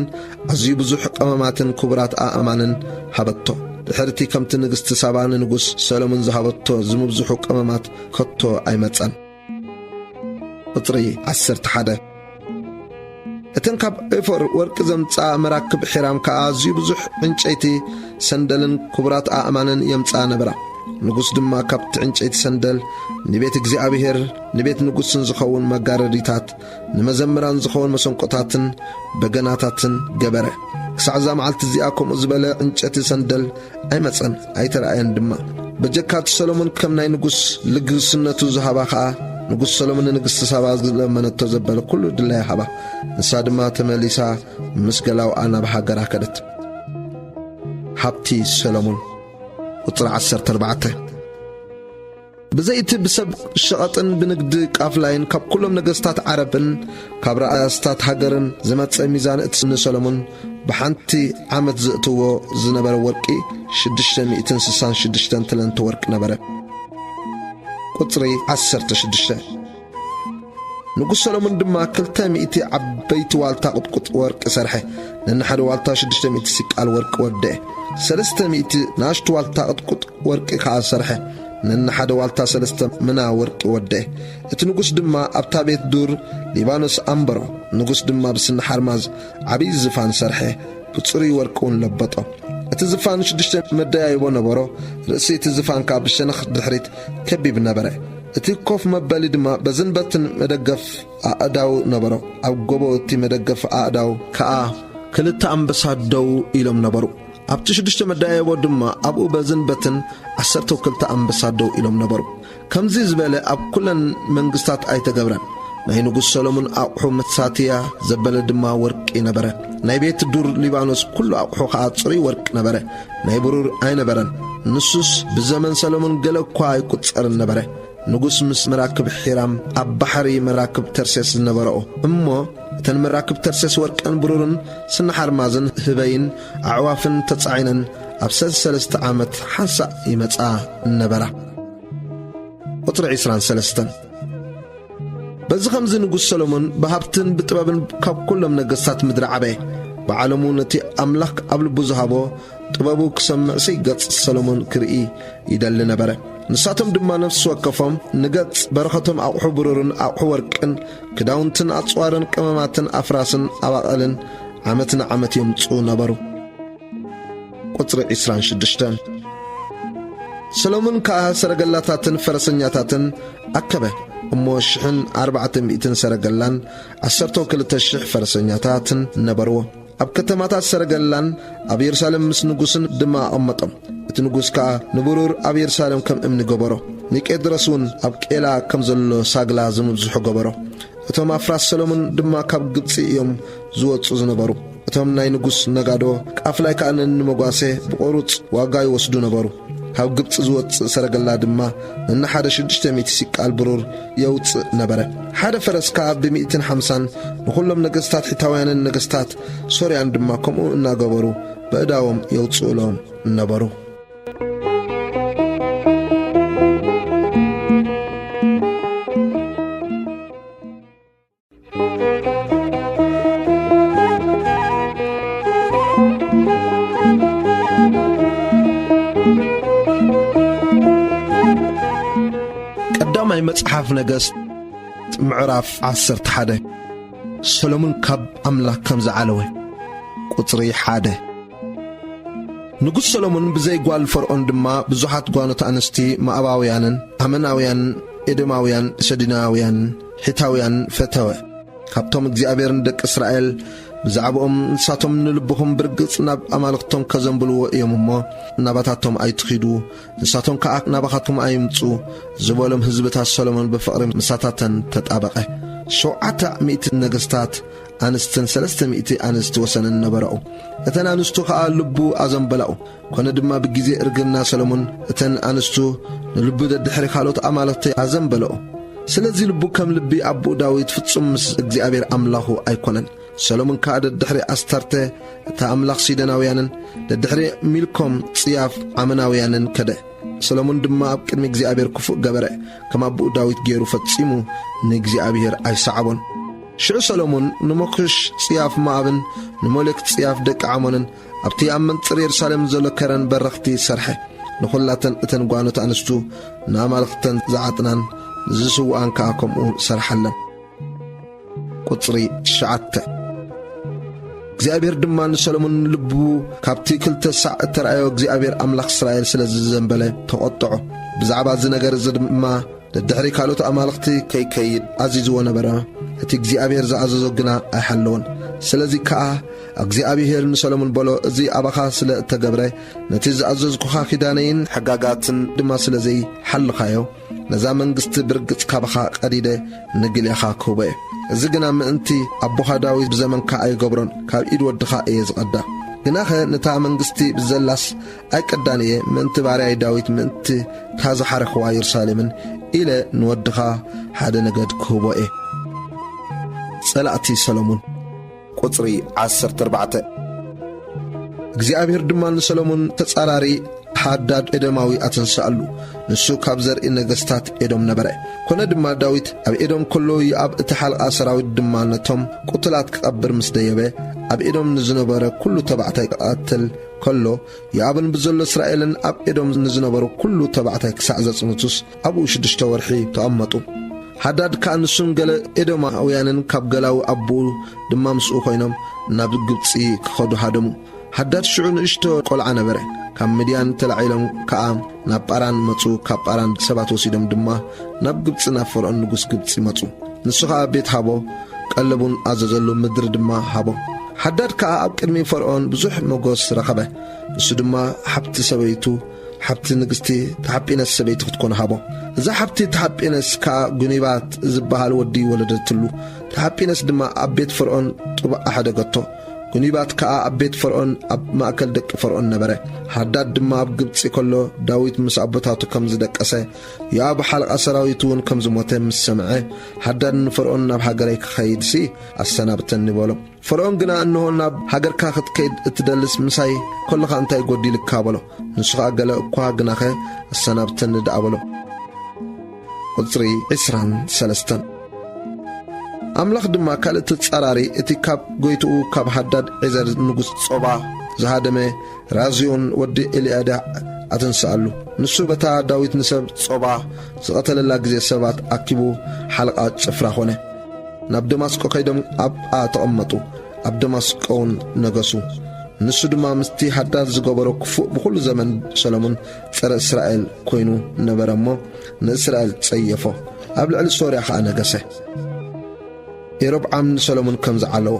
ኣዝዩ ብዙሕ ቀመማትን ክቡራት ኣእማንን ሃበቶ። ድሕርቲ ከምቲ ንግስቲ ሳባ ንንጉስ ሰሎሞን ዝሃበቶ ዝምብዝሑ ቀመማት ከቶ ኣይመጸን። ቁጽሪ ዓሰርተ ሓደ። እተን ካብ ኦፊር ወርቂ ዘምጽኣ መራክብ ሒራም ከኣ ኣዝዩ ብዙሕ ዕንጨይቲ ሰንደልን ክቡራት ኣእማንን የምጽኣ ነበራ። ንጉስ ድማ ካብቲ ዕንጨይቲ ሰንደል ንቤት እግዚኣብሔር ንቤት ንጉስን ዝኸውን መጋረዲታት፣ ንመዘምራን ዝኸውን መሰንቆታትን በገናታትን ገበረ። ክሳዕ እዛ መዓልቲ እዚኣ ከምኡ ዝበለ ዕንጨይቲ ሰንደል ኣይመጸን፣ ኣይተራእየን ድማ። በጀካ እቲ ሰሎሞን ከም ናይ ንጉስ ልግስነቱ ዝሃባ ኸኣ፣ ንጉስ ሰሎሞን ንንግስቲ ሳባ ዝለመነቶ ዘበለ ኩሉ ድላያ ሃባ። ንሳ ድማ ተመሊሳ ምስ ገላውኣ ናብ ሃገራ ከደት። ሃብቲ ሰሎሞን። ቁጽሪ ዓሰርተ ኣርባዕተ። ብዘይቲ ብሰብ ሸቐጥን ብንግዲ ቃፍላይን ካብ ኩሎም ነገስታት ዓረብን ካብ ራእስታት ሃገርን ዝመጸ ሚዛን እቲ ንሰሎሞን ብሓንቲ ዓመት ዘእትዎ ዝነበረ ወርቂ ሽዱሽተ ሚእትን ስሳን ሽዱሽተን ተለንቲ ወርቂ ነበረ። ቁጽሪ ዓሰርተ ሽዱሽተ። ንጉስ ሰሎሞን ድማ ክልተ ሚእቲ ዓበይቲ ዋልታ ቁጥቁጥ ወርቂ ሰርሐ፣ ነንሓደ ዋልታ ሽዱሽተ ሚእቲ ሲቃል ወርቂ ወደአ። ሰለስተ ሚእቲ ንኣሽቱ ዋልታ ቁጥቁጥ ወርቂ ከኣ ሰርሐ፣ ነንሓደ ዋልታ ሰለስተ ምና ወርቂ ወደአ። እቲ ንጉስ ድማ ኣብታ ቤት ዱር ሊባኖስ ኣንበሮ። ንጉስ ድማ ብስኒ ሓርማዝ ዓብዪ ዝፋን ሰርሐ፣ ብጽሩይ ወርቂ እውን ለበጦ። እቲ ዝፋን ሽዱሽተ መደያይቦ ነበሮ። ርእሲ እቲ ዝፋን ከኣ ብሸነኽ ድሕሪት ከቢብ ነበረ። እቲ ኮፍ መበሊ ድማ በዝንበትን መደገፍ ኣእዳው ነበሮ። ኣብ ጎቦ እቲ መደገፍ ኣእዳው ከኣ ክልተ ኣንበሳ ደው ኢሎም ነበሩ። ኣብቲ ሽዱሽተ መደያይቦ ድማ ኣብኡ በዝንበትን ዓሰርተው ክልተ ኣንበሳ ደው ኢሎም ነበሩ። ከምዚ ዝበለ ኣብ ኩለን መንግስታት ኣይተገብረን። ናይ ንጉስ ሰሎሞን ኣቑሑ መሳትያ ዘበለ ድማ ወርቂ ነበረ። ናይ ቤት ዱር ሊባኖስ ኩሉ ኣቑሑ ኸኣ ጽሩይ ወርቂ ነበረ፣ ናይ ብሩር ኣይነበረን። ንሱስ ብዘመን ሰሎሞን ገለ እኳ ኣይቁጸርን ነበረ። ንጉስ ምስ መራክብ ሒራም ኣብ ባሕሪ መራክብ ተርሴስ ዝነበረኦ እሞ፣ እተን መራክብ ተርሴስ ወርቅን ብሩርን ስኒ ሓርማዝን ህበይን ኣዕዋፍን ተጻዒነን ኣብ ሰለስተ ዓመት ሓንሳእ ይመጻ ነበራ። ቁጽሪ ዕስራን ሰለስተን። በዚ ኸምዚ ንጉስ ሰሎሞን ብሃብትን ብጥበብን ካብ ኩሎም ነገስታት ምድሪ ዓበየ። ብዓለሙ ነቲ ኣምላኽ ኣብ ልቡ ዝሃቦ ጥበቡ ክሰምዕ ዘይገጽ ሰሎሞን ክርኢ ይደሊ ነበረ። ንሳቶም ድማ ነፍሲ ወከፎም ንገጽ በረኸቶም ኣቑሑ ብሩርን ኣቑሑ ወርቅን፣ ክዳውንትን ኣጽዋርን ቀመማትን ኣፍራስን ኣባቐልን ዓመት ንዓመት የምጽኡ ነበሩ። ቁጽሪ ዕስራን ሽዱሽተን። ሰሎሞን ከኣ ሰረገላታትን ፈረሰኛታትን ኣከበ፣ እሞ ሽሕን ኣርባዕተ ሚእትን ሰረገላን ዓሰርተ ክልተ ሽሕ ፈረሰኛታትን ነበርዎ። ኣብ ከተማታት ሰረገላን ኣብ የሩሳሌም ምስ ንጉስን ድማ ኣቐመጦም። እቲ ንጉስ ከኣ ንብሩር ኣብ የሩሳሌም ከም እምኒ ገበሮ። ንቄድሮስ እውን ኣብ ቄላ ከም ዘሎ ሳግላ ዝምብዝሑ ገበሮ። እቶም ኣፍራስ ሰሎሞን ድማ ካብ ግብጺ እዮም ዝወጹ ዝነበሩ። እቶም ናይ ንጉስ ነጋዶ ቃፍላይ ከኣ ነንመጓሰ ብቑሩጽ ዋጋ ይወስዱ ነበሩ። ካብ ግብጺ ዝወጽእ ሰረገላ ድማ ነንሓደ ሽዱሽተ ሚእቲ ሲቃል ብሩር የውጽእ ነበረ። ሓደ ፈረስ ከኣ ብሚእትን ሓምሳን፣ ንኹሎም ነገስታት ሒታውያንን ነገስታት ሶርያን ድማ ከምኡ እናገበሩ በእዳዎም የውጽኡሎም ነበሩ። ቀዳማይ መጽሓፍ ነገስት ምዕራፍ ዓሰርተ ሓደ። ሰሎሞን ካብ ኣምላኽ ከም ዝዓለወ። ቁጽሪ ሓደ። ንጉስ ሰሎሞን ብዘይ ጓል ፈርዖን ድማ ብዙሓት ጓኖት ኣንስቲ ሞኣባውያንን ኣመናውያንን ኤዶማውያን ሰዲናውያን ሒታውያን ፈተወ። ካብቶም እግዚኣብሔር ንደቂ እስራኤል ብዛዕባኦም ንሳቶም ንልብኹም ብርግጽ ናብ ኣማልኽቶም ከዘንብልዎ እዮም እሞ ናባታቶም ኣይትኺዱ፣ ንሳቶም ከኣ ናባኻትኩም ኣይምጹ ዝበሎም ህዝብታት ሰሎሞን ብፍቕሪ ምሳታተን ተጣበቐ። ሸውዓተ ሚእቲ ነገስታት ኣንስትን ሰለስተ ሚእቲ ኣንስቲ ወሰንን ነበረኡ። እተን ኣንስቱ ከኣ ልቡ ኣዘንበላኡ። ኮነ ድማ ብግዜ እርግና ሰሎሞን እተን ኣንስቱ ንልቡ ደድሕሪ ካልኦት ኣማልኽቲ ኣዘንበለኦ። ስለዚ ልቡ ከም ልቢ ኣቦኡ ዳዊት ፍጹም ምስ እግዚኣብሔር ኣምላኹ ኣይኮነን። ሰሎሞን ከኣ ደድሕሪ ኣስታርተ እታ ኣምላኽ ሲደናውያንን ደድሕሪ ሚልኮም ጽያፍ ዓመናውያንን ከደ። ሰሎሞን ድማ ኣብ ቅድሚ እግዚኣብሔር ክፉእ ገበረ፣ ከም ኣቦኡ ዳዊት ገይሩ ፈጺሙ ንእግዚኣብሔር ኣይሰዓቦን። ሽዑ ሰሎሞን ንሞክሽ ጽያፍ ሞኣብን ንሞሌክ ጽያፍ ደቂ ዓሞንን ኣብቲ ኣብ መንጽር የሩሳሌም ዘሎ ከረን በረኽቲ ሰርሐ። ንኹላተን እተን ጓኖት ኣንስቱ ንኣማልኽተን ዝዓጥናን ዝስውኣን ከኣ ከምኡ ሰርሓለን። ቁጽሪ ትሽዓተ። እግዚኣብሔር ድማ ንሰሎሞን ንልቡ ካብቲ ክልተ ሳዕ እተረኣዮ እግዚኣብሔር ኣምላኽ እስራኤል ስለ ዝዘንበለ ተቖጥዖ። ብዛዕባ እዚ ነገር እዚ ድማ ደድሕሪ ካልኦት ኣማልኽቲ ከይከይድ ኣዚዝዎ ነበረ። እቲ እግዚኣብሔር ዝኣዘዞ ግና ኣይሓለወን። ስለዚ ከኣ እግዚኣብሔር ንሰሎሞን በሎ፣ እዚ ኣባኻ ስለ እተገብረ፣ ነቲ ዝኣዘዝኩኻ ኪዳነይን ሕጋጋትን ድማ ስለ ዘይሓልኻዮ፣ ነዛ መንግስቲ ብርግጽ ካባኻ ቀዲደ ንግሌኻ ክህቦ እየ። እዚ ግና ምእንቲ ኣቦኻ ዳዊት ብዘመንካ ኣይገብሮን፣ ካብ ኢድ ወድኻ እየ ዝቐዳ። ግናኸ ነታ መንግስቲ ብዘላስ ኣይቀዳን እየ፣ ምእንቲ ባርያይ ዳዊት፣ ምእንቲ እታ ዝሓረኽዋ የሩሳሌምን ኢለ ንወድኻ ሓደ ነገድ ክህቦ እየ። ጸላእቲ ሰሎሞን። ቁጽሪ ዓሰርተ ኣርባዕተ። እግዚኣብሔር ድማ ንሰሎሞን ተጻራሪ ሃዳድ ኤዶማዊ ኣተንስኣሉ። ንሱ ካብ ዘርኢ ነገስታት ኤዶም ነበረ። ኮነ ድማ ዳዊት ኣብ ኤዶም ከሎ፣ ዮኣብ እቲ ሓለቓ ሰራዊት ድማ ነቶም ቅቱላት ክቐብር ምስ ደየበ፣ ኣብ ኤዶም ንዝነበረ ኩሉ ተባዕታይ ክቐትል ከሎ፣ ዮኣብን ብዘሎ እስራኤልን ኣብ ኤዶም ንዝነበሩ ኩሉ ተባዕታይ ክሳዕ ዘጽንቱስ ኣብኡ ሽዱሽተ ወርሒ ተቐመጡ። ሃዳድ ከኣ ንሱን ገለ ኤዶማውያንን ካብ ገላዊ ኣቦኡ ድማ ምስኡ ኮይኖም ናብ ግብጺ ክኸዱ ሃደሙ። ሃዳድ ሽዑ ንእሽቶ ቆልዓ ነበረ። ካብ ምድያን ተላዒሎም ከኣ ናብ ጳራን መጹ። ካብ ጳራን ሰባት ወሲዶም ድማ ናብ ግብጺ፣ ናብ ፈርዖን ንጉስ ግብጺ መጹ። ንሱ ኸኣ ቤት ሃቦ፣ ቀለቡን ኣዘዘሉ፣ ምድሪ ድማ ሃቦ። ሃዳድ ከኣ ኣብ ቅድሚ ፈርዖን ብዙሕ ሞገስ ረኸበ። ንሱ ድማ ሓብቲ ሰበይቱ፣ ሓብቲ ንግስቲ ተሓጲነስ ሰበይቲ ክትኮን ሃቦ። እዛ ሓብቲ ተሓጲነስ ከኣ ጉኒባት ዝበሃል ወዲ ወለደትሉ። ተሓጲነስ ድማ ኣብ ቤት ፈርዖን ጡብ ኣሕደገቶ። ጉኒባት ከኣ ኣብ ቤት ፈርዖን ኣብ ማእከል ደቂ ፈርዖን ነበረ። ሃዳድ ድማ ኣብ ግብጺ ከሎ ዳዊት ምስ ኣቦታቱ ከም ዝደቀሰ፣ ዮኣብ ሓለቓ ሰራዊት እውን ከም ዝሞተ ምስ ሰምዐ፣ ሃዳድ ንፈርዖን ናብ ሃገረይ ክኸይድሲ ኣሰናብተኒ በሎ። ፈርዖን ግና እንሆ ናብ ሃገርካ ክትከይድ እትደልስ ምሳይ ከለኻ እንታይ ጎዲልካ በሎ። ንሱ ኸኣ ገለ እኳ ግናኸ ኣሰናብተኒ ደኣ በሎ። ቁጽሪ ዕስራን ሰለስተን። ኣምላኽ ድማ ካልእ ተጻራሪ እቲ ካብ ጎይትኡ ካብ ሃዳድ ዔዘር ንጉስ ጾባ ዝሃደመ ራዝዮን ወዲ ኤልያዳ ኣተንስኣሉ። ንሱ በታ ዳዊት ንሰብ ጾባ ዝቐተለላ ግዜ ሰባት ኣኪቡ ሓለቓ ጭፍራ ኾነ። ናብ ደማስቆ ከይዶም ኣብኣ ተቐመጡ። ኣብ ደማስቆ እውን ነገሱ። ንሱ ድማ ምስቲ ሃዳድ ዝገበሮ ክፉእ ብኹሉ ዘመን ሰሎሞን ጸረ እስራኤል ኮይኑ ነበረ እሞ ንእስራኤል ጸየፎ። ኣብ ልዕሊ ሶርያ ኸኣ ነገሰ። የሮብዓም ንሰሎሞን ከም ዝዓለዎ።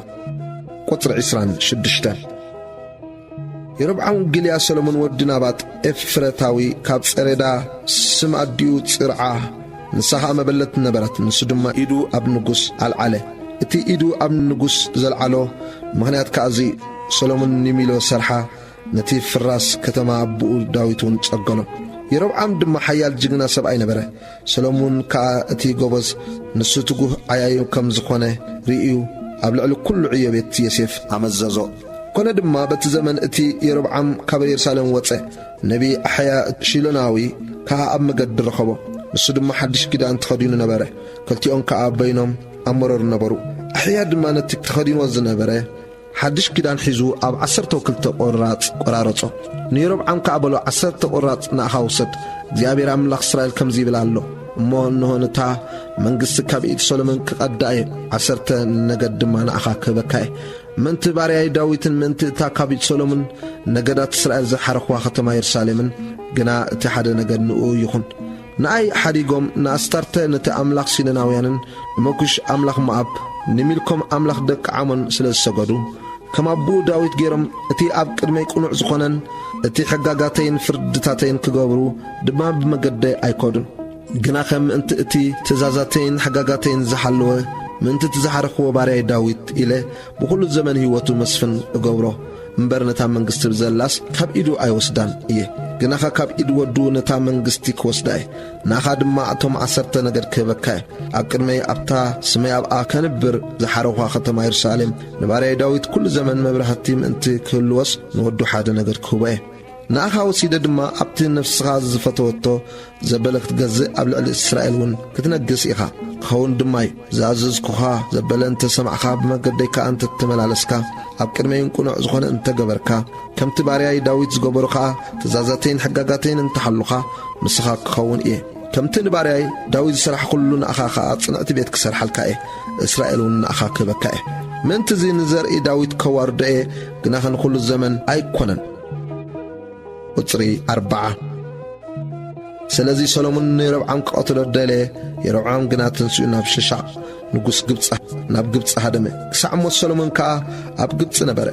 ቁጽሪ ዕስራን ሽዱሽተን። የሮብዓም ግልያ ሰሎሞን ወዲ ናባጥ ኤፍረታዊ ካብ ጸሬዳ ስም ኣዲኡ ጽርዓ፣ ንሳ ኸኣ መበለት ነበረት። ንሱ ድማ ኢዱ ኣብ ንጉስ ኣልዓለ። እቲ ኢዱ ኣብ ንጉስ ዘልዓሎ ምኽንያት ከኣ እዚ፣ ሰሎሞን ንሚሎ ሰርሓ፣ ነቲ ፍራስ ከተማ ኣቦኡ ዳዊት እውን ጸገኖ። የሮብዓም ድማ ሓያል ጅግና ሰብኣይ ነበረ። ሰሎሞን ከኣ እቲ ጎበዝ፣ ንሱ ትጉህ ዓያዩ ከም ዝኾነ ርእዩ፣ ኣብ ልዕሊ ኩሉ ዕዮ ቤት ዮሴፍ ኣመዘዞ። ኮነ ድማ በቲ ዘመን እቲ የሮብዓም ካብ የሩሳሌም ወጸ። ነቢ ኣሕያ ሺሎናዊ ከኣ ኣብ መገዲ ረኸቦ። ንሱ ድማ ሓድሽ ኪዳን ተኸዲኑ ነበረ። ክልቲኦም ከኣ በይኖም ኣብ መሮር ነበሩ። ኣሕያ ድማ ነቲ ተኸዲንዎ ዝነበረ ሓድሽ ኪዳን ሒዙ ኣብ ዓሰርተው ክልተ ቁራጽ ቆራረጾ። ንየሮብዓም ከኣ በሎ፣ "ዓሰርተ ቁራጽ ንኣኻ ውሰድ። እግዚኣብሔር ኣምላኽ እስራኤል ከምዚ ይብል ኣሎ፣ እሞ እንሆ ነታ መንግስቲ ካብ ኢድ ሰሎሞን ክቐድኣ እየ፣ ዓሰርተ ነገድ ድማ ንኣኻ ክህበካ እየ። ምእንቲ ባርያይ ዳዊትን ምእንቲ እታ ካብ ኢድ ሰሎሞን ነገዳት እስራኤል ዝሓረኽዋ ኸተማ የሩሳሌምን ግና እቲ ሓደ ነገር ንእኡ ይኹን። ንኣይ ሓዲጎም ንኣስታርተ ነቲ ኣምላኽ ሲዶናውያንን ንመኩሽ ኣምላኽ ሞኣብ ንሚልኮም ኣምላኽ ደቂ ዓሞን ስለ ዝሰገዱ፣ ከም ኣቦኡ ዳዊት ገይሮም እቲ ኣብ ቅድመይ ቅኑዕ ዝኾነን እቲ ሕጋጋተይን ፍርድታተይን ክገብሩ ድማ ብመገደይ ኣይከዱን። ግናኸ ምእንቲ እቲ ትእዛዛተይን ሕጋጋተይን ዝሓለወ፣ ምእንቲ እቲ ዝሓረኽዎ ባርያይ ዳዊት ኢለ ብኹሉ ዘመን ህይወቱ መስፍን እገብሮ እምበር፣ ነታ መንግስቲ ብዘላስ ካብ ኢዱ ኣይወስዳን እየ። ግናኸ ካብ ኢድ ወዱ ነታ መንግስቲ ክወስዳ እየ። ንኣኻ ድማ እቶም ዓሰርተ ነገድ ክህበካ እየ። ኣብ ቅድመይ ኣብታ ስመይ ኣብኣ ከንብር ዝሓረኹዋ ኸተማ የሩሳሌም ንባርያይ ዳዊት ኩሉ ዘመን መብራህቲ ምእንቲ ክህልወስ ንወዱ ሓደ ነገድ ክህቦ እየ። ንኣኻ ወሲደ ድማ ኣብቲ ነፍስኻ ዝፈተወቶ ዘበለ ክትገዝእ ኣብ ልዕሊ እስራኤል እውን ክትነግስ ኢኻ። ክኸውን ድማ እዩ። ዝኣዘዝኩኻ ዘበለ እንተ ሰማዕኻ፣ ብመገደይ ከኣ እንተ ተመላለስካ፣ ኣብ ቅድመይ ቅኑዕ ዝኾነ እንተ ገበርካ፣ ከምቲ ባርያይ ዳዊት ዝገበሩ ኸኣ ትእዛዛተይን ሕጋጋተይን እንተ ሓሉኻ፣ ምስኻ ክኸውን እየ። ከምቲ ንባርያይ ዳዊት ዝሰራሕኩሉ ንኣኻ ኸኣ ጽንዕቲ ቤት ክሰርሓልካ እየ። እስራኤል እውን ንኣኻ ክህበካ እየ። ምእንቲ እዚ ንዘርኢ ዳዊት ከዋርዶ እየ፣ ግናኸ ንኹሉ ዘመን ኣይኮነን። ቁጽሪ ኣርብዓ። ስለዚ ሰሎሞን ንየሮብዓም ክቐትሎ ደለየ። የሮብዓም ግና ተንሲኡ ናብ ሽሻቕ ንጉስ ግብጺ፣ ናብ ግብጺ ሃደመ። ክሳዕ ሞት ሰሎሞን ከኣ ኣብ ግብጺ ነበረ።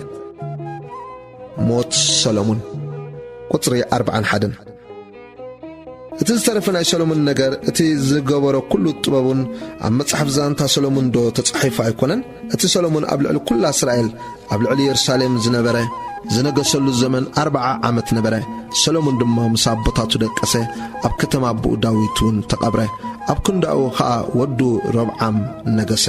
ሞት ሰሎሞን። ቁጽሪ ኣርብዓን ሓደን። እቲ ዝተረፈ ናይ ሰሎሞን ነገር፣ እቲ ዝገበሮ ኩሉ ጥበቡን ኣብ መጽሓፍ ዛንታ ሰሎሞን ዶ ተጻሒፉ ኣይኮነን? እቲ ሰሎሞን ኣብ ልዕሊ ኩላ እስራኤል፣ ኣብ ልዕሊ የሩሳሌም ዝነበረ፣ ዝነገሰሉ ዘመን ኣርብዓ ዓመት ነበረ። ሰሎሞን ድማ ምስ ኣቦታቱ ደቀሰ፣ ኣብ ከተማ ኣቦኡ ዳዊት እውን ተቐብረ። ኣብ ክንዳኡ ኸኣ ወዱ ሮብዓም ነገሰ።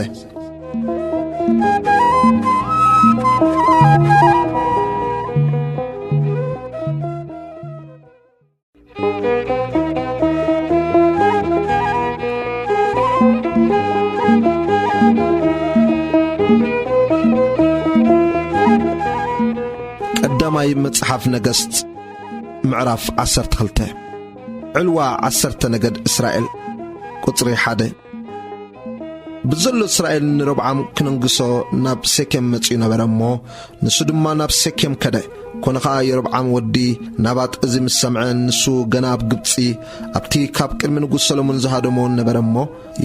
ቀዳማይ መጽሓፍ ነገስት ምዕራፍ ዓሰርተ ክልተ። ዕልዋ ዓሰርተ ነገድ እስራኤል። ቁጽሪ ሓደ። ብዘሎ እስራኤል ንሮብዓም ክነንግሶ ናብ ሴኬም መጺኡ ነበረ እሞ፣ ንሱ ድማ ናብ ሴኬም ከደ። ኮነ ኸኣ የሮብዓም ወዲ ናባጥ እዚ ምስ ሰምዐ፣ ንሱ ገና ኣብ ግብጺ፣ ኣብቲ ካብ ቅድሚ ንጉስ ሰሎሞን ዝሃደሞ ነበረ እሞ፣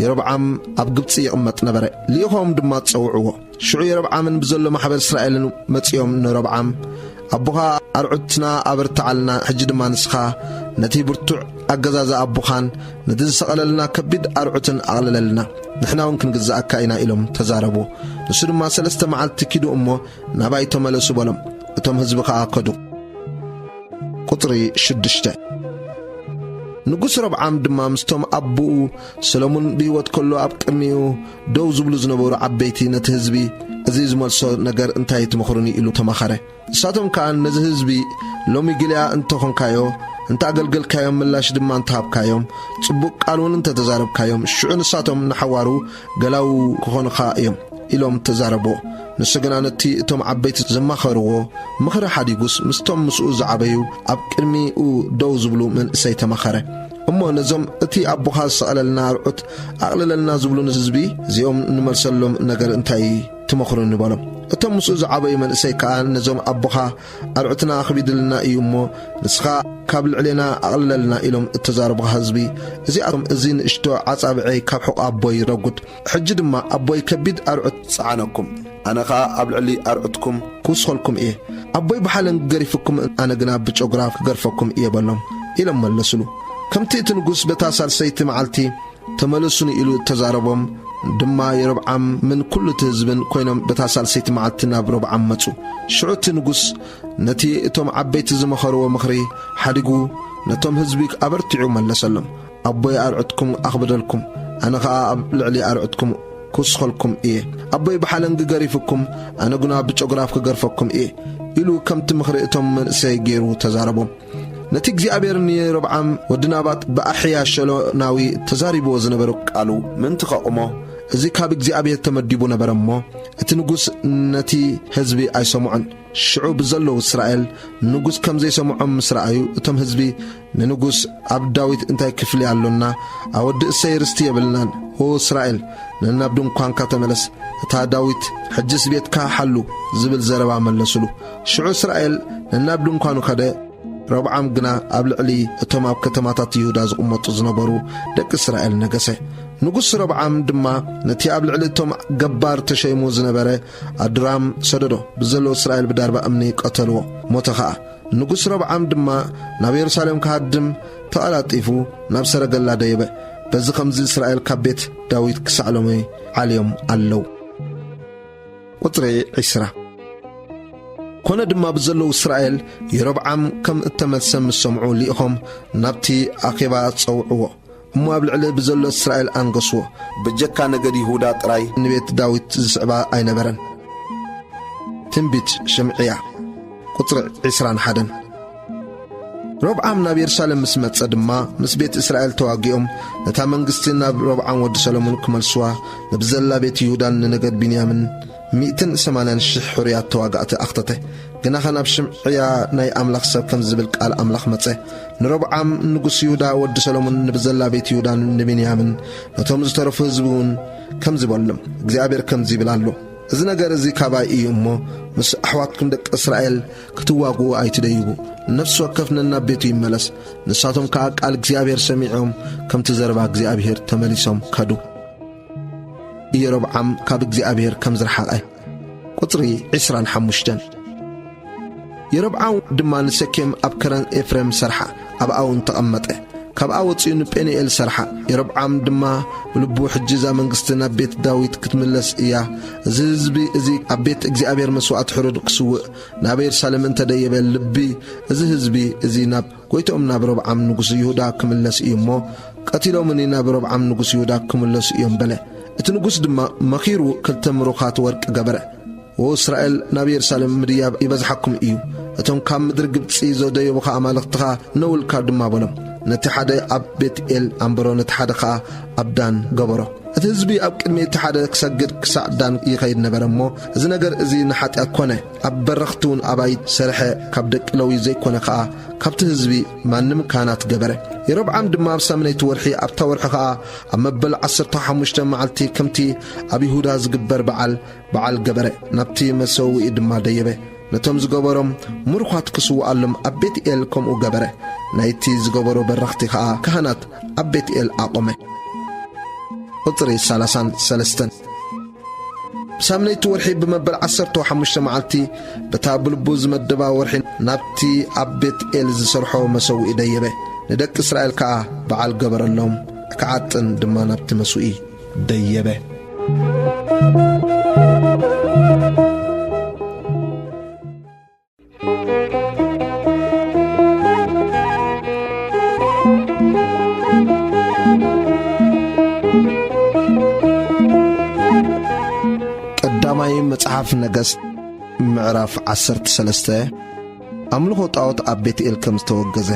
የሮብዓም ኣብ ግብጺ ይቕመጥ ነበረ። ልኢኾም ድማ ጸውዕዎ። ሽዑ የሮብዓምን ብዘሎ ማሕበር እስራኤልን መጺኦም ንሮብዓም፣ ኣቦኻ ኣርዑትና ኣበርትዓልና፣ ሕጂ ድማ ንስኻ ነቲ ብርቱዕ ኣገዛዛ ኣቦኻን ነቲ ዝሰቐለልና ከቢድ ኣርዑትን ኣቕልለልና፣ ንሕና እውን ክንግዝኣካ ኢና ኢሎም ተዛረቡ። ንሱ ድማ ሰለስተ መዓልቲ ኪዱ እሞ ናባይ ተመለሱ በሎም። እቶም ህዝቢ ኸኣ ከዱ። ቁጽሪ ሽዱሽተ። ንጉስ ረብዓም ድማ ምስቶም ኣቦኡ ሰሎሞን ብህይወት ከሎ ኣብ ቅድሚኡ ደው ዝብሉ ዝነበሩ ዓበይቲ ነቲ ህዝቢ፣ "እዚ ዝመልሶ ነገር እንታይ ትመኽሩኒ?" ኢሉ ተማኸረ። ንሳቶም ከኣ፣ "ነዚ ህዝቢ ሎሚ ግልያ እንተኾንካዮ፣ እንተ ኣገልገልካዮም፣ ምላሽ ድማ እንተሃብካዮም፣ ጽቡቕ ቃል እውን እንተተዛረብካዮም፣ ሽዑ ንሳቶም ንሓዋሩ ገላዉ ክኾኑኻ እዮም" ኢሎም ተዛረብዎ። ንሱ ግና ነቲ እቶም ዓበይቲ ዘማኸርዎ ምኽሪ ሓዲጉስ፣ ምስቶም ምስኡ ዝዓበዩ ኣብ ቅድሚኡ ደው ዝብሉ መንእሰይ ተማኸረ። እሞ ነዞም፣ "እቲ ኣቦኻ ዝሰቐለልና ኣርዑት ኣቕልለልና" ዝብሉ ህዝቢ እዚኦም ንመልሰሎም ነገር እንታይ ትመኽሩኒ በሎም። እቶም ምስኡ ዝዓበዩ መንእሰይ ከኣ፣ "ነዞም ኣቦኻ ኣርዑትና ኣኽቢድልና እዩ እሞ፣ ንስኻ ካብ ልዕሌና ኣቕልለልና" ኢሎም እተዛረቡኻ ህዝቢ፣ እዚኣቶም፣ "እዚ ንእሽቶ ዓጻብዐይ ካብ ሕቖ ኣቦይ ረጉድ፣ ሕጂ ድማ ኣቦይ ከቢድ ኣርዑት ጸዓነኩም፣ ኣነ ኸኣ ኣብ ልዕሊ ኣርዑትኩም ክውስኸልኩም እየ። ኣቦይ ብሓለንጊ ገሪፍኩም፣ ኣነ ግና ብጨጉራ ክገርፈኩም እየ" በሎም ኢሎም መለሱሉ። ከምቲ እቲ ንጉስ በታ ሳልሰይቲ መዓልቲ ተመለሱኒ ኢሉ እተዛረቦም ድማ፣ የሮብዓምን ኩሉ እቲ ህዝብን ኮይኖም በታ ሳልሰይቲ መዓልቲ ናብ ሮብዓም መጹ። ሽዑ እቲ ንጉስ ነቲ እቶም ዓበይቲ ዝመኸርዎ ምኽሪ ሓዲጉ ነቶም ህዝቢ ኣበርቲዑ መለሰሎም። "ኣቦይ ኣርዑትኩም ኣኽብደልኩም፣ ኣነ ኸኣ ኣብ ልዕሊ ኣርዑትኩም ክውስኸልኩም እየ። ኣቦይ ብሓለንጊ ገሪፍኩም፣ ኣነ ግና ብጨጉራፍ ክገርፈኩም እየ" ኢሉ ከምቲ ምኽሪ እቶም መንእሰይ ገይሩ ተዛረቦም። ነቲ እግዚኣብሔር ንየሮብዓም ወዲ ናባጥ ብኣሕያ ሸሎናዊ ተዛሪብዎ ዝነበረ ቃሉ ምእንቲ ኸቑሞ፣ እዚ ካብ እግዚኣብሔር ተመዲቡ ነበረ እሞ፣ እቲ ንጉስ ነቲ ህዝቢ ኣይሰምዖን። ሽዑ ብዘለዉ እስራኤል ንጉስ ከም ዘይሰምዖም ምስ ረኣዩ፣ እቶም ህዝቢ ንንጉስ፣ "ኣብ ዳዊት እንታይ ክፍሊ ኣሎና? ኣብ ወዲ እሰይ ርስቲ የብልናን፣ "ኦ እስራኤል፣ ነናብ ድንኳንካ ተመለስ፣ እታ ዳዊት፣ ሕጅስ ቤትካ ሓሉ" ዝብል ዘረባ መለሱሉ። ሽዑ እስራኤል ነናብ ድንኳኑ ከደ። ረብዓም ግና ኣብ ልዕሊ እቶም ኣብ ከተማታት ይሁዳ ዝቕመጡ ዝነበሩ ደቂ እስራኤል ነገሰ። ንጉስ ረብዓም ድማ ነቲ ኣብ ልዕሊ እቶም ገባር ተሸይሙ ዝነበረ ኣድራም ሰደዶ፣ ብዘለዉ እስራኤል ብዳርባ እምኒ ቀተልዎ፣ ሞተ ኸኣ። ንጉስ ረብዓም ድማ ናብ የሩሳሌም ክሃድም ተቐላጢፉ ናብ ሰረገላ ደየበ። በዚ ኸምዚ እስራኤል ካብ ቤት ዳዊት ክሳዕ ሎሚ ዓልዮም ኣለዉ። ቁጽሪ ዒስራ። ኮነ ድማ ብዘለዉ እስራኤል የሮብዓም ከም እተመልሰ ምስ ሰምዑ ልኢኾም ናብቲ ኣኼባ ጸውዕዎ። እሞ ኣብ ልዕሊ ብዘሎ እስራኤል ኣንገስዎ። ብጀካ ነገድ ይሁዳ ጥራይ ንቤት ዳዊት ዝስዕባ ኣይነበረን። ትንቢት ሽምዕያ። ቁጽሪ ዒስራን ሓደን። ሮብዓም ናብ የሩሳሌም ምስ መጸ ድማ ምስ ቤት እስራኤል ተዋጊኦም ነታ መንግስቲ ናብ ሮብዓም ወዲ ሰሎሞን ክመልስዋ ንብዘላ ቤት ይሁዳን ንነገድ ቢንያምን ሚእትን ሰማንያን ሽሕ ሕሩያት ተዋጋእቲ ኣኽተተ። ግናኸ ናብ ሽምዕያ ናይ ኣምላኽ ሰብ ከም ዝብል ቃል ኣምላኽ መጸ። ንሮብዓም ንጉስ ይሁዳ ወዲ ሰሎሞን ንብዘላ ቤት ይሁዳን ንቢንያምን ነቶም ዝተረፉ ህዝቢ እውን ከምዚ በሎም፣ እግዚኣብሔር ከምዚ ይብል ኣሎ፣ እዚ ነገር እዚ ካባይ እዩ እሞ፣ ምስ ኣሕዋትኩም ደቂ እስራኤል ክትዋግኡ ኣይትደይቡ። ነፍሲ ወከፍ ነናብ ቤቱ ይመለስ። ንሳቶም ከኣ ቃል እግዚኣብሔር ሰሚዖም፣ ከምቲ ዘረባ እግዚኣብሔር ተመሊሶም ከዱ። ኢዮሮብዓም ካብ እግዚኣብሔር ከም ዝረሓቐ። ቁጽሪ ዕስራን ሓሙሽተን። የሮብዓም ድማ ንሰኬም ኣብ ከረን ኤፍሬም ሰርሓ፣ ኣብኣ እውን ተቐመጠ። ካብኣ ወጺኡ ንጴንኤል ሰርሓ። የሮብዓም ድማ ብልቡ፣ ሕጂ እዛ መንግስቲ ናብ ቤት ዳዊት ክትምለስ እያ፣ እዚ ህዝቢ እዚ ኣብ ቤት እግዚኣብሔር መስዋእቲ ሕሩድ ክስውእ ናብ የሩሳሌም እንተ ደየበ፣ ልቢ እዚ ህዝቢ እዚ ናብ ጎይትኦም ናብ ሮብዓም ንጉስ ይሁዳ ክምለስ እዩ እሞ፣ ቀቲሎምኒ ናብ ሮብዓም ንጉስ ይሁዳ ክምለሱ እዮም በለ። እቲ ንጉስ ድማ መኺሩ ክልተ ምሩኻት ወርቂ ገበረ። "ወእስራኤል ናብ የሩሳሌም ምድያብ ይበዝሓኩም እዩ፣ እቶም ካብ ምድሪ ግብጺ ዘደየቡኻ ኣማልኽትኻ ነውልካ ድማ" በሎም። ነቲ ሓደ ኣብ ቤትኤል ኣንበሮ፣ ነቲ ሓደ ኸኣ ኣብ ዳን ገበሮ። እቲ ህዝቢ ኣብ ቅድሚ እቲ ሓደ ክሰግድ ክሳዕ ዳን ይኸይድ ነበረ እሞ፣ እዚ ነገር እዚ ንሓጢኣት ኮነ። ኣብ በረኽቲ እውን ኣባይቲ ሰርሐ፣ ካብ ደቂ ለዊ ዘይኮነ ኸኣ ካብቲ ህዝቢ ማንም ካህናት ገበረ። የሮብዓም ድማ ኣብ ሳምነይቲ ወርሒ፣ ኣብታ ወርሒ ኸኣ ኣብ መበል ዓሰርተ ሓሙሽተ መዓልቲ ከምቲ ኣብ ይሁዳ ዝግበር በዓል፣ በዓል ገበረ። ናብቲ መሰውኢ ድማ ደየበ። ነቶም ዝገበሮም ምሩኻት ክስውኣሎም ኣብ ቤትኤል ከምኡ ገበረ። ናይቲ ዝገበሮ በረኽቲ ኸኣ ካህናት ኣብ ቤትኤል ኣቖመ። ቁጽሪ ሰላሳን ሰለስተን። ብሳምነይቲ ወርሒ ብመበል ዓሰርተ ሓሙሽተ መዓልቲ፣ በታ ብልቡ ዝመደባ ወርሒ ናብቲ ኣብ ቤትኤል ዝሰርሖ መሰውኢ ደየበ። ንደቂ እስራኤል ከኣ በዓል ገበረሎም፣ ክዓጥን ድማ ናብቲ መስውኢ ደየበ። ቀዳማይ መጽሓፍ ነገስት ምዕራፍ ዓሰርተ ሰለስተ። ኣምልኾ ጣዖት ኣብ ቤትኤል ከም ዝተወገዘ።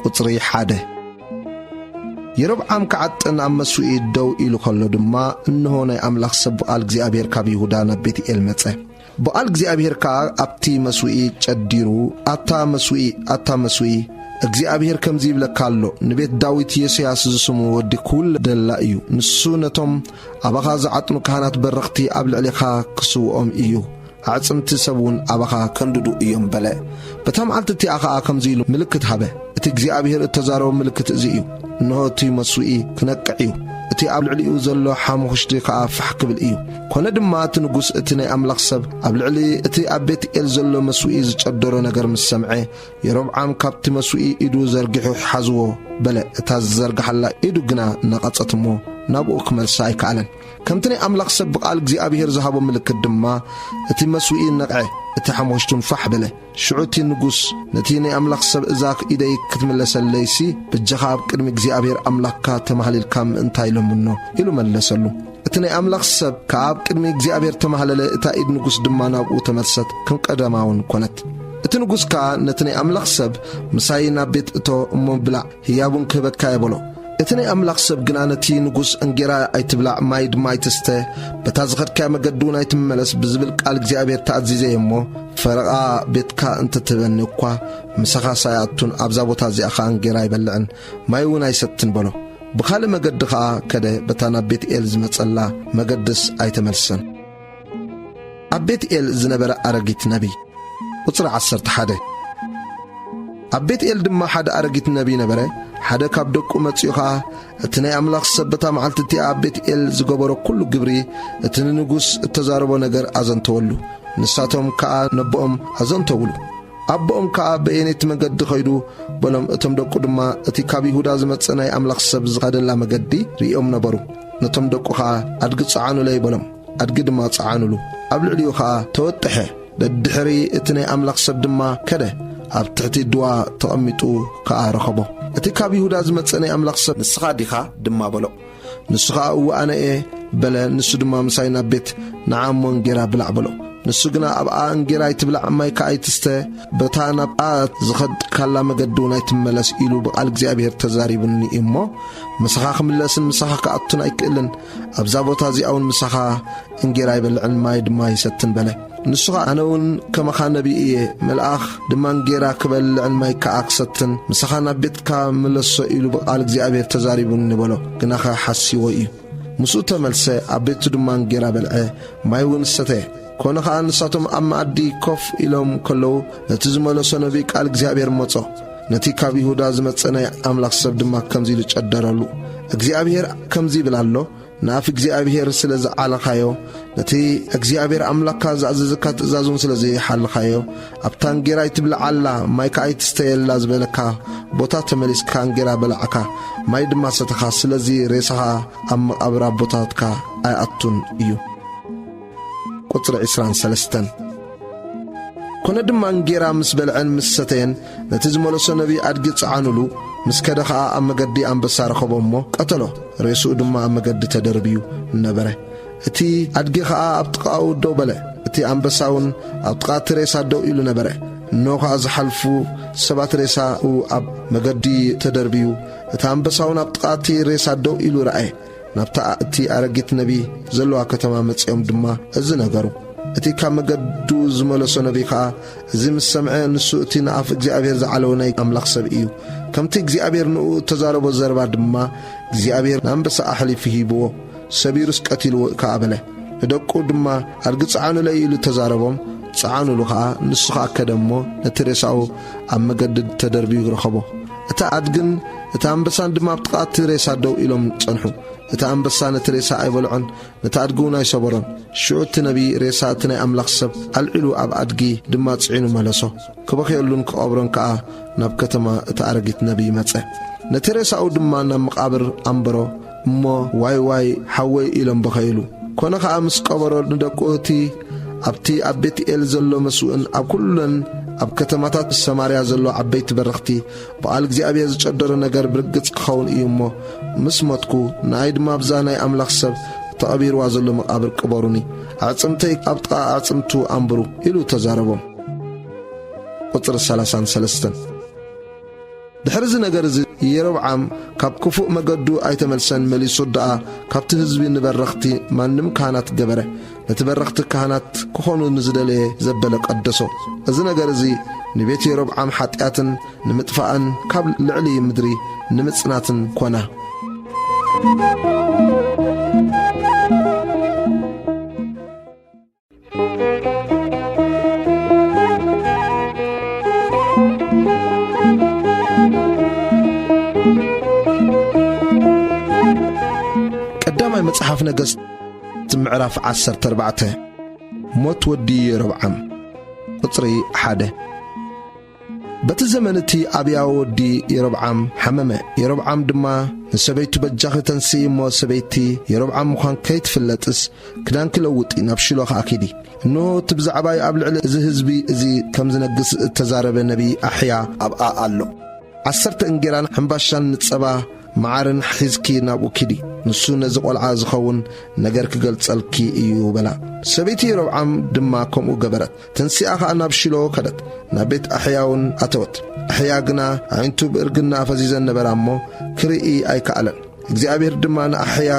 ቁጽሪ ሓደ። የሮብዓም ክዓጥን ኣብ መስውኢ ደው ኢሉ ኸሎ ድማ፣ እንሆ ናይ ኣምላኽ ሰብ ብቓል እግዚኣብሔር ካብ ይሁዳ ናብ ቤትኤል መጸ። ብቓል እግዚኣብሔር ከኣ ኣብቲ መስውኢ ጨዲሩ፣ "ኣታ መስውኢ፣ ኣታ መስውኢ፣ እግዚኣብሔር ከምዚ ይብለካ ኣሎ፣ ንቤት ዳዊት ዮስያስ ዝስሙ ወዲ ክውለደላ እዩ። ንሱ ነቶም ኣባኻ ዝዓጥኑ ካህናት በረኽቲ ኣብ ልዕሌኻ ክስውኦም እዩ። ኣዕጽምቲ ሰብ እውን ኣባኻ ከንድዱ እዮም" በለ። በታ መዓልቲ እቲኣ ኸኣ ከምዚ ኢሉ ምልክት ሃበ። እቲ እግዚኣብሔር እተዛረቦ ምልክት እዚ እዩ። እንሆ እቲ መስውኢ ክነቅዕ እዩ። እቲ ኣብ ልዕሊኡ ዘሎ ሓሙኽሽቲ ኸኣ ፋሕ ክብል እዩ። ኮነ ድማ እቲ ንጉስ እቲ ናይ ኣምላኽ ሰብ ኣብ ልዕሊ እቲ ኣብ ቤትኤል ዘሎ መስውኢ ዝጨደሮ ነገር ምስ ሰምዐ፣ የሮብዓም ካብቲ መስውኢ ኢዱ ዘርጊሑ ሓዝዎ በለ። እታ ዝዘርግሓላ ኢዱ ግና ነቐጸት እሞ ናብኡ ክመልሳ ኣይከኣለን። ከምቲ ናይ ኣምላኽ ሰብ ብቓል እግዚኣብሔር ዝሃቦ ምልክት ድማ እቲ መስውኢ ነቕዐ፣ እቲ ሓሙኽሽቱን ፋሕ በለ። ሽዑ እቲ ንጉስ ነቲ ናይ ኣምላኽ ሰብ፣ "እዛ ኢደይ ክትምለሰለይሲ፣ በጃኻ ኣብ ቅድሚ እግዚኣብሔር ኣምላኽካ ተማህሊልካ ምእንታይ ለምኖ" ኢሉ መለሰሉ። እቲ ናይ ኣምላኽ ሰብ ከኣ ኣብ ቅድሚ እግዚኣብሔር ተማህለለ፣ እታ ኢድ ንጉስ ድማ ናብኡ ተመልሰት፣ ከም ቀደማ እውን ኮነት። እቲ ንጉስ ከኣ ነቲ ናይ ኣምላኽ ሰብ፣ "ምሳይ ናብ ቤት እቶ እሞ ብላዕ፣ ህያብ እውን ክህበካ እየ" በሎ። እቲ ናይ ኣምላኽ ሰብ ግና ነቲ ንጉስ፣ "እንጌራ ኣይትብላዕ፣ ማይ ድማ ኣይትስተ፣ በታ ዝኸድካያ መገዲ እውን ኣይትመለስ" ብዝብል ቃል እግዚኣብሔር ተኣዚዘ እየ እሞ፣ "ፈረቓ ቤትካ እንተትህበኒ እኳ፣ ምሳኻ ኣይኣቱን፣ ኣብዛ ቦታ እዚኣ ኸኣ እንጌራ ኣይበልዕን፣ ማይ እውን ኣይሰትን" በሎ። ብኻልእ መገዲ ኸኣ ከደ፣ በታ ናብ ቤት ኤል ዝመጸላ መገድስ ኣይተመልሰን። ኣብ ቤት ኤል ዝነበረ ኣረጊት ነቢይ። ቁጽሪ ዓሰርተ ሓደ። ኣብ ቤት ኤል ድማ ሓደ ኣረጊት ነቢይ ነበረ። ሓደ ካብ ደቁ መጺኡ ኸኣ፣ እቲ ናይ ኣምላኽ ሰብ በታ መዓልቲ እቲኣ ኣብ ቤት ኤል ዝገበሮ ኩሉ ግብሪ፣ እቲ ንንጉስ እተዛረቦ ነገር ኣዘንተወሉ። ንሳቶም ከኣ ነቦኦም ኣዘንተውሉ። ኣቦኦም ከኣ፣ "በየነይቲ መገዲ ኸይዱ?" በሎም። እቶም ደቁ ድማ፣ "እቲ ካብ ይሁዳ ዝመጸ ናይ ኣምላኽ ሰብ ዝኸደላ መገዲ ርእዮም ነበሩ። ነቶም ደቁ ኸኣ፣ 'ኣድጊ ጸዓኑለይ' በሎም። ኣድጊ ድማ ጸዓኑሉ። ኣብ ልዕሊኡ ኸኣ ተወጥሐ። ደድሕሪ እቲ ናይ ኣምላኽ ሰብ ድማ ከደ፣ ኣብ ትሕቲ ድዋ ተቐሚጡ ከኣ ረኸቦ። እቲ ካብ ይሁዳ ዝመጸ ናይ ኣምላኽ ሰብ፣ 'ንስኻ ዲኻ?' ድማ በሎ። ንሱ ኸኣ፣ 'እወ፣ ኣነ እየ' በለ። ንሱ ድማ፣ 'ምሳይ ናብ ቤት ንዓ እሞ እንጌራ ብላዕ' በሎ። ንሱ ግና፣ 'ኣብኣ እንጌራ ኣይትብላዕ፣ ማይ ከኣ ኣይትስተ፣ በታ ናብኣ ዝኸድካላ መገዲ እውን ኣይትመለስ ኢሉ ብቓል እግዚኣብሔር ተዛሪቡኒ እዩ እሞ፣ ምሳኻ ክምለስን ምሳኻ ክኣቱን ኣይክእልን። ኣብዛ ቦታ እዚኣ እውን ምሳኻ እንጌራ ኣይበልዕን ማይ ድማ ኣይሰትን' በለ። ንሱ ኸኣ፣ 'ኣነ እውን ከማኻ ነቢይ እየ፣ መልኣኽ ድማ እንጌራ ክበልዕን ማይ ከኣ ክሰትን ምሳኻ ናብ ቤትካ ምለሶ ኢሉ ብቓል እግዚኣብሔር ተዛሪቡኒ' በሎ። ግናኸ ሓሲዎ እዩ። ምስኡ ተመልሰ፣ ኣብ ቤቱ ድማ እንጌራ በልዐ፣ ማይ እውን ሰተየ። ኮነ ኸኣ ንሳቶም ኣብ መኣዲ ኮፍ ኢሎም ከለዉ፣ ነቲ ዝመለሶ ነቢይ ቃል እግዚኣብሔር መጾ። ነቲ ካብ ይሁዳ ዝመጸ ናይ ኣምላኽ ሰብ ድማ ከምዚ ኢሉ ጨደረሉ፣ እግዚኣብሔር ከምዚ ይብል ኣሎ፣ ንኣፍ እግዚኣብሔር ስለ ዝዓለኻዮ፣ ነቲ እግዚኣብሔር ኣምላኽካ ዝኣዘዘካ ትእዛዝ እውን ስለ ዘይሓለኻዮ፣ ኣብታ እንጌራ ኣይትብልዓላ፣ ማይ ከኣ ኣይትስተየላ ዝበለካ ቦታ ተመሊስካ እንጌራ በላዕካ፣ ማይ ድማ ሰተኻ። ስለዚ ሬሳኻ ኣብ መቓብር ኣቦታትካ ኣይኣቱን እዩ። ቁጽሪ ዕስራን ሰለስተን። ኮነ ድማ እንጌራ ምስ በልዐን ምስ ሰተየን፣ ነቲ ዝመለሶ ነቢይ ኣድጊ ጸዓኑሉ። ምስ ከደ ኸኣ ኣብ መገዲ ኣንበሳ ረኸቦ እሞ ቀተሎ። ሬስኡ ድማ ኣብ መገዲ ተደርብዩ ነበረ። እቲ ኣድጊ ኸኣ ኣብ ጥቓኡ ደው በለ። እቲ ኣንበሳ እውን ኣብ ጥቓ እቲ ሬሳ ደው ኢሉ ነበረ። እነሆ ኸኣ ዝሓልፉ ሰባት ሬሳኡ ኣብ መገዲ ተደርብዩ፣ እቲ ኣንበሳ እውን ኣብ ጥቓ እቲ ሬሳ ደው ኢሉ ረኣየ። ናብታ እቲ ኣረጊት ነቢይ ዘለዋ ከተማ መጺኦም ድማ እዚ ነገሩ። እቲ ካብ መገዱ ዝመለሶ ነቢይ ኸኣ እዚ ምስ ሰምዐ፣ ንሱ እቲ ንኣፍ እግዚኣብሔር ዝዓለወ ናይ ኣምላኽ ሰብ እዩ። ከምቲ እግዚኣብሔር ንእኡ እተዛረቦ ዘረባ ድማ እግዚኣብሔር ንኣንበሳ ኣሕሊፉ ሂብዎ፣ ሰቢሩስ ቀቲልዎ ከኣ በለ። ንደቁ ድማ ኣድጊ ጸዓኑለይ ኢሉ ተዛረቦም፣ ጸዓኑሉ ኸኣ። ንሱ ኸኣ ከደ እሞ ነቲ ሬሳኡ ኣብ መገዲ ተደርብዩ ረኸቦ። እታ ኣድግን እታ ኣንበሳን ድማ ኣብ ጥቓ እቲ ሬሳ ደው ኢሎም ጸንሑ። እቲ ኣንበሳ ነቲ ሬሳ ኣይበልዖን፣ ነቲ ኣድጊ እውን ኣይሰበሮን። ሽዑ እቲ ነቢይ ሬሳ እቲ ናይ ኣምላኽ ሰብ ኣልዒሉ ኣብ ኣድጊ ድማ ጽዒኑ መለሶ። ክበኽየሉን ክቐብሮን ከኣ ናብ ከተማ እቲ ኣረጊት ነቢይ መጸ። ነቲ ሬሳኡ ድማ ናብ መቓብር ኣንበሮ እሞ፣ "ዋይ ዋይ ሓወይ" ኢሎም በኸይሉ። ኮነ ኸኣ ምስ ቀበሮ ንደቁ፣ እቲ ኣብቲ ኣብ ቤትኤል ዘሎ መስውእን ኣብ ኩለን ኣብ ከተማታት ሰማርያ ዘሎ ዓበይቲ በረኽቲ፣ ብቓል እግዚኣብሔር ዝጨደሮ ነገር ብርግጽ ክኸውን እዩ እሞ፣ ምስ ሞትኩ ንኣይ ድማ ኣብዛ ናይ ኣምላኽ ሰብ ተቐቢርዋ ዘሎ መቓብር ቅበሩኒ፣ ኣዕጽምተይ ኣብ ጥቓ ኣዕጽምቱ ኣንብሩ ኢሉ ተዛረቦም። ቁጽሪ ሰላሳን ሰለስተን። ድሕሪ እዚ ነገር እዚ የሮብዓም ካብ ክፉእ መገዱ ኣይተመልሰን፣ መሊሱ ደኣ ካብቲ ህዝቢ ንበረኽቲ ማንም ካህናት ገበረ። ነቲ በረኽቲ ካህናት ክኾኑ ንዝደለየ ዘበለ ቀደሶ። እዚ ነገር እዚ ንቤት የሮብዓም ሓጢኣትን ንምጥፋእን ካብ ልዕሊ ምድሪ ንምጽናትን ኮና። ቀዳማይ መጽሓፍ ነገስት ምዕራፍ ዓሰርተ ኣርባዕተ። ሞት ወዲ የሮብዓም። ቁጽሪ ሓደ። በቲ ዘመን እቲ ኣብያ ወዲ የሮብዓም ሓመመ። የሮብዓም ድማ ንሰበይቱ፣ "በጃኺ ተንስኢ እሞ ሰበይቲ የሮብዓም ምዃን ከይትፍለጥስ ክዳንኪ ለውጢ፣ ናብ ሺሎ ኸኣ ኪዲ። እንሆ እቲ ብዛዕባይ ኣብ ልዕሊ እዚ ህዝቢ እዚ ከም ዝነግስ እተዛረበ ነቢይ ኣሕያ ኣብኣ ኣሎ። ዓሰርተ እንጌራን ሕምባሻን ንጸባ መዓርን ሒዝኪ ናብኡ ኪዲ፣ ንሱ ነዚ ቈልዓ ዝኸውን ነገር ክገልጸልኪ እዩ" በላ። ሰበይቲ የሮብዓም ድማ ከምኡ ገበረት። ተንሲኣ ኸኣ ናብ ሺሎ ከደት፣ ናብ ቤት ኣሕያ እውን ኣተወት። ኣሕያ ግና ኣዒንቱ ብእርግና ኣፈዚዘን ነበራ እሞ፣ ክርኢ ኣይከኣለን። እግዚኣብሔር ድማ ንኣሕያ፣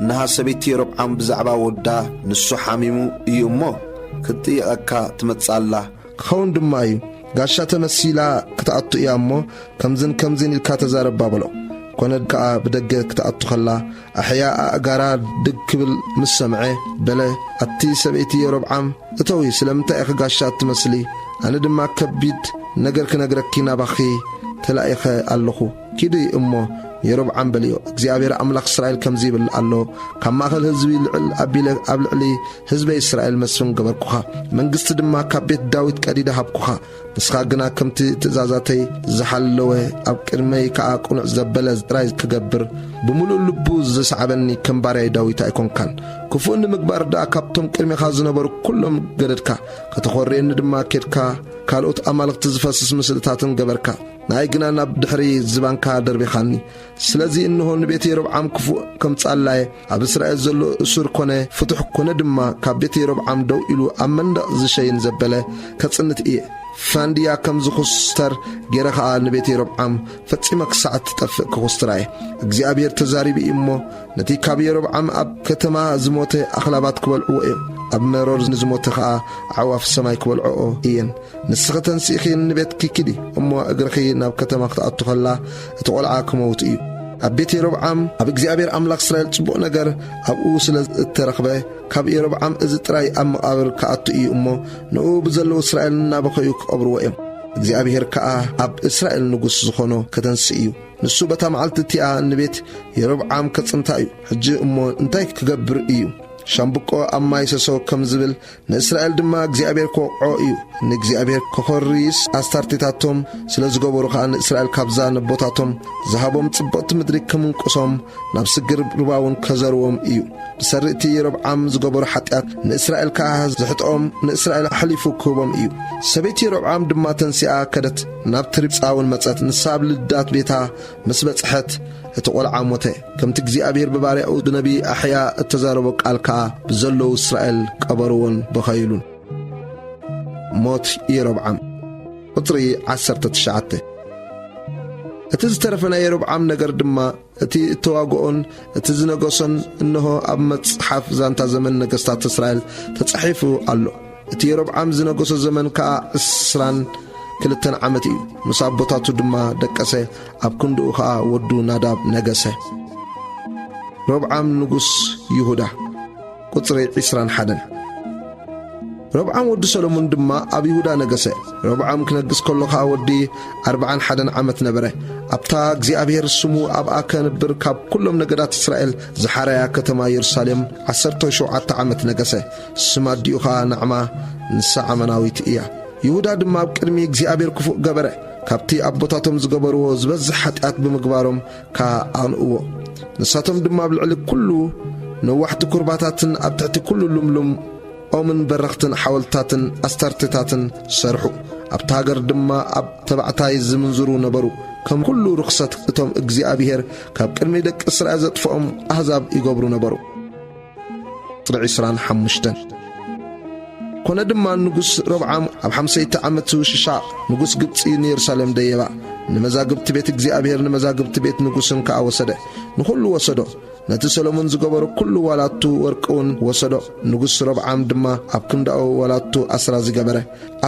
"እንሃ ሰበይቲ የሮብዓም ብዛዕባ ወዳ ንሱ ሓሚሙ እዩ እሞ፣ ክትጥይቐካ ትመጽእ ኣላ። ክኸውን ድማ እዩ፣ ጋሻ ተመሲላ ክትኣቱ እያ እሞ፣ ከምዝን ከምዝን ኢልካ ተዛረባ" በሎ። ኮነ ከኣ ብደገ ክትኣቱ ኸላ፣ ኣሕያ ኣእጋራ ድግ ክብል ምስ ሰምዐ፣ በለ፣ ኣቲ ሰበይቲ የሮብዓም፣ እተዊ፣ ስለምንታይ ኢኺ ጋሻ እትመስሊ? ኣነ ድማ ከቢድ ነገር ክነግረኪ ናባኺ ተላኢኸ ኣለኹ። ኪዲ እሞ ንየሮብዓም በልዮ፣ እግዚኣብሔር ኣምላኽ እስራኤል ከምዚ ይብል ኣሎ፣ ካብ ማእከል ህዝቢ ልዕል ኣቢለ ኣብ ልዕሊ ህዝበይ እስራኤል መስፍን ገበርኩኻ፣ መንግስቲ ድማ ካብ ቤት ዳዊት ቀዲደ ሃብኩኻ። ንስኻ ግና ከምቲ ትእዛዛተይ ዝሓለወ፣ ኣብ ቅድመይ ከኣ ቅኑዕ ዘበለ ጥራይ ክገብር፣ ብምሉእ ልቡ ዝሰዓበኒ ከም ባርያይ ዳዊት ኣይኮንካን። ክፉእ ንምግባር ደኣ ካብቶም ቅድሜኻ ዝነበሩ ኩሎም ገደድካ። ከተኾርየኒ ድማ ኬድካ፣ ካልኦት ኣማልኽቲ ዝፈስስ ምስልታትን ገበርካ። ንኣይ ግና ናብ ድሕሪ ዝባንካ ደርቢኻኒ። ስለዚ እንሆ ንቤት የሮብዓም ክፉእ ከምጽኣላየ፣ ኣብ እስራኤል ዘሎ እሱር ኮነ ፍቱሕ ኮነ ድማ ካብ ቤት የሮብዓም ደው ኢሉ ኣብ መንደቕ ዝሸይን ዘበለ ከጽንት እየ። ፋንድያ ከም ዝኹስተር ገይረ ኸኣ ንቤት የሮብዓም ፈጺመ ክሳዕ እትጠፍእ ክኹስትራ እየ። እግዚኣብሔር ተዛሪቡ እዩ እሞ፣ ነቲ ካብ የሮብዓም ኣብ ከተማ ዝሞተ ኣኽላባት ክበልዕዎ እዮም፣ ኣብ መሮር ንዝሞተ ኸኣ ኣዕዋፍ ሰማይ ክበልዕኦ እየን። ንስኺ ተንሲእኺ ንቤትኪ ኪዲ፣ እሞ እግርኺ ናብ ከተማ ክትኣቱ ኸላ፣ እቲ ቈልዓ ክመውት እዩ። ኣብ ቤት የሮብዓም ኣብ እግዚኣብሔር ኣምላኽ እስራኤል ጽቡቕ ነገር ኣብኡ ስለ እተረኽበ፣ ካብ የሮብዓም እዚ ጥራይ ኣብ መቓብር ክኣቱ እዩ እሞ፣ ንእኡ ብዘለዉ እስራኤል እናበኸዩ ክቐብርዎ እዮም። እግዚኣብሔር ከኣ ኣብ እስራኤል ንጉስ ዝኾኖ ከተንስእ እዩ። ንሱ በታ መዓልቲ እቲኣ ንቤት የሮብዓም ከጽንታ እዩ። ሕጂ እሞ እንታይ ክገብር እዩ? ሻምብቆ ኣብ ማይ ሰሶ ከም ዝብል፣ ንእስራኤል ድማ እግዚኣብሔር ክወቕዖ እዩ። ንእግዚኣብሔር ከኾርይስ ኣስታርቴታቶም ስለ ዝገበሩ ኸኣ፣ ንእስራኤል ካብዛ ነቦታቶም ዝሃቦም ጽብቕቲ ምድሪ ከምንቁሶም፣ ናብ ስግር ሩባ እውን ከዘርዎም እዩ። ብሰሪ እቲ የሮብዓም ዝገበሩ ሓጢኣት ንእስራኤል ከኣ ዘሕጥኦም፣ ንእስራኤል ኣሕሊፉ ክህቦም እዩ። ሰበይቲ የሮብዓም ድማ ተንሲኣ ከደት፣ ናብ ሪብጻ እውን መጸት። ንሳ ኣብ ልዳት ቤታ ምስ በጽሐት፣ እቲ ቈልዓ ሞተ። ከምቲ እግዚኣብሔር ብባርያኡ ብነቢ ኣሕያ እተዛረቦ ቃል ከኣ ብዘለዉ እስራኤል ቀበርዎን በኸዩሉን። ሞት የሮብዓም። ቁጽሪ ዓሰርተ ትሽዓተ። እቲ ዝተረፈ ናይ የሮብዓም ነገር ድማ፣ እቲ እተዋግኦን እቲ ዝነገሶን፣ እንሆ ኣብ መጽሓፍ ዛንታ ዘመን ነገስታት እስራኤል ተጻሒፉ ኣሎ። እቲ የሮብዓም ዝነገሶ ዘመን ከኣ ዕስራን ክልተን ዓመት እዩ። ምስ ኣቦታቱ ድማ ደቀሰ፣ ኣብ ክንድኡ ኸኣ ወዱ ናዳብ ነገሰ። ሮብዓም ንጉስ ይሁዳ። ቁጽሪ ዕስራን ሓደን። ሮብዓም ወዲ ሰሎሞን ድማ ኣብ ይሁዳ ነገሰ። ሮብዓም ክነግስ ከሎ ኸኣ ወዲ ኣርብዓን ሓደን ዓመት ነበረ። ኣብታ እግዚኣብሔር ስሙ ኣብኣ ከንብር ካብ ኩሎም ነገዳት እስራኤል ዝሓረያ ከተማ የሩሳሌም ዓሰርተ ሸውዓተ ዓመት ነገሰ። ስም ኣዲኡ ኸኣ ናዕማ፣ ንሳ ዓመናዊት እያ። ይሁዳ ድማ ኣብ ቅድሚ እግዚኣብሔር ክፉእ ገበረ። ካብቲ ኣቦታቶም ዝገበርዎ ዝበዝሕ ሓጢኣት ብምግባሮም ከኣ ኣቕንእዎ። ንሳቶም ድማ ኣብ ልዕሊ ኩሉ ነዋሕቲ ኩርባታትን ኣብ ትሕቲ ኩሉ ልምሉም ኦምን በረኽትን ሓወልትታትን ኣስታርትታትን ሰርሑ። ኣብታ ሃገር ድማ ኣብ ተባዕታይ ዝምንዝሩ ነበሩ። ከም ኩሉ ርኽሰት እቶም እግዚኣብሔር ካብ ቅድሚ ደቂ እስራኤል ዘጥፍኦም ኣህዛብ ይገብሩ ነበሩ። ቁጽሪ ዕስራን ሓሙሽተን። ኮነ ድማ ንጉስ ሮብዓም ኣብ ሓምሰይቲ ዓመት ውሽሻ ንጉስ ግብጺ ንየሩሳሌም ደየባ። ንመዛግብቲ ቤት እግዚኣብሔር ንመዛግብቲ ቤት ንጉስን ከኣ ወሰደ። ንኹሉ ወሰዶ። ነቲ ሰሎሞን ዝገበሮ ኩሉ ዋላቱ ወርቂ እውን ወሰዶ። ንጉስ ሮብዓም ድማ ኣብ ክንዳኡ ዋላቱ ኣስራዚ ገበረ።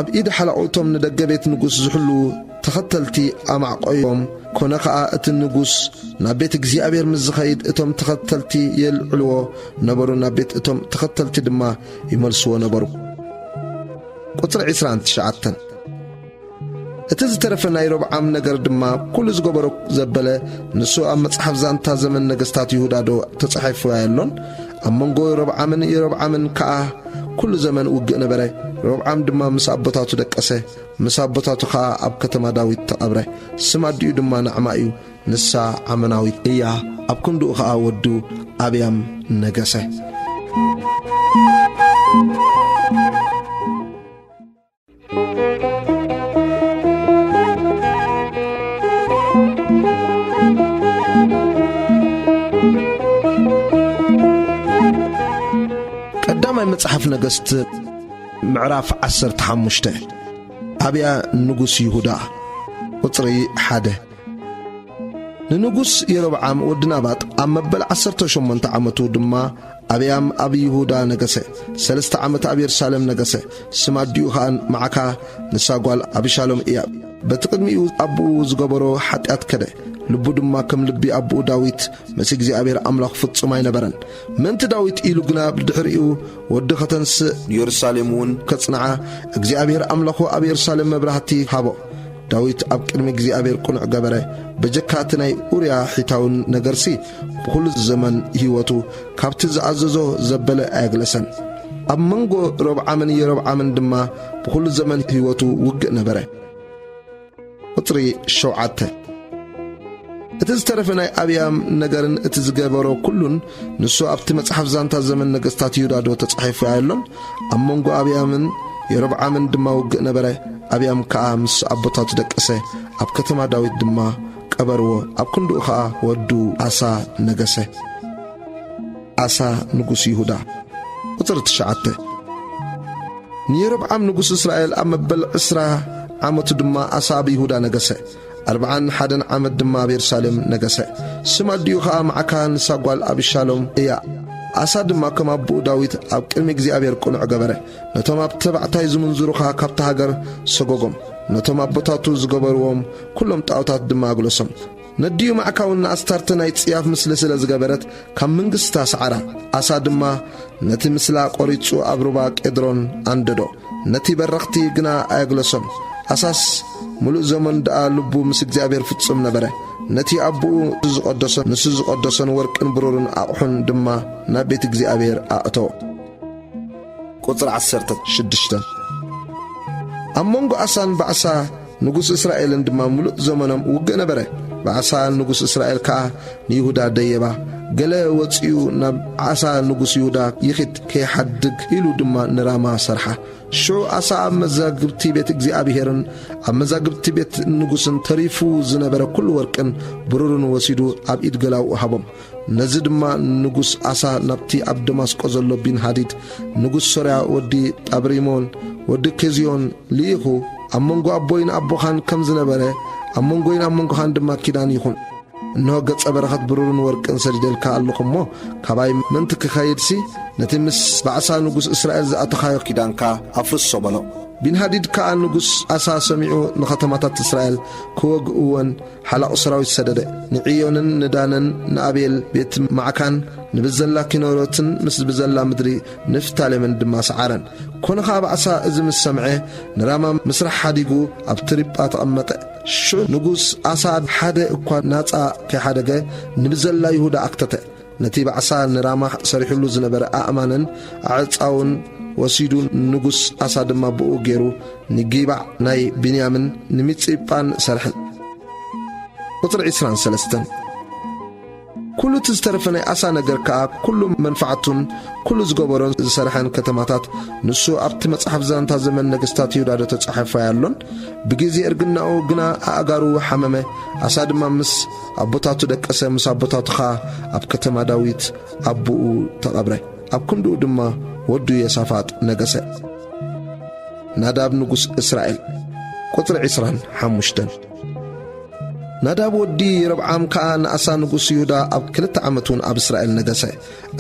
ኣብ ኢድ ሓለቑቶም ንደገ ቤት ንጉስ ዝሕልዉ ተኸተልቲ ኣማዕቆዮም። ኮነ ኸኣ እቲ ንጉስ ናብ ቤት እግዚኣብሔር ምስ ዝኸይድ እቶም ተኸተልቲ የልዕልዎ ነበሩ፣ ናብ ቤት እቶም ተኸተልቲ ድማ ይመልስዎ ነበሩ። ቁጽሪ ዕስራን ትሽዓተን። እቲ ዝተረፈ ናይ ሮብዓም ነገር ድማ ኩሉ ዝገበሮ ዘበለ ንሱ ኣብ መጽሓፍ ዛንታ ዘመን ነገስታት ይሁዳ ዶ ተጻሒፉ ኣየሎን? ኣብ መንጎ ሮብዓምን የሮብዓምን ከኣ ኩሉ ዘመን ውግእ ነበረ። ሮብዓም ድማ ምስ ኣቦታቱ ደቀሰ፣ ምስ ኣቦታቱ ኸኣ ኣብ ከተማ ዳዊት ተቐብረ። ስም ኣዲኡ ድማ ናዕማ እዩ፣ ንሳ ዓመናዊት እያ። ኣብ ክንድኡ ኸኣ ወዱ ኣብያም ነገሰ። ቀዳማይ መጽሓፍ ነገስት ምዕራፍ ዓሰርተ ሓሙሽተ። ኣብያ ንጉስ ይሁዳ። ቁጽሪ ሓደ። ንንጉስ የሮብዓም ወዲ ናባጥ ኣብ መበል ዓሰርተ ሸሞንተ ዓመቱ ድማ ኣብያም ኣብ ይሁዳ ነገሰ። ሰለስተ ዓመት ኣብ የሩሳሌም ነገሰ። ስም ኣዲኡ ኸኣ መዓካ ንሳ ጓል ኣቢሻሎም እያ። በቲ ቅድሚኡ ኣቦኡ ዝገበሮ ሓጢኣት ከደ። ልቡ ድማ ከም ልቢ ኣቦኡ ዳዊት ምስ እግዚኣብሔር ኣምላኽ ፍጹም ኣይነበረን። ምእንቲ ዳዊት ኢሉ ግና ብድሕሪኡ ወዲ ኸተንስእ ንየሩሳሌም እውን ከጽንዓ እግዚኣብሔር ኣምላኹ ኣብ የሩሳሌም መብራህቲ ሃቦ። ዳዊት ኣብ ቅድሚ እግዚኣብሔር ቅኑዕ ገበረ። በጀካ እቲ ናይ ኡርያ ሒታውን ነገርሲ ብኹሉ ዘመን ህይወቱ ካብቲ ዝኣዘዞ ዘበለ ኣየግለሰን። ኣብ መንጎ ሮብዓምን የሮብዓምን ድማ ብኹሉ ዘመን ህይወቱ ውግእ ነበረ። ቁጽሪ ሸውዓተ። እቲ ዝተረፈ ናይ ኣብያም ነገርን እቲ ዝገበሮ ኩሉን ንሱ ኣብቲ መጽሓፍ ዛንታ ዘመን ነገስታት ይሁዳ ዶ ተጻሒፉ ኣየሎን? ኣብ መንጎ ኣብያምን የሮብዓምን ድማ ውግእ ነበረ። ኣብያም ከኣ ምስ ኣቦታቱ ደቀሰ፣ ኣብ ከተማ ዳዊት ድማ ቀበርዎ። ኣብ ክንድኡ ኸኣ ወዱ ኣሳ ነገሰ። ኣሳ ንጉስ ይሁዳ። ቁጽሪ ትሽዓተ። ንየሮብዓም ንጉስ እስራኤል ኣብ መበል ዕስራ ዓመቱ ድማ ኣሳ ኣብ ይሁዳ ነገሰ። ኣርብዓን ሓደን ዓመት ድማ ኣብ የሩሳሌም ነገሰ። ስም ኣዲኡ ኸኣ መዓካ ንሳ ጓል ኣቢሻሎም እያ። ኣሳ ድማ ከም ኣቦኡ ዳዊት ኣብ ቅድሚ እግዚኣብሔር ቅኑዕ ገበረ። ነቶም ኣብ ተባዕታይ ዝምንዝሩ ኸኣ ካብታ ሃገር ሰጎጎም። ነቶም ኣቦታቱ ዝገበርዎም ኩሎም ጣዖታት ድማ ኣግለሶም። ነዲኡ ማዕካውን ንኣስታርተ ናይ ጽያፍ ምስሊ ስለ ዝገበረት፣ ካብ መንግስታ ሰዓራ። ኣሳ ድማ ነቲ ምስላ ቈሪጹ ኣብ ሩባ ቄድሮን ኣንደዶ። ነቲ በረኽቲ ግና ኣየግለሶን። ኣሳስ ምሉእ ዘመን ደኣ ልቡ ምስ እግዚኣብሔር ፍጹም ነበረ። ነቲ ኣቦኡ ዝቐደሶን ንሱ ዝቐደሶን ወርቅን ብሩርን ኣቕሑን ድማ ናብ ቤት እግዚኣብሔር ኣእተዎ። ቁጽሪ ዓሰርተ ሽዱሽተ። ኣብ መንጎ ኣሳን ባዕሳ ንጉስ እስራኤልን ድማ ምሉእ ዘመኖም ውግእ ነበረ። ባዕሳ ንጉስ እስራኤል ከኣ ንይሁዳ ደየባ። ገለ ወጺኡ ናብ ኣሳ ንጉስ ይሁዳ ይኺድ ከይሓድግ ኢሉ ድማ ንራማ ሰርሓ። ሽዑ ኣሳ ኣብ መዛግብቲ ቤት እግዚኣብሔርን ኣብ መዛግብቲ ቤት ንጉስን ተሪፉ ዝነበረ ኩሉ ወርቅን ብሩርን ወሲዱ ኣብ ኢድ ገላውኡ ሃቦም። ነዚ ድማ ንጉስ ኣሳ ናብቲ ኣብ ደማስቆ ዘሎ ቢንሃዲድ ንጉስ ሶርያ ወዲ ጣብሪሞን ወዲ ኬዝዮን ልኢኹ፣ ኣብ መንጎ ኣቦይን ኣቦኻን ከም ዝነበረ፣ ኣብ መንጎይን ኣብ መንጎኻን ድማ ኪዳን ይኹን። እንሆ ገጸ በረኸት ብሩርን ወርቅን ሰዲደልካ ኣለኹ እሞ፣ ካባይ ምእንቲ ክኸይድሲ፣ ነቲ ምስ ባዕሳ ንጉስ እስራኤል ዝኣተኻዮ ኪዳንካ ኣፍርሶ በሎ። ቢንሃዲድ ከኣ ንጉስ ኣሳ ሰሚዑ ንኸተማታት እስራኤል ክወግእወን ሓላቑ ሰራዊት ሰደደ። ንዕዮንን ንዳንን ንኣቤል ቤት ማዕካን ንብዘላ ኪነሮትን ምስ ብዘላ ምድሪ ንፍታሌምን ድማ ሰዓረን። ኮነ ኸኣ ባዕሳ እዚ ምስ ሰምዐ ንራማ ምስራሕ ሓዲጉ ኣብ ትሪጳ ተቐመጠ። ሽዑ ንጉስ ኣሳ ሓደ እኳ ናጻ ከይሓደገ ንብዘላ ይሁዳ ኣክተተ። ነቲ ባዕሳ ንራማ ሰሪሑሉ ዝነበረ ኣእማንን ኣዕጻውን ወሲዱ ንጉስ ኣሳ ድማ ብኡ ገይሩ ንጊባዕ ናይ ብንያምን ንሚጽጳን ሰርሐን። ቁጽሪ ዕስራን ሰለስተን። ኩሉ እቲ ዝተረፈ ናይ ኣሳ ነገር ከኣ ኩሉ መንፋዕቱን ኩሉ ዝገበሮን ዝሰርሐን ከተማታት ንሱ ኣብቲ መጽሓፍ ዛንታ ዘመን ነገስታት ይሁዳ ዶ ተጻሒፉ ኣየሎን? ብግዜ እርግናኡ ግና ኣእጋሩ ሓመመ። ኣሳ ድማ ምስ ኣቦታቱ ደቀሰ፣ ምስ ኣቦታቱ ኸኣ ኣብ ከተማ ዳዊት ኣቦኡ ተቐብረ። ኣብ ክንድኡ ድማ ወዱ ዮሳፋጥ ነገሰ። ናዳብ ንጉስ እስራኤል። ቁጽሪ ዕስራን ሓሙሽተን። ናዳብ ወዲ የሮብዓም ከኣ ንኣሳ ንጉስ ይሁዳ ኣብ ክልተ ዓመት እውን ኣብ እስራኤል ነገሰ።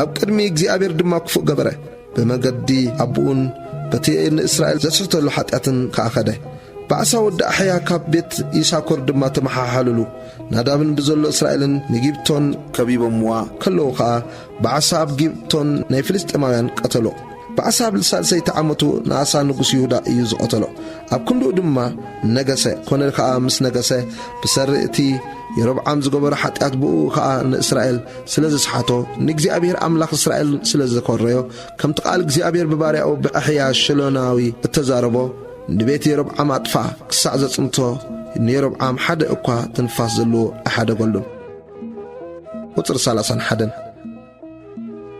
ኣብ ቅድሚ እግዚኣብሔር ድማ ክፉእ ገበረ። ብመገዲ ኣቦኡን በቲ ንእስራኤል ዘስሕተሉ ሓጢኣትን ከኣ ኸደ። ባዕሳ ወዲ ኣሕያ ካብ ቤት ይሳኮር ድማ ተመሓሓሉሉ። ናዳብን ብዘሎ እስራኤልን ንጊብቶን ከቢቦምዋ ከለዉ ኸኣ፣ ባዕሳ ኣብ ጊብቶን ናይ ፍልስጤማውያን ቀተሎ። ባዕሳ ኣብ ሳልሰይቲ ዓመቱ ንኣሳ ንጉስ ይሁዳ እዩ ዝቐተሎ። ኣብ ክንድኡ ድማ ነገሰ። ኮነ ኸኣ ምስ ነገሰ፣ ብሰሪ እቲ የሮብዓም ዝገበሮ ሓጢኣት፣ ብኡ ኸኣ ንእስራኤል ስለ ዘስሓቶ፣ ንእግዚኣብሔር ኣምላኽ እስራኤል ስለ ዘኮረዮ፣ ከምቲ ቃል እግዚኣብሔር ብባርያኡ ብኣሕያ ሸሎናዊ እተዛረቦ፣ ንቤት የሮብዓም ኣጥፍኣ፣ ክሳዕ ዘጽንቶ፣ ንየሮብዓም ሓደ እኳ ትንፋስ ዘለዎ ኣይሓደገሉን። ቁጽሪ ሰላሳን ሓደን።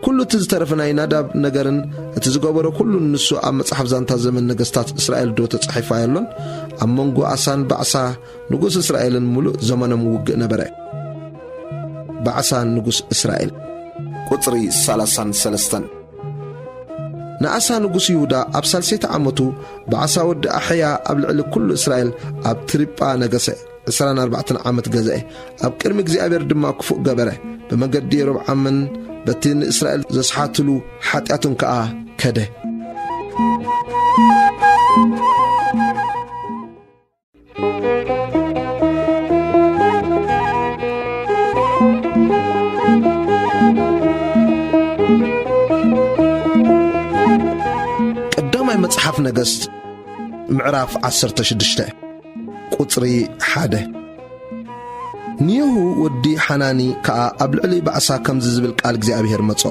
ኩሉ እቲ ዝተረፈ ናይ ናዳብ ነገርን እቲ ዝገበሮ ኩሉን ንሱ ኣብ መጽሓፍ ዛንታ ዘመን ነገስታት እስራኤል ዶ ተጻሒፉ ኣየሎን? ኣብ መንጎ ኣሳን ባዕሳ ንጉስ እስራኤልን ምሉእ ዘመኖም ውግእ ነበረ። ባዕሳ ንጉስ እስራኤል። ቁጽሪ ሰላሳን ሰለስተን። ንኣሳ ንጉስ ይሁዳ ኣብ ሳልሰይቲ ዓመቱ ባዕሳ ወዲ ኣሕያ ኣብ ልዕሊ ኩሉ እስራኤል ኣብ ትሪጳ ነገሰ። ዕስራን ኣርባዕተን ዓመት ገዝአ። ኣብ ቅድሚ እግዚኣብሔር ድማ ክፉእ ገበረ። ብመገዲ የሮብዓምን በቲ ንእስራኤል ዘስሓትሉ ሓጢኣቱን ከኣ ከደ። ቀዳማይ መጽሓፍ ነገስት ምዕራፍ ዓሰርተ ሽዱሽተ ቁጽሪ ሓደ። ንየሁ ወዲ ሓናኒ ከኣ ኣብ ልዕሊ ባዕሳ ከምዚ ዝብል ቃል እግዚኣብሔር መጾ።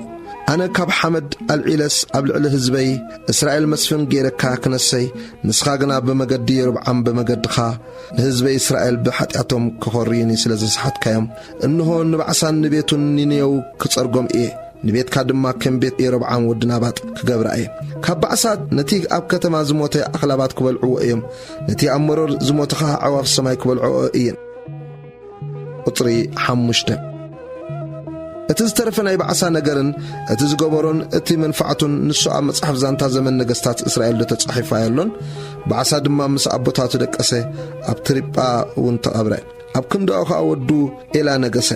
ኣነ ካብ ሓመድ ኣልዒለስ ኣብ ልዕሊ ህዝበይ እስራኤል መስፍን ገይረካ ክነሰይ፣ ንስኻ ግና ብመገዲ የሮብዓም ብመገድኻ ንህዝበይ እስራኤል ብሓጢኣቶም ክኾርዩኒ ስለ ዘስሓትካዮም፣ እንሆ ንባዕሳን ንቤቱን ንኔው ክጸርጎም እየ። ንቤትካ ድማ ከም ቤት የሮብዓም ወዲ ናባጥ ክገብራ እየ። ካብ ባዕሳ ነቲ ኣብ ከተማ ዝሞተ ኣኽላባት ክበልዕዎ እዮም፣ ነቲ ኣብ መሮር ዝሞተ ኸኣ ኣዕዋፍ ሰማይ ክበልዕኦ እየን። ቁጽሪ ሓሙሽተ። እቲ ዝተረፈ ናይ ባዕሳ ነገርን እቲ ዝገበሮን እቲ መንፋዕቱን ንሱ ኣብ መጽሓፍ ዛንታ ዘመን ነገስታት እስራኤል ዶ ተጻሒፉ ኣየሎን? ባዕሳ ድማ ምስ ኣቦታቱ ደቀሰ፣ ኣብ ትሪጳ እውን ተቐብረ። ኣብ ክንዳኡ ኸኣ ወዱ ኤላ ነገሰ።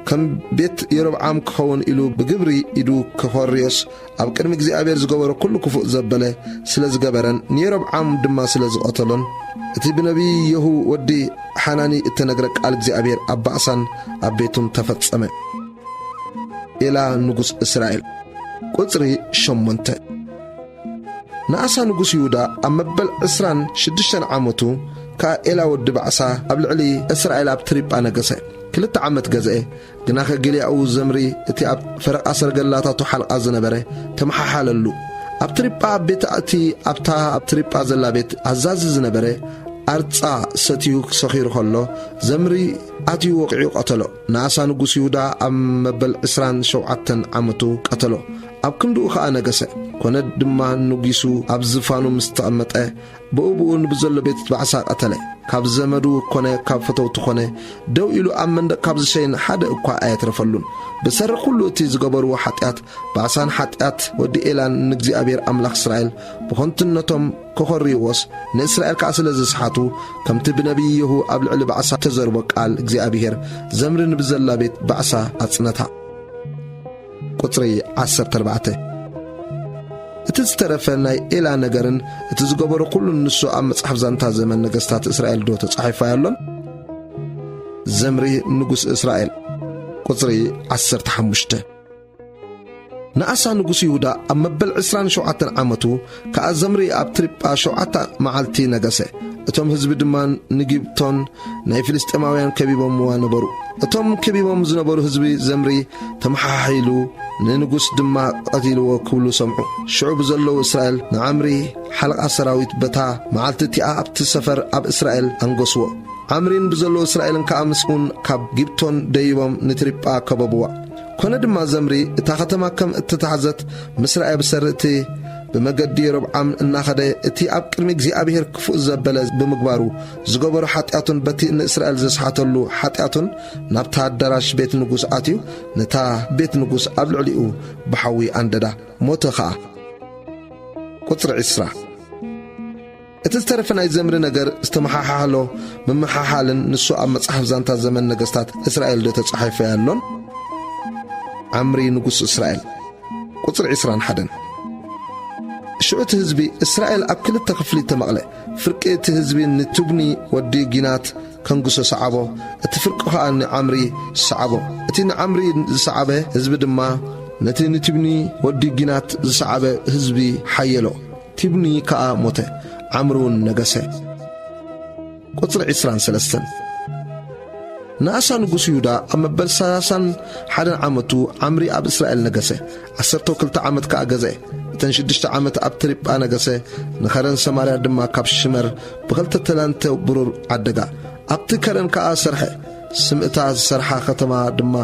ከም ቤት የሮብዓም ክኸውን ኢሉ ብግብሪ ኢዱ ከኾርዮስ ኣብ ቅድሚ እግዚኣብሔር ዝገበሮ ኩሉ ክፉእ ዘበለ ስለ ዝገበረን ንየሮብዓም ድማ ስለ ዝቐተሎን፣ እቲ ብነቢይ የሁ ወዲ ሓናኒ እተነግረ ቃል እግዚኣብሔር ኣብ ባእሳን ኣብ ቤቱን ተፈጸመ። ኤላ ንጉስ እስራኤል። ቁጽሪ ሸሞንተ። ንኣሳ ንጉስ ይሁዳ ኣብ መበል ዕስራን ሽዱሽተን ዓመቱ ከኣ ኤላ ወዲ ባዕሳ ኣብ ልዕሊ እስራኤል ኣብ ትሪጳ ነገሰ። ክልተ ዓመት ገዝአ። ግናኸ ጊልያኡ ዘምሪ፣ እቲ ኣብ ፈረቓ ሰረገላታቱ ሓልቓ ዝነበረ፣ ተመሓሓለሉ። ኣብ ትሪጳ ኣብ ቤት እቲ ኣብታ ኣብ ትሪጳ ዘላ ቤት ኣዛዚ ዝነበረ ኣርጻ ሰትዩ ሰኺሩ ኸሎ፣ ዘምሪ ኣትዩ ወቒዑ ቀተሎ። ንኣሳ ንጉስ ይሁዳ ኣብ መበል ዕስራን ሸውዓተን ዓመቱ ቀተሎ። ኣብ ክንድኡ ኸኣ ነገሰ። ኮነ ድማ ንጒሱ ኣብ ዝፋኑ ምስ ተቐመጠ፣ ብኡብኡ ንብዘሎ ቤት ባዕሳ ቀተለ። ካብ ዘመዱ ኮነ ካብ ፈተውቱ ኾነ፣ ደው ኢሉ ኣብ መንደቕ ካብ ዝሸይን ሓደ እኳ ኣየትረፈሉን። ብሰሪ ኹሉ እቲ ዝገበርዎ ሓጢኣት፣ ባዕሳን ሓጢኣት ወዲ ኤላን ንእግዚኣብሔር ኣምላኽ እስራኤል ብኸንቱነቶም ከኾርይዎስ፣ ንእስራኤል ከኣ ስለ ዝስሓቱ፣ ከምቲ ብነቢይ የሁ ኣብ ልዕሊ ባዕሳ ተዘርቦ ቃል እግዚኣብሔር፣ ዘምሪ ንብዘላ ቤት ባዕሳ ኣጽነታ። ቁጽሪ ዓሰርተ ኣርባዕተ። እቲ ዝተረፈ ናይ ኤላ ነገርን እቲ ዝገበሮ ኩሉን ንሱ ኣብ መጽሓፍ ዛንታ ዘመን ነገስታት እስራኤል ዶ ተጻሒፉ ኣየሎን? ዘምሪ ንጉስ እስራኤል። ቁጽሪ ዓሰርተ ሓሙሽተ። ንኣሳ ንጉስ ይሁዳ ኣብ መበል ዕስራን ሸውዓተን ዓመቱ ከኣ ዘምሪ ኣብ ትሪጳ ሸውዓተ መዓልቲ ነገሰ። እቶም ህዝቢ ድማ ንጊብቶን ናይ ፍልስጤማውያን ከቢቦምዋ ነበሩ። እቶም ከቢቦም ዝነበሩ ህዝቢ ዘምሪ ተመሓሒሉ ንንጉስ ድማ ቀቲልዎ ክብሉ ሰምዑ። ሽዑ ብዘለዉ እስራኤል ንዓምሪ ሓለቓ ሰራዊት በታ መዓልቲ እቲኣ ኣብቲ ሰፈር ኣብ እስራኤል ኣንገስዎ። ዓምሪን ብዘለዉ እስራኤልን ከኣ ምስኡን ካብ ጊብቶን ደይቦም ንትሪጳ ከበብዋ። ኮነ ድማ ዘምሪ እታ ኸተማ ከም እተታሕዘት ምስ ረኣየ ብሰሪ እቲ ብመገዲ የሮብዓም እናኸደ እቲ ኣብ ቅድሚ እግዚኣብሔር ክፉእ ዘበለ ብምግባሩ ዝገበሮ ሓጢኣቱን በቲ ንእስራኤል ዘስሓተሉ ሓጢኣቱን ናብታ ኣዳራሽ ቤት ንጉስ ኣትዩ ነታ ቤት ንጉስ ኣብ ልዕሊኡ ብሓዊ ኣንደዳ፣ ሞተ ኸኣ። ቁጽሪ ዕስራ። እቲ ዝተረፈ ናይ ዘምሪ ነገር ዝተመሓሓሎ ምምሓሓልን ንሱ ኣብ መጽሓፍ ዛንታ ዘመን ነገስታት እስራኤል ዶ ተጻሒፉ ኣየሎን? ዓምሪ ንጉስ እስራኤል። ቁጽሪ ዕስራን ሓደን። ሽዑ እቲ ህዝቢ እስራኤል ኣብ ክልተ ክፍሊ ተመቕለ። ፍርቂ እቲ ህዝቢ ንትብኒ ወዲ ጊናት ከንግሶ ሰዓቦ፣ እቲ ፍርቂ ኸኣ ንዓምሪ ሰዓቦ። እቲ ንዓምሪ ዝሰዓበ ህዝቢ ድማ ነቲ ንትብኒ ወዲ ጊናት ዝሰዓበ ህዝቢ ሓየሎ። ቲብኒ ከኣ ሞተ፣ ዓምሪ እውን ነገሰ። ቁጽሪ ዕስራን ሰለስተን። ንኣሳ ንጉስ ይሁዳ ኣብ መበል ሰላሳን ሓደን ዓመቱ ዓምሪ ኣብ እስራኤል ነገሰ። ዓሰርተው ክልተ ዓመት ከኣ ገዝአ። እተን ሽዱሽተ ዓመት ኣብ ትሪጳ ነገሰ። ንኸረን ሰማርያ ድማ ካብ ሽመር ብኽልተ ተላንተ ብሩር ዓደጋ። ኣብቲ ከረን ከኣ ሰርሐ። ስም እታ ዝሰርሓ ኸተማ ድማ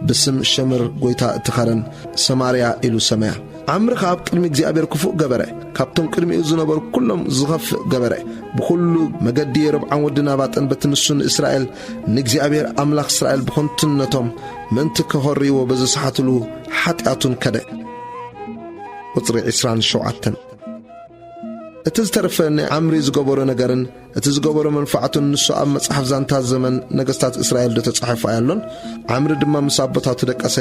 ብስም ሸምር ጐይታ እቲ ኸረን ሰማርያ ኢሉ ሰመያ። ዓምሪ ኸኣ ኣብ ቅድሚ እግዚኣብሔር ክፉእ ገበረ፣ ካብቶም ቅድሚኡ ዝነበሩ ኵሎም ዝኸፍእ ገበረ። ብኹሉ መገዲ የሮብዓም ወዲ ናባጥን በቲ ንሱ ንእስራኤል ንእግዚኣብሔር ኣምላኽ እስራኤል ብኸንቱነቶም ምእንቲ ከኾርይዎ በዘስሓትሉ ሓጢኣቱን ከደ። ቁጽሪ ዕስራን ሸውዓተን። እቲ ዝተረፈ ንዓምሪ ዝገበሮ ነገርን እቲ ዝገበሮ መንፋዕቱን፣ ንሱ ኣብ መጽሓፍ ዛንታ ዘመን ነገስታት እስራኤል ዶ ተጻሒፉ ኣያሎን? ዓምሪ ድማ ምስ ኣቦታቱ ደቀሰ፣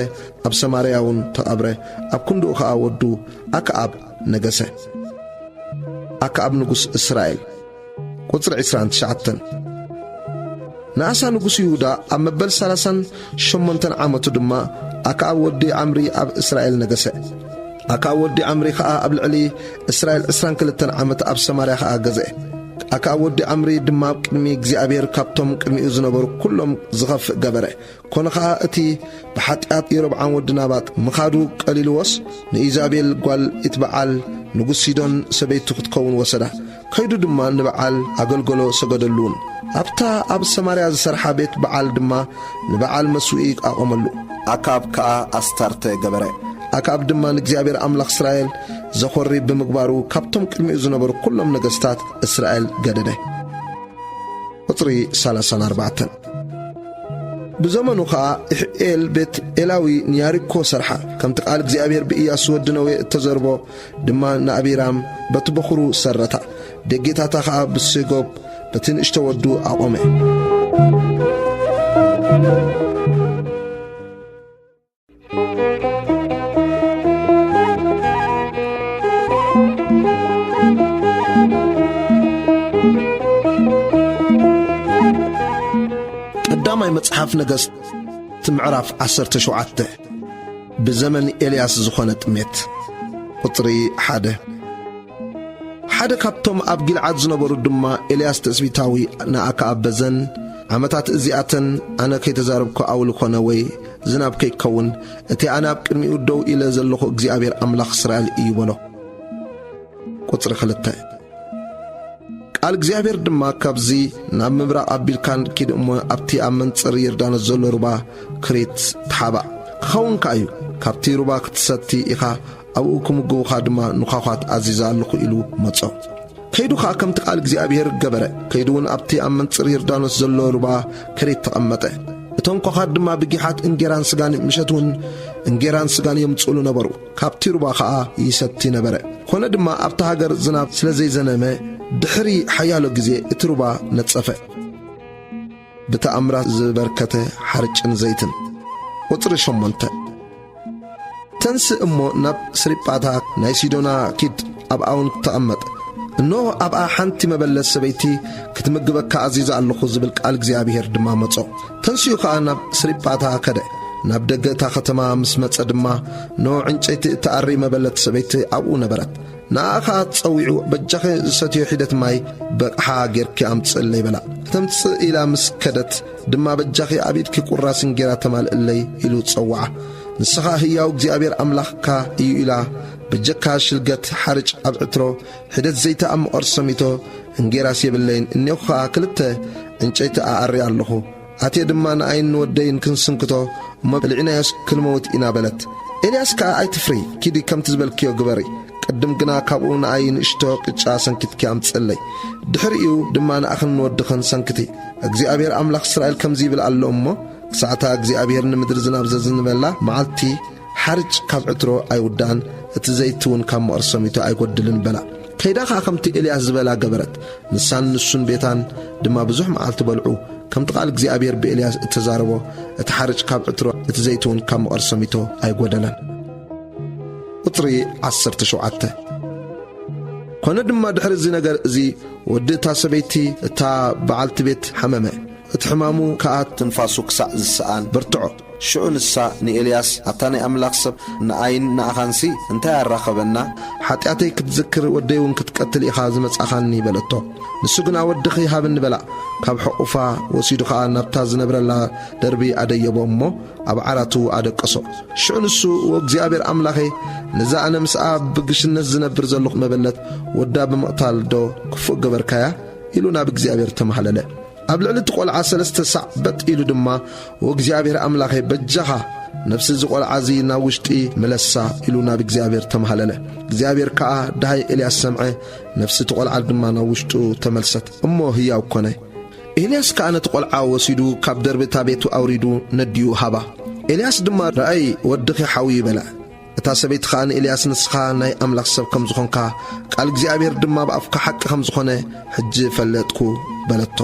ኣብ ሰማርያ እውን ተቐብረ። ኣብ ክንድኡ ኸኣ ወዱ ኣክኣብ ነገሰ። ኣክኣብ ንጉስ እስራኤል። ቁጽሪ ዕስራን ትሽዓተን። ንኣሳ ንጉስ ይሁዳ ኣብ መበል ሰላሳን ሸሞንተን ዓመቱ ድማ ኣክኣብ ወዲ ዓምሪ ኣብ እስራኤል ነገሰ። ኣክኣብ ወዲ ዓምሪ ኸኣ ኣብ ልዕሊ እስራኤል ዕስራን ክልተን ዓመት ኣብ ሰማርያ ኸኣ ገዝአ። ኣክኣብ ወዲ ዓምሪ ድማ ኣብ ቅድሚ እግዚኣብሔር ካብቶም ቅድሚኡ ዝነበሩ ኩሎም ዝኸፍእ ገበረ። ኮነ ኸኣ እቲ ብሓጢኣት የሮብዓም ወዲ ናባጥ ምኻዱ ቀሊልዎስ፣ ንኢዛቤል ጓል ኢትበዓል ንጉስ ሲዶን ሰበይቱ ክትከውን ወሰዳ። ከይዱ ድማ ንበዓል ኣገልገሎ፣ ሰገደሉን። ኣብታ ኣብ ሰማርያ ዝሰርሓ ቤት በዓል ድማ ንበዓል መስውኢ ኣቖመሉ። ኣክኣብ ከኣ ኣስታርተ ገበረ። ኣክኣብ ድማ ንእግዚኣብሔር ኣምላኽ እስራኤል ዘኾሪ ብምግባሩ፣ ካብቶም ቅድሚኡ ዝነበሩ ኩሎም ነገስታት እስራኤል ገደደ። ቁጽሪ ሰላሳን ኣርባዕተን። ብዘመኑ ኸኣ ኢሕኤል ቤት ኤላዊ ንያሪኮ ሰርሓ። ከምቲ ቃል እግዚኣብሔር ብኢያሱ ወዲ ነዌ እተዘርቦ ድማ ንኣቢራም በቲ በኹሩ ሰረታ። ደጌታታ ኸኣ ብሴጎብ በቲ ንእሽቶ ወዱ ኣቖመ። ቀዳማይ መጽሓፍ ነገስት ምዕራፍ ዓሰርተ ሸውዓተ። ብዘመን ኤልያስ ዝኾነ ጥሜት። ቁጽሪ ሓደ። ሓደ ካብቶም ኣብ ጊልዓድ ዝነበሩ ድማ ኤልያስ ትጽቢታዊ ንኣክኣብ፣ በዘን ዓመታት እዚኣተን ኣነ ከይተዛረብኩ ኣውሊ ኮነ ወይ ዝናብ ከይከውን፣ እቲ ኣነ ኣብ ቅድሚኡ ደው ኢለ ዘለኹ እግዚኣብሔር ኣምላኽ እስራኤል እዩ በሎ። ቁጽሪ ክልተ። ቃል እግዚኣብሔር ድማ፣ ካብዚ ናብ ምብራቕ ኣቢልካ ኪድ እሞ ኣብቲ ኣብ መንጽር ዮርዳኖስ ዘሎ ሩባ ክሬት ተሓባእ። ክኸውን ከኣ እዩ፣ ካብቲ ሩባ ክትሰቲ ኢኻ፣ ኣብኡ ክምግቡኻ ድማ ንዃዃት ኣዚዘ ኣለኹ ኢሉ መጾ። ከይዱ ኸኣ ከምቲ ቃል እግዚኣብሔር ገበረ። ከይዱ እውን ኣብቲ ኣብ መንጽር ዮርዳኖስ ዘሎ ሩባ ክሬት ተቐመጠ። እቶም ኳዃት ድማ ብጊሓት እንጌራን ስጋን፣ ምሸት እውን እንጌራን ስጋን የምጽእሉ ነበሩ። ካብቲ ሩባ ኸኣ ይሰቲ ነበረ። ኮነ ድማ ኣብታ ሃገር ዝናብ ስለ ዘይዘነመ፣ ድሕሪ ሓያሎ ግዜ እቲ ሩባ ነጸፈ። ብተኣምራት ዝበርከተ ሓርጭን ዘይትን። ቁጽሪ ሸሞንተ። ተንስእ እሞ ናብ ስሪጳታ ናይ ሲዶና ኪድ፣ ኣብኣ እውን ተቐመጥ። እንሆ ኣብኣ ሓንቲ መበለት ሰበይቲ ክትምግበካ ኣዚዘ ኣለኹ ዝብል ቃል እግዚኣብሔር ድማ መጾ። ተንሲኡ ኸኣ ናብ ስሪጳታ ከደ። ናብ ደገ እታ ኸተማ ምስ መጸ ድማ፣ እንሆ ዕንጨይቲ እትኣሪ መበለት ሰበይቲ ኣብኡ ነበረት። ንኣ ኸኣ ጸዊዑ፣ በጃኺ ዝሰትዮ ሒደት ማይ በቕሓ ጌርኪ ኣምጽእለይ በላ። ከተምጽእ ኢላ ምስ ከደት ድማ፣ በጃኺ ኣብ ኢድኪ ቁራስ እንጌራ ተማልእለይ ኢሉ ጸውዓ። ንስኻ ህያው እግዚኣብሔር ኣምላኽካ እዩ ኢላ፣ በጀካ ሽልገት ሓርጭ ኣብ ዕትሮ፣ ሒደት ዘይቲ ኣብ መቐር ሰሚቶ፣ እንጌራስ የብለይን፣ እኔኹ ኸኣ ክልተ ዕንጨይቲ ኣኣሪ ኣለኹ። ኣትየ ድማ ንኣይን ንወደይን ክንስንክቶ እሞ በሊዕናዮስ ክንመውት ኢና በለት። ኤልያስ ከኣ ኣይትፍሪ፣ ኪዲ ከምቲ ዝበልክዮ ግበሪ። ቅድም ግና ካብኡ ንኣይ ንእሽቶ ቅጫ ሰንኪትኪ ኣምጽእለይ። ድሕሪኡ ድማ ንኣኽን ንወድኽን ሰንክቲ። እግዚኣብሔር ኣምላኽ እስራኤል ከምዚ ይብል ኣሎ እሞ፣ ክሳዕታ እግዚኣብሔር ንምድሪ ዝናብ ዘዝንበላ መዓልቲ ሓርጭ ካብ ዕትሮ ኣይውዳእን፣ እቲ ዘይቲ እውን ካብ መቐር ሰሚቱ ኣይጎድልን በላ። ከይዳ ኸኣ ከምቲ ኤልያስ ዝበላ ገበረት። ንሳን ንሱን ቤታን ድማ ብዙሕ መዓልቲ በልዑ። ከምቲ ቃል እግዚኣብሔር ብኤልያስ እተዛረቦ፣ እቲ ሓርጭ ካብ ዕትሮ፣ እቲ ዘይቲ እውን ካብ መቐር ሰሚቶ ኣይጎደለን። ቁጽሪ ዓሰርተ ሸውዓተ። ኮነ ድማ ድሕሪ እዚ ነገር እዚ ወዲ እታ ሰበይቲ እታ በዓልቲ ቤት ሓመመ። እቲ ሕማሙ ከኣ ትንፋሱ ክሳዕ ዝሰኣን በርትዖ። ሽዑ ንሳ ንኤልያስ፣ ኣታ ናይ ኣምላኽ ሰብ፣ ንኣይን ንኣኻንሲ እንታይ ኣራኸበና? ሓጢኣተይ ክትዝክር ወደይ እውን ክትቀትል ኢኻ ዝመጻኻኒ በለቶ። ንሱ ግና ወድኺ ሃብኒ በላ። ካብ ሕቑፋ ወሲዱ ኸኣ ናብታ ዝነብረላ ደርቢ ኣደየቦ እሞ ኣብ ዓራቱ ኣደቀሶ። ሽዑ ንሱ፣ "ወእግዚኣብሔር ኣምላኸይ፣ ነዛ ኣነ ምስኣ ብግሽነት ዝነብር ዘለኹ መበለት ወዳ ብምቕታል ዶ ክፉእ ገበርካያ?" ኢሉ ናብ እግዚኣብሔር ተማህለለ። ኣብ ልዕሊ እቲ ቈልዓ ሰለስተ ሳዕ በጥ ኢሉ ድማ፣ "ወእግዚኣብሔር ኣምላኸይ፣ በጃኻ ነፍሲ እዚ ቈልዓ እዚ ናብ ውሽጢ ምለሳ" ኢሉ ናብ እግዚኣብሔር ተማህለለ። እግዚኣብሔር ከኣ ደሃይ ኤልያስ ሰምዐ፣ ነፍሲ እቲ ቈልዓ ድማ ናብ ውሽጡ ተመልሰት፣ እሞ ህያው ኰነ። ኤልያስ ከኣ ነቲ ቈልዓ ወሲዱ ካብ ደርቢ እታ ቤቱ ኣውሪዱ ነዲኡ ሃባ። ኤልያስ ድማ፣ "ረኣይ፣ ወድኺ ሓውዩ" በለ። እታ ሰበይቲ ኸኣ ንኤልያስ፣ "ንስኻ ናይ ኣምላኽ ሰብ ከም ዝኾንካ፣ ቃል እግዚኣብሔር ድማ ብኣፍካ ሓቂ ከም ዝኾነ ሕጂ ፈለጥኩ" በለቶ።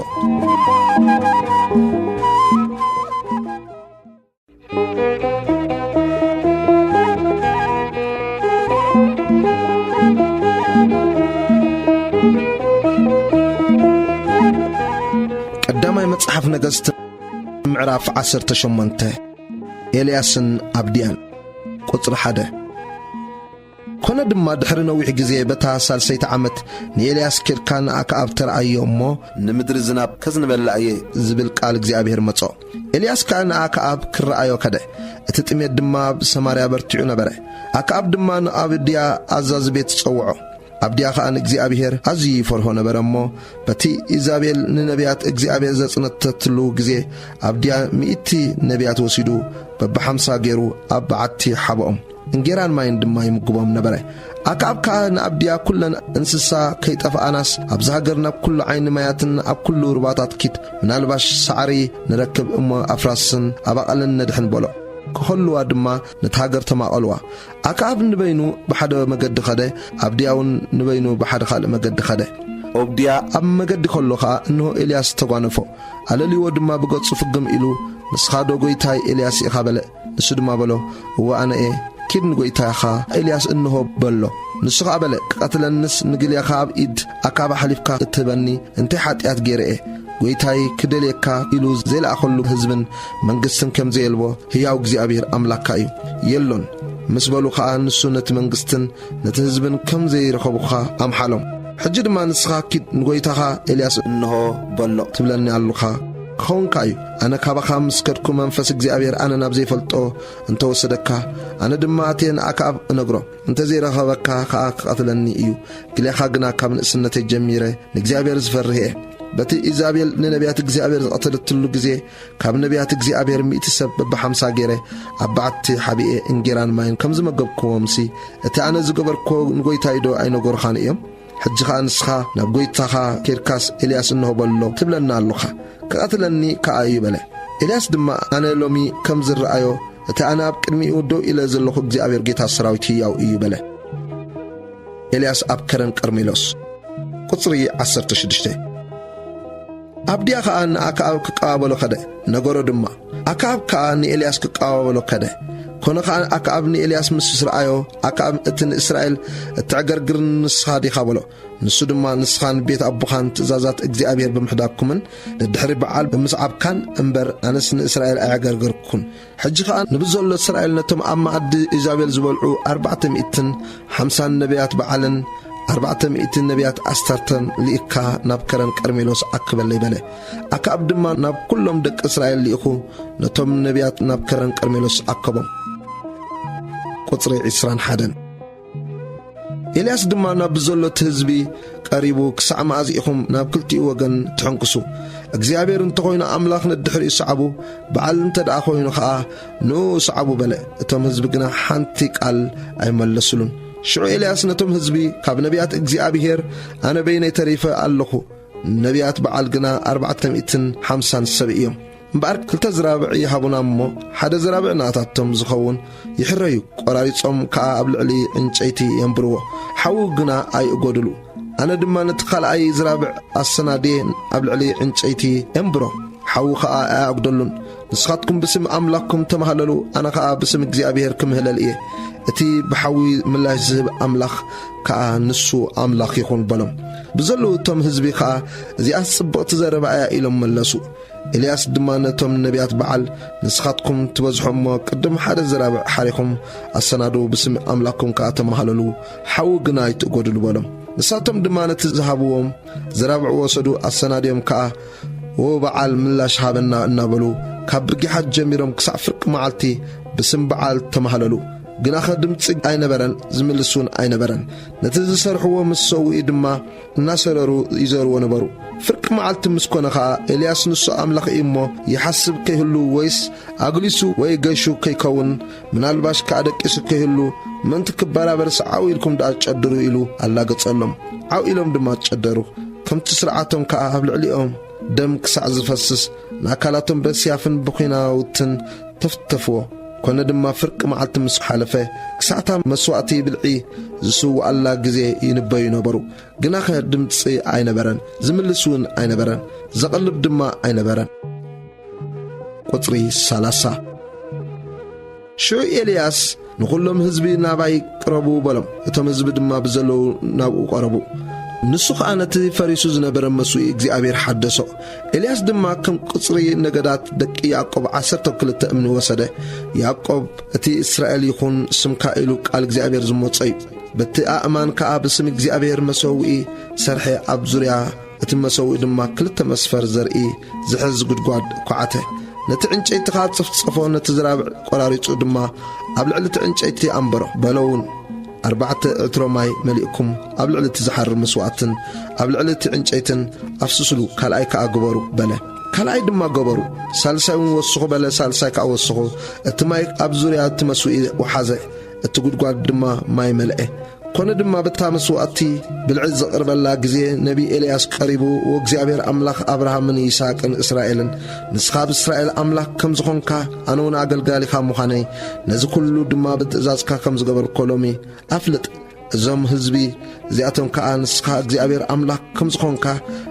ቀዳማይ መጽሓፍ ነገሥት ምዕራፍ ዓሰርተ ሸሞንተ። ኤልያስን ኣብድያን። ቁጽሪ ሓደ። ኮነ ድማ ድሕሪ ነዊሕ ግዜ በታ ሳልሰይቲ ዓመት ንኤልያስ፣ "ኬድካ ንኣክኣብ ተረኣዮ እሞ፣ ንምድሪ ዝናብ ከዝንበላ እየ" ዝብል ቃል እግዚኣብሔር መጾ። ኤልያስ ከኣ ንኣክኣብ ክረኣዮ ከደ። እቲ ጥሜት ድማ ኣብ ሰማርያ በርቲዑ ነበረ። ኣክኣብ ድማ ንኣብድያ ኣዛዚ ቤት ጸውዖ። ኣብድያ ኸኣ ንእግዚኣብሔር ኣዝዩ ይፈርሆ ነበረ እሞ፣ በቲ ኢዛቤል ንነቢያት እግዚኣብሔር ዘጽነተትሉ ግዜ፣ ኣብድያ ሚእቲ ነቢያት ወሲዱ፣ በብሓምሳ ገይሩ ኣብ በዓቲ ሓብኦም። እንጌራን ማይን ድማ ይምግቦም ነበረ። ኣክኣብ ከኣ ንኣብድያ፣ "ኩለን እንስሳ ከይጠፍኣናስ፣ ኣብዚ ሃገር ናብ ኩሉ ዓይኒ ማያትን ኣብ ኩሉ ሩባታት ኪድ፣ ምናልባሽ ሳዕሪ ንረክብ እሞ ኣፍራስን ኣባቕልን ነድሕን" በሎ። ክኸልዋ ድማ ነቲ ሃገር ተማቐልዋ። ኣክኣብ ንበይኑ ብሓደ መገዲ ኸደ፣ ኣብድያ እውን ንበይኑ ብሓደ ኻልእ መገዲ ኸደ። ኦብድያ ኣብ መገዲ ከሎ ኸኣ እንሆ ኤልያስ ተጓነፎ። ኣለልዎ ድማ ብገጹ ፍግም ኢሉ፣ "ንስኻ ዶ ጐይታይ ኤልያስ ኢኻ?" በለ። ንሱ ድማ በሎ፣ "እወ ኣነ እየ፣ ኪድ ንጐይታኻ ኤልያስ እንሆ በሎ። ንሱ ኸኣ በለ፣ ክቐትለንስ ንግሌኻ ኣብ ኢድ ኣክኣብ ኣሕሊፍካ እትህበኒ እንታይ ሓጢኣት ገይረ እየ? ጐይታይ ክደልየካ ኢሉ ዘይለኣኸሉ ህዝብን መንግስትን ከም ዘየልቦ ህያው እግዚኣብሔር ኣምላክካ እዩ። የሎን" ምስ በሉ ኸኣ ንሱ ነቲ መንግስትን ነቲ ህዝብን ከም ዘይረኸቡኻ ኣምሓሎም። "ሕጂ ድማ ንስኻ ኪድ ንጐይታኻ ኤልያስ እንሆ በሎ ትብለኒ ኣሉኻ ክኸውንካ እዩ። ኣነ ካባኻ ምስ ከድኩ መንፈስ እግዚኣብሔር ኣነ ናብ ዘይፈልጦ እንተወሰደካ፣ ኣነ ድማ ኣትየ ንኣክኣብ እነግሮ፣ እንተ ዘይረኸበካ ኸኣ ክቐትለኒ እዩ። ግሌኻ ግና ካብ ንእስነተይ ጀሚረ ንእግዚኣብሔር ዝፈርህ እየ። በቲ ኢዛቤል ንነቢያት እግዚኣብሔር ዝቐተለትሉ ግዜ፣ ካብ ነቢያት እግዚኣብሔር ሚእቲ ሰብ በብሓምሳ ገይረ ኣብ በዓቲ ሓቢኤ እንጌራን ማይን ከም ዝመገብክዎምሲ፣ እቲ ኣነ ዝገበርክዎ ንጐይታይ ዶ ኣይነገሩኻን እዮም? ሕጂ ኸኣ ንስኻ ናብ ጐይታኻ ኬድካስ፣ ኤልያስ እንሆ በሎ ትብለና ኣሎኻ፣ ክቐትለኒ ከኣ እዩ በለ። ኤልያስ ድማ፣ ኣነ ሎሚ ከም ዝረኣዮ፣ እቲ ኣነ ኣብ ቅድሚኡ ደው ኢለ ዘለኹ እግዚኣብሔር ጌታ ሰራዊት ህያው እዩ በለ። ኤልያስ ኣብ ከረን ቀርሜሎስ። ቁጽሪ ዓሰርተ ሽዱሽተ። ኣብድያ ኸኣ ንኣክኣብ ክቀባበሎ ኸደ፣ ነገሮ ድማ። ኣክኣብ ከኣ ንኤልያስ ክቀባበሎ ከደ። ኮነ ኸኣ ኣክኣብ ንኤልያስ ምስ ረኣዮ፣ ኣክኣብ፣ "እቲ ንእስራኤል እተዕገርግር ንስኻ ዲኻ?" በሎ። ንሱ ድማ፣ "ንስኻን ቤት ኣቦኻን ትእዛዛት እግዚኣብሔር ብምሕዳግኩምን ንድሕሪ በዓል ብምስዓብካን እምበር፣ ኣነስ ንእስራኤል ኣየዕገርገርኩን። ሕጂ ኸኣ ንብዘሎ እስራኤል ነቶም ኣብ መኣዲ ኢዛቤል ዝበልዑ ኣርባዕተ ሚእትን ሓምሳን ነቢያት በዓልን ኣርባዕተ ሚእቲ ነቢያት ኣስታርተን ልኢኽካ ናብ ከረን ቀርሜሎስ ኣክበለይ" በለ። ኣክኣብ ድማ ናብ ኵሎም ደቂ እስራኤል ልኢኹ ነቶም ነቢያት ናብ ከረን ቀርሜሎስ ኣከቦም። ቁጽሪ ዕስራን ሓደን። ኤልያስ ድማ ናብ ዘሎ እቲ ህዝቢ ቀሪቡ፣ "ክሳዕ መኣዝ ኢኹም ናብ ክልቲኡ ወገን ትሕንክሱ? እግዚኣብሔር እንተኾይኑ ኣምላኽ ነድሕሪኡ ሰዓቡ፣ በዓል እንተ ደኣ ኾይኑ ኸኣ ንእኡ ሰዓቡ" በለ። እቶም ህዝቢ ግና ሓንቲ ቃል ኣይመለሱሉን። ሽዑ ኤልያስ ነቶም ህዝቢ፣ "ካብ ነቢያት እግዚኣብሔር ኣነ በይነይ ተሪፈ ኣለኹ፣ ነቢያት በዓል ግና ኣርባዕተ ሚእትን ሓምሳን ሰብ እዮም። እምበኣር ክልተ ዝራብዕ ይሃቡና እሞ፣ ሓደ ዝራብዕ ንኣታቶም ዝኸውን ይሕረዩ፣ ቈራሪጾም ከኣ ኣብ ልዕሊ ዕንጨይቲ የንብርዎ፣ ሓዊ ግና ኣይእጎድሉ። ኣነ ድማ ነቲ ካልኣይ ዝራብዕ ኣሰናድየ ኣብ ልዕሊ ዕንጨይቲ የንብሮ፣ ሓዊ ኸኣ ኣየኣጉደሉን። ንስኻትኩም ብስም ኣምላኽኩም ተማህለሉ፣ ኣነ ኸኣ ብስም እግዚኣብሔር ክምህለል እየ። እቲ ብሓዊ ምላሽ ዝህብ ኣምላኽ ከኣ ንሱ ኣምላኽ ይኹን" በሎም። ብዘለዉ እቶም ህዝቢ ኸኣ፣ "እዚኣስ ጽብቕቲ ዘረባ እያ" ኢሎም መለሱ። ኤልያስ ድማ ነቶም ነቢያት በዓል፣ "ንስኻትኩም ትበዝሑ እሞ፣ ቅድም ሓደ ዝራብዕ ሓሪኹም ኣሰናድዉ፣ ብስም ኣምላኽኩም ከኣ ተማህለሉ፣ ሓዊ ግና ኣይትእጎድሉ" በሎም። ንሳቶም ድማ ነቲ ዝሃብዎም ዝራብዕ ወሰዱ፣ ኣሰናድዮም ከኣ፣ "ዎ በዓል ምላሽ ሃበና" እናበሉ፣ ካብ ብጊሓት ጀሚሮም ክሳዕ ፍርቂ መዓልቲ ብስም በዓል ተማህለሉ። ግናኸ ድምጺ ኣይነበረን፣ ዝምልስ እውን ኣይነበረን። ነቲ ዝሰርሕዎ ምስ ሰውኡ ድማ እናሰረሩ ይዘርዎ ነበሩ። ፍርቂ መዓልቲ ምስ ኮነ ኸኣ፣ ኤልያስ ንሱ ኣምላኽ እዩ እሞ ይሓስብ ከይህሉ፣ ወይስ ኣግሊሱ ወይ ገሹ ከይከውን፣ ምናልባሽ ከኣ ደቂሱ ከይህሉ፣ ምእንቲ ክበራበርስ ዓው ኢልኩም ደኣ ጨድሩ ኢሉ ኣላገጸሎም። ዓው ኢሎም ድማ ጨደሩ። ከምቲ ስርዓቶም ከኣ ኣብ ልዕሊኦም ደም ክሳዕ ዝፈስስ፣ ንኣካላቶም በስያፍን ብኲናውትን ተፍተፍዎ። ኮነ ድማ ፍርቂ መዓልቲ ምስ ሓለፈ፣ ክሳዕታ መስዋእቲ ብልዒ ዝስውኣላ ግዜ ይንበዩ ነበሩ። ግናኸ ድምጺ ኣይነበረን፣ ዝምልስ እውን ኣይነበረን፣ ዘቐልብ ድማ ኣይነበረን። ቁጽሪ ሰላሳ። ሽዑ ኤልያስ ንኹሎም ህዝቢ ናባይ ቅረቡ በሎም። እቶም ህዝቢ ድማ ብዘለዉ ናብኡ ቀረቡ። ንሱ ኸኣ ነቲ ፈሪሱ ዝነበረ መስዋእቲ እግዚኣብሔር ሓደሶ። ኤልያስ ድማ ከም ቁጽሪ ነገዳት ደቂ ያዕቆብ ዓሰርተ ክልተ እምኒ ወሰደ። ያዕቆብ እቲ እስራኤል ይኹን ስምካ ኢሉ ቃል እግዚኣብሔር ዝመጾ እዩ። በቲ ኣእማን ከኣ ብስም እግዚኣብሔር መሰውኢ ሰርሐ፣ ኣብ ዙርያ እቲ መሰውኢ ድማ ክልተ መስፈር ዘርኢ ዝሕዝ ጉድጓድ ኳዓተ። ነቲ ዕንጨይቲ ኸኣ ጸፍጸፎ፣ ነቲ ዝራብዕ ቈራሪጹ ድማ ኣብ ልዕሊ እቲ ዕንጨይቲ ኣንበሮ። በሎ እውን፣ ኣርባዕተ ዕትሮ ማይ መሊእኩም ኣብ ልዕሊ እቲ ዝሓርር መስዋእትን ኣብ ልዕሊ እቲ ዕንጨይትን ኣፍስስሉ፣ ካልኣይ ከኣ ግበሩ በለ። ካልኣይ ድማ ገበሩ። ሳልሳይ እውን ወስኹ በለ፣ ሳልሳይ ከኣ ወስኹ። እቲ ማይ ኣብ ዙርያ እቲ መስውኢ ወሓዘ፣ እቲ ጉድጓድ ድማ ማይ መልአ። ኮነ ድማ በታ መስዋእቲ ብልዒ ዘቕርበላ ግዜ ነቢ ኤልያስ ቀሪቡ፣ "ወእግዚኣብሔር ኣምላኽ ኣብርሃምን ይስሐቅን እስራኤልን፣ ንስኻ ብእስራኤል ኣምላኽ ከም ዝኾንካ፣ ኣነ እውን ኣገልጋሊኻ ምዃነይ፣ ነዚ ኩሉ ድማ ብትእዛዝካ ከም ዝገበርኮ ሎሚ ኣፍልጥ። እዞም ህዝቢ እዚኣቶም ከኣ ንስኻ እግዚኣብሔር ኣምላኽ ከም ዝኾንካ፣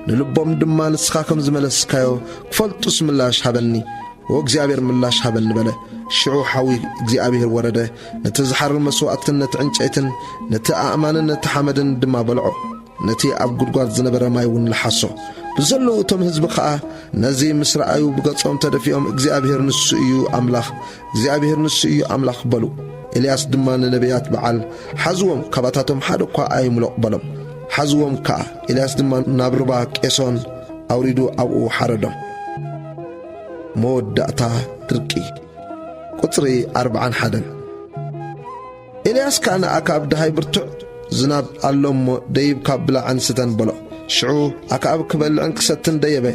ንልቦም ድማ ንስኻ ከም ዝመለስካዮ ክፈልጡስ ምላሽ ሃበኒ፣ ወእግዚኣብሔር ምላሽ ሃበኒ" በለ። ሽዑ ሓዊ እግዚኣብሔር ወረደ፣ ነቲ ዝሓርር መስዋእትን ነቲ ዕንጨይትን ነቲ ኣእማንን ነቲ ሓመድን ድማ በልዖ። ነቲ ኣብ ጉድጓድ ዝነበረ ማይ እውን ለሓሶ። ብዘለዉ እቶም ህዝቢ ኸኣ ነዚ ምስ ረኣዩ ብገጾም ተደፊኦም፣ "እግዚኣብሔር ንሱ እዩ ኣምላኽ፣ እግዚኣብሔር ንሱ እዩ ኣምላኽ" በሉ። ኤልያስ ድማ ንነቢያት በዓል፣ "ሓዝዎም፣ ካባታቶም ሓደ እኳ ኣይምሎቕ" በሎም። ሓዝዎም ከኣ። ኤልያስ ድማ ናብ ሩባ ቄሶን ኣውሪዱ ኣብኡ ሓረዶም። መወዳእታ ድርቂ። ቁጽሪ ኣርብዓን ሓደን። ኤልያስ ከኣ ንኣክኣብ፣ "ደሃይ ብርቱዕ ዝናብ ኣሎ እሞ፣ ደይብካ ብላዕን ስተን" በሎ። ሽዑ ኣክኣብ ክበልዕን ክሰትን ደየበ።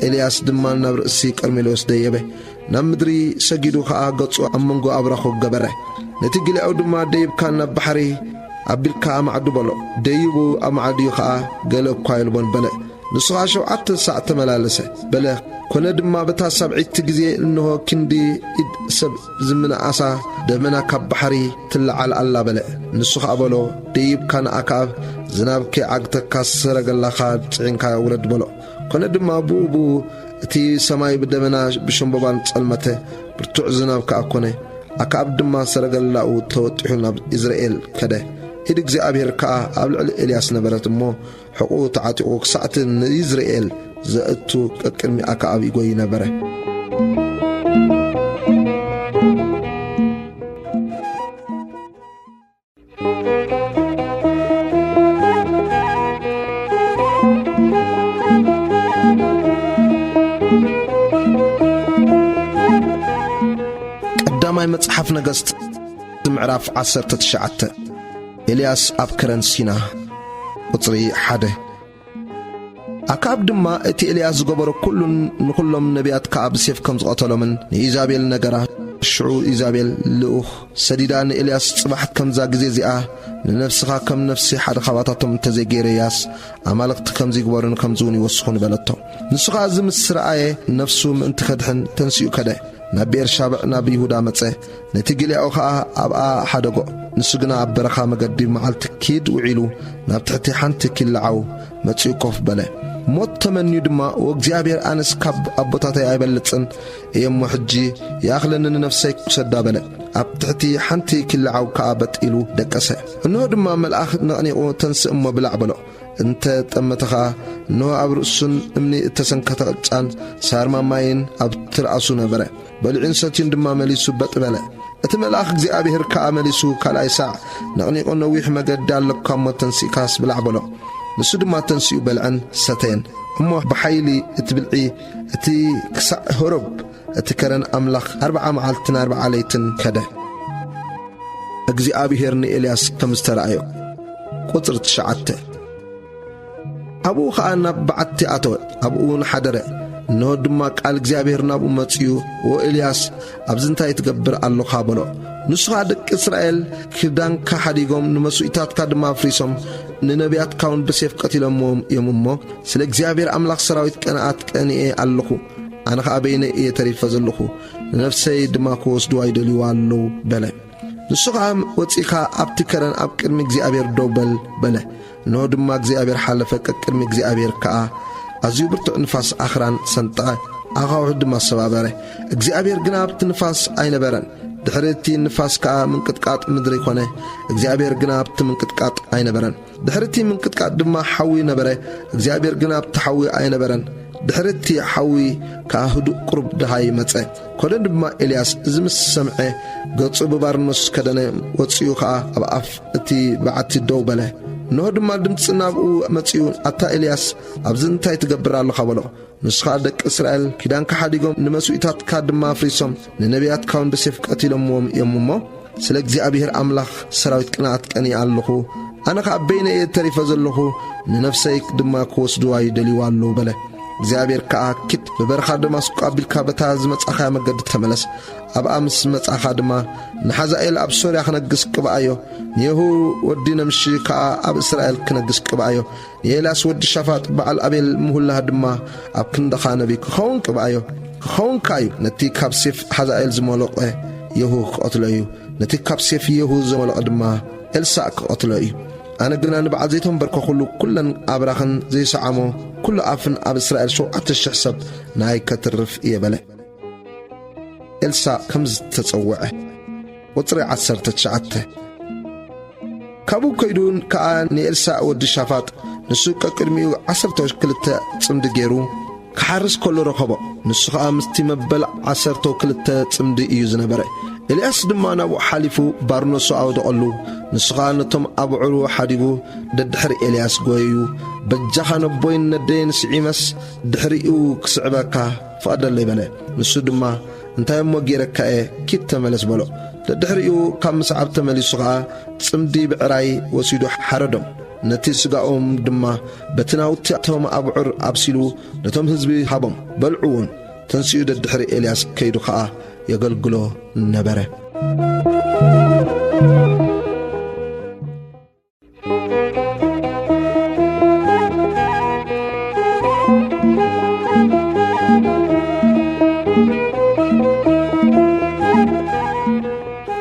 ኤልያስ ድማ ናብ ርእሲ ቀርሜሎስ ደየበ። ናብ ምድሪ ሰጊዱ ኸኣ ገጹ ኣብ መንጎ ኣብራኹ ገበረ። ነቲ ጊልያዊ ድማ፣ "ደይብካ ናብ ባሕሪ ኣቢልካ ኣማዕዱ" በሎ። ደይቡ ኣማዕድዩ ኸኣ፣ "ገለ እኳ የልቦን" በለ። ንሱ ኸኣ ሸውዓተ ሳዕ ተመላለሰ። በለ፣ ኮነ ድማ በታ ሳብዐይቲ ግዜ፣ እንሆ፣ ክንዲ ኢድ ሰብ ዝምንኣሳ ደመና ካብ ባሕሪ ትለዓል ኣላ በለ። ንሱ ኸኣ በሎ፣ ደይብካ ንኣክኣብ፣ "ዝናብ ከይዓግተካ ሰረገላኻ ጽዒንካ ውረድ" በሎ። ኮነ ድማ ብኡ ብኡ እቲ ሰማይ ብደመና ብሸምበባን ጸልመተ፣ ብርቱዕ ዝናብ ከኣ ኮነ። ኣክኣብ ድማ ሰረገላኡ ተወጢሑ ናብ ኢዝራኤል ከደ። ኢድ እግዚኣብሔር ከኣ ኣብ ልዕሊ ኤልያስ ነበረት እሞ፣ ሕቑኡ ተዓጢቑ ክሳዕቲ ንኢዝራኤል ዘእቱ ቀቅድሚ ኣክኣብ ይጎይ ነበረ። ቀዳማይ መጽሓፍ ነገስት ምዕራፍ ዓሰርተ ትሽዓተ። ኤልያስ ኣብ ከረን ሲና። ቁጽሪ ሓደ። ኣክኣብ ድማ እቲ ኤልያስ ዝገበሮ ኩሉን ንኹሎም ነቢያት ከኣ ብሴፍ ከም ዝቐተሎምን ንኢዛቤል ነገራ። ሽዑ ኢዛቤል ልኡኽ ሰዲዳ ንኤልያስ፣ "ጽባሕ ከምዛ ግዜ እዚኣ ንነፍስኻ ከም ነፍሲ ሓደ ኻባታቶም እንተ ዘይገይረያስ፣ ኣማልኽቲ ከምዚ ይግበሩን ከምዚ እውን ይወስኹን" በለቶ። ንሱ ኸኣ እዚ ምስ ረኣየ፣ ነፍሱ ምእንቲ ከድሕን ተንሲኡ ከደ። ናብ ብኤርሻብዕ ናብ ይሁዳ መጸ። ነቲ ጊልያኡ ኸኣ ኣብኣ ሓደጎ። ንሱ ግና ኣብ በረኻ መገዲ መዓልቲ ኪድ ውዒሉ፣ ናብ ትሕቲ ሓንቲ ኪላዓው መጺኡ ኮፍ በለ። ሞት ተመንዩ ድማ፣ "ወእግዚኣብሔር፣ ኣነስ ካብ ኣቦታተይ ኣይበልጽን እየ እሞ፣ ሕጂ ይኣኽለኒ፣ ንነፍሰይ ክውሰዳ" በለ። ኣብ ትሕቲ ሓንቲ ኪላዓው ከኣ በጥ ኢሉ ደቀሰ። እንሆ ድማ መልኣኽ ነቕኒቑ፣ "ተንስእ እሞ ብላዕ" በሎ። እንተ ጠመተ ኸኣ፣ እንሆ ኣብ ርእሱን እምኒ እተሰንከተ ቅጫን ሳርማ ማይን ኣብ ትርኣሱ ነበረ። በሊዑን ሰትዩን ድማ መሊሱ በጥ በለ። እቲ መልኣኽ እግዚኣብሔር ከኣ መሊሱ ካልኣይ ሳዕ ነቕኒቑ፣ "ነዊሕ መገዲ ኣለካ እሞ ተንሲእካስ ብላዕ" በሎ። ንሱ ድማ ተንሲኡ በልዐን ሰተየን። እሞ ብሓይሊ እቲ ብልዒ እቲ ክሳዕ ሆረብ እቲ ከረን ኣምላኽ ኣርብዓ መዓልትን ኣርብዓ ለይትን ከደ። እግዚኣብሔር ንኤልያስ ከም ዝተራእዮ። ቁጽሪ ትሽዓተ። ኣብኡ ኸኣ ናብ በዓቲ ኣተወ፣ ኣብኡ እውን ሓደረ። እንሆ ድማ ቃል እግዚኣብሔር ናብኡ መጺኡ፣ "ወኤልያስ፣ ኣብዚ እንታይ ትገብር ኣሎኻ?" በሎ። ንሱ ኸኣ፣ "ደቂ እስራኤል ክዳንካ ሓዲጎም፣ ንመስዋእትታትካ ድማ ኣፍሪሶም፣ ንነቢያትካ እውን ብሴፍ ቀቲሎምዎም እዮም እሞ፣ ስለ እግዚኣብሔር ኣምላኽ ሰራዊት ቀንኣት ቀኒኤ ኣለኹ። ኣነ ኸኣ በይነይ እየ ተሪፈ ዘለኹ። ንነፍሰይ ድማ ክወስድዋ ይደልይዋ ኣለዉ በለ። ንሱ ኸኣ፣ "ወጺእካ ኣብቲ ከረን ኣብ ቅድሚ እግዚኣብሔር ደው በል" በለ። እንሆ ድማ እግዚኣብሔር ሓለፈ፣ ቀቅድሚ እግዚኣብሔር ከኣ ኣዝዩ ብርቱዕ ንፋስ ኣኽራን ሰንጠቐ፣ ኣኻውሕ ድማ ሰባበረ። እግዚኣብሔር ግና ኣብቲ ንፋስ ኣይነበረን። ድሕሪ እቲ ንፋስ ከኣ ምንቅጥቃጥ ምድሪ ኮነ። እግዚኣብሔር ግና ኣብቲ ምንቅጥቃጥ ኣይነበረን። ድሕሪ እቲ ምንቅጥቃጥ ድማ ሓዊ ነበረ። እግዚኣብሔር ግና ኣብቲ ሓዊ ኣይነበረን። ድሕሪ እቲ ሓዊ ከኣ ህዱእ ቁሩብ ደሃይ መጸ። ኮነ ድማ ኤልያስ እዚ ምስ ሰምዐ፣ ገጹ ብባርኖስ ከደነ፣ ወጺኡ ኸኣ ኣብ ኣፍ እቲ በዓቲ ደው በለ። እንሆ ድማ ድምጺ ናብኡ መጺኡ፣ "ኣታ ኤልያስ፣ ኣብዚ እንታይ ትገብር ኣለኻ?" በሎ። ንሱ ኸኣ፣ "ደቂ እስራኤል ኪዳንካ ሓዲጎም፣ ንመስዋእትታትካ ድማ ኣፍሪሶም፣ ንነቢያትካ እውን ብሴፍ ቀቲሎምዎም እዮም እሞ፣ ስለ እግዚኣብሔር ኣምላኽ ሰራዊት ቅንኣት ቀኒኤ ኣለኹ። ኣነ ኸኣ በይነይ እየ ተሪፈ ዘለኹ፣ ንነፍሰይ ድማ ክወስድዋ ይደልይዋ ኣለዉ" በለ። እግዚኣብሔር ከኣ፣ "ኪድ፣ ብበረኻ ደማስቆ ኣቢልካ በታ ዝመጻኻያ መገዲ ተመለስ። ኣብኣ ምስ መጻኻ ድማ ንሓዛኤል ኣብ ሶርያ ክነግስ ቅብኣዮ፣ ንየሁ ወዲ ነምሺ ከኣ ኣብ እስራኤል ክነግስ ቅብኣዮ። ንኤልያስ ወዲ ሻፋጥ በዓል ኣቤል ምሁላህ ድማ ኣብ ክንድኻ ነቢይ ክኸውን ቅብኣዮ። ክኸውንካ እዩ፣ ነቲ ካብ ሴፍ ሓዛኤል ዝመለቐ የሁ ክቐትሎ እዩ፣ ነቲ ካብ ሴፍ የሁ ዝመለቐ ድማ ኤልሳዕ ክቐትሎ እዩ። ኣነ ግና ንበዓል ዘይተንበርከኹሉ፣ ኩለን ኣብራኽን ዘይሰዓሞ ኩሉ ኣፍን ኣብ እስራኤል ሸውዓተ ሽሕ ሰብ ናይ ከትርፍ እየ" በለ። ኤልሳዕ ከም ዝተጸውዐ። ቁጽሪ ዓሰርተ ትሽዓተ። ካብኡ ከይዱ ከኣ ንኤልሳዕ ወዲ ሻፋጥ፣ ንሱ ቀቅድሚኡ ዓሰርተ ክልተ ጽምዲ ገይሩ ክሓርስ ከሎ ረኸቦ። ንሱ ኸኣ ምስቲ መበል ዓሰርተ ክልተ ጽምዲ እዩ ዝነበረ። ኤልያስ ድማ ናብኡ ሓሊፉ ባርኖሱ ኣወደቐሉ። ንሱ ኸኣ ነቶም ኣብዑሩ ሓዲጉ ደድሕሪ ኤልያስ ጐየዩ። "በጃኻ ነቦይን ነደይን ስዒመስ ድሕሪኡ ክስዕበካ ፍቐደለይ" በለ። ንሱ ድማ፣ "እንታይ እሞ ገይረካ እየ? ኪድ ተመለስ" በሎ። ደድሕሪኡ ካብ ምስዓብ ተመሊሱ ኸኣ ጽምዲ ብዕራይ ወሲዱ ሓረዶም። ነቲ ስጋኦም ድማ በቲ ናውቲ እቶም ኣብዑር ኣብሲሉ ነቶም ህዝቢ ሃቦም፣ በልዑ እውን። ተንሲኡ ደድሕሪ ኤልያስ ከይዱ ኸኣ የገልግሎ ነበረ።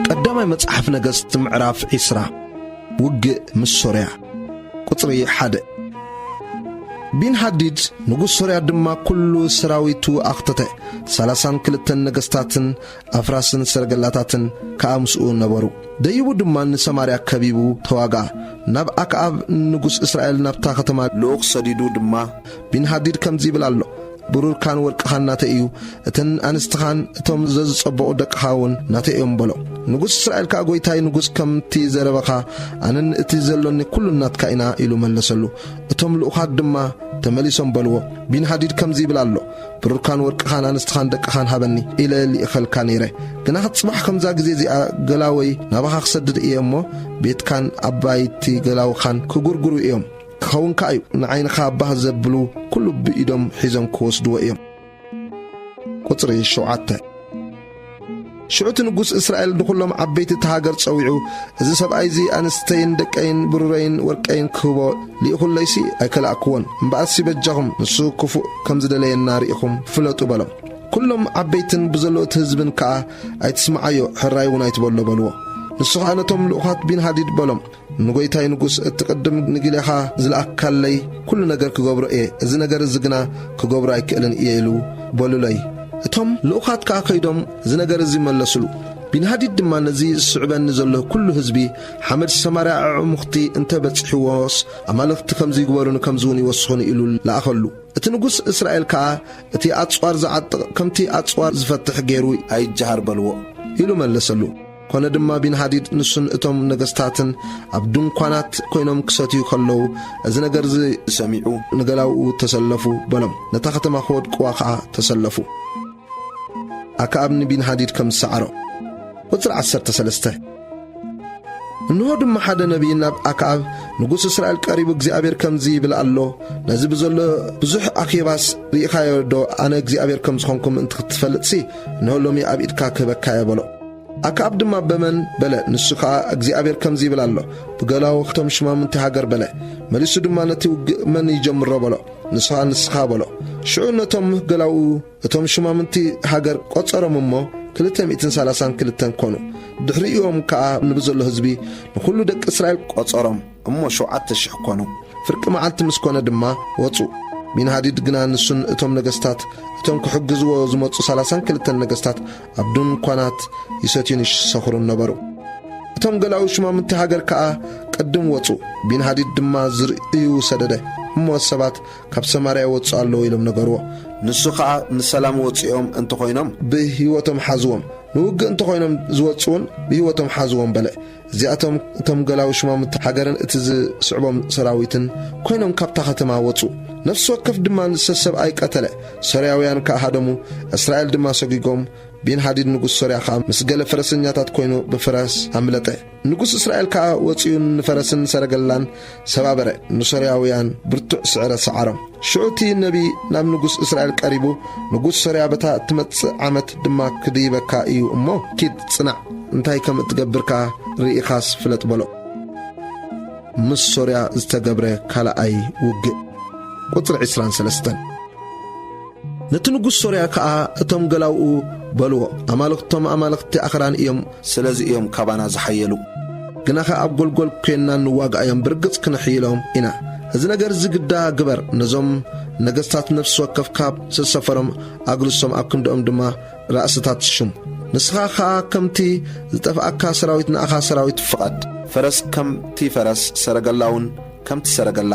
ቀዳማይ መጽሓፍ ነገስት ምዕራፍ ዒስራ። ውግእ ምስ ሶርያ። ቁጽሪ ሓደ። ቢንሃዲድ ንጉስ ሶርያ ድማ ኩሉ ሰራዊቱ ኣኽተተ። ሰላሳን ክልተን ነገስታትን ኣፍራስን ሰረገላታትን ከኣ ምስኡ ነበሩ። ደይቡ ድማ ንሰማርያ ከቢቡ ተዋግኣ። ናብ ኣክኣብ ንጉስ እስራኤል ናብታ ከተማ ልኡኽ ሰዲዱ ድማ፣ "ቢንሃዲድ ከምዚ ይብል ኣሎ፣ ብሩርካን ወርቅኻን ናተይ እዩ፣ እተን ኣንስትኻን እቶም ዘዝጸበቑ ደቅኻ እውን ናተይ እዮም" በሎ። ንጉስ እስራኤል ከኣ፣ "ጐይታይ ንጉስ፣ ከምቲ ዘረበኻ ኣነን እቲ ዘሎኒ ኩሉ ናትካ ኢና" ኢሉ መለሰሉ። እቶም ልኡኻት ድማ ተመሊሶም በልዎ፣ "ቢንሃዲድ ከምዚ ይብል ኣሎ፣ ብሩርካን ወርቅኻን ኣንስትኻን ደቅኻን ሃበኒ ኢለ ልኢኸልካ ነይረ። ግና ጽባሕ ከምዛ ግዜ እዚኣ ገላወይ ናባኻ ክሰድድ እየ እሞ፣ ቤትካን ኣባይቲ ገላውኻን ክጉርጉሩ እዮም። ክኸውንካ እዩ፣ ንዓይንኻ ባህ ዘብሉ ኩሉ ብኢዶም ሒዞም ክወስድዎ እዮም።" ቁጽሪ ሸውዓተ። ሽዑ እቲ ንጉስ እስራኤል ንኹሎም ዓበይቲ እታ ሃገር ጸዊዑ፣ "እዚ ሰብኣይ እዚ ኣንስተይን ደቀይን ብሩረይን ወርቀይን ክህቦ ልኢኹለይሲ ኣይከላእክዎን። እምበኣርሲ በጃኹም ንሱ ክፉእ ከም ዝደለየና ርኢኹም ፍለጡ" በሎም። ኩሎም ዓበይትን ብዘሎ እቲ ህዝብን ከኣ፣ "ኣይትስምዓዮ፣ ሕራይ እውን ኣይትበሎ" በልዎ። ንሱ ኸኣ ነቶም ልኡኻት ቢንሃዲድ በሎም፣ "ንጐይታይ ንጉስ እቲ ቅድም ንጊሌኻ ዝለኣካለይ ኩሉ ነገር ክገብሮ እየ፣ እዚ ነገር እዚ ግና ክገብሮ ኣይክእልን እየ" ኢሉ በሉለይ። እቶም ልኡኻት ከኣ ከይዶም እዚ ነገር እዚ መለሱሉ። ቢንሃዲድ ድማ፣ "ነዚ ዝስዕበኒ ዘሎ ኩሉ ህዝቢ፣ ሓመድ ሰማርያ ኣዕሙኽቲ እንተ በጺሕዎስ፣ ኣማልኽቲ ከምዚ ይግበሩኒ ከምዚ እውን ይወስኹኒ" ኢሉ ለኣኸሉ። እቲ ንጉስ እስራኤል ከኣ፣ "እቲ ኣጽዋር ዝዓጥቕ ከምቲ ኣጽዋር ዝፈትሕ ገይሩ ኣይጀሃር" በልዎ ኢሉ መለሰሉ። ኮነ ድማ ቢንሃዲድ ንሱን እቶም ነገስታትን ኣብ ድንኳናት ኮይኖም ክሰትዩ ከለዉ፣ እዚ ነገር እዚ ሰሚዑ፣ "ንገላውኡ ተሰለፉ" በሎም። ነታ ከተማ ክወድቅዋ ከኣ ተሰለፉ። ኣክኣብ ንቢንሃዲድ ከም ዝሰዓሮ። ቁጽሪ ዓሰርተ ሰለስተ። እንሆ ድማ ሓደ ነቢይ ናብ ኣክኣብ ንጉስ እስራኤል ቀሪቡ፣ "እግዚኣብሔር ከምዚ ይብል ኣሎ፣ ነዚ ብዘሎ ብዙሕ ኣኼባስ ርኢኻዮ ዶ? ኣነ እግዚኣብሔር ከም ዝኾንኩ ምእንቲ ክትፈልጥሲ፣ እንሆ ሎሚ ኣብ ኢድካ ክህበካ እየ" በሎ። ኣክኣብ ድማ፣ "በመን?" በለ። ንሱ ኸኣ፣ "እግዚኣብሔር ከምዚ ይብል ኣሎ፣ ብገላውኽቶም ሽማምንቲ ሃገር" በለ። መሊሱ ድማ፣ "ነቲ ውግእ መን ይጀምሮ?" በሎ። ንሱ ኸኣ፣ "ንስኻ" በሎ። ሽዑ ነቶም ገላውኡ እቶም ሽማምንቲ ሃገር ቈጸሮም እሞ፣ ክልተ ሚእትን ሰላሳን ክልተን ኮኑ። ድሕሪኦም ከኣ ንብዘሎ ህዝቢ ንኹሉ ደቂ እስራኤል ቆጸሮም፣ እሞ ሸውዓተ ሽሕ ኮኑ። ፍርቂ መዓልቲ ምስ ኮነ ድማ ወጹ። ቢንሃዲድ ግና ንሱን እቶም ነገስታት፣ እቶም ክሕግዝዎ ዝመጹ ሰላሳን ክልተን ነገስታት ኣብ ድንኳናት ይሰትዩን ይሰኽሩን ነበሩ። እቶም ገላዊ ሽማምንቲ ሃገር ከኣ ቅድም ወጹ። ቢንሃዲድ ድማ ዝርእዩ ሰደደ። እሞ ሰባት ካብ ሰማርያ ይወጹ ኣለዉ ኢሎም ነገርዎ። ንሱ ኸኣ ንሰላም ወጺኦም እንተኾይኖም ብህይወቶም ሓዝዎም፣ ንውግእ እንተኾይኖም ዝወጹውን ብህይወቶም ሓዝዎም በለ። እዚኣቶም እቶም ገላዊ ሽማምንቲ ሃገርን እቲ ዝስዕቦም ሰራዊትን ኮይኖም ካብታ ከተማ ወጹ። ነፍሲ ወከፍ ድማ ንሰብ ሰብኣይ ቀተለ። ሶርያውያን ከኣ ሃደሙ፣ እስራኤል ድማ ሰጒጎም። ቢንሃዲድ ንጉስ ሶርያ ከኣ ምስ ገለ ፈረሰኛታት ኮይኑ ብፈረስ ኣምለጠ። ንጉስ እስራኤል ከኣ ወጺኡ ንፈረስን ሰረገላን ሰባበረ፣ ንሶርያውያን ብርቱዕ ስዕረት ሰዓሮም። ሽዑ እቲ ነቢ ናብ ንጉስ እስራኤል ቀሪቡ፣ ንጉስ ሶርያ በታ እትመጽእ ዓመት ድማ ክድይበካ እዩ እሞ፣ ኪድ ጽናዕ፣ እንታይ ከም እትገብር ከኣ ርኢኻስ ፍለጥ በሎ። ምስ ሶርያ ዝተገብረ ካልኣይ ውግእ። ቁጽሪ ዕስራን ሰለስተን። ነቲ ንጉስ ሶርያ ከኣ እቶም ገላውኡ በልዎ፣ ኣማልኽቶም ኣማልኽቲ ኣኽራን እዮም፣ ስለዚ እዮም ካባና ዝሓየሉ። ግናኸ ኣብ ጎልጎል ኴንና ንዋግኣዮም፣ ብርግጽ ክንሕይሎም ኢና። እዚ ነገር እዚ ግዳ ግበር፣ ነዞም ነገስታት ነፍሲ ወከፍ ካብ ሰሰፈሮም ኣግልሶም፣ ኣብ ክንድኦም ድማ ራእስታት ሽም። ንስኻ ኸኣ ከምቲ ዝጠፍኣካ ሰራዊት ንኣኻ ሰራዊት ፍቐድ። ፈረስ ከምቲ ፈረስ፣ ሰረገላውን ከምቲ ሰረገላ።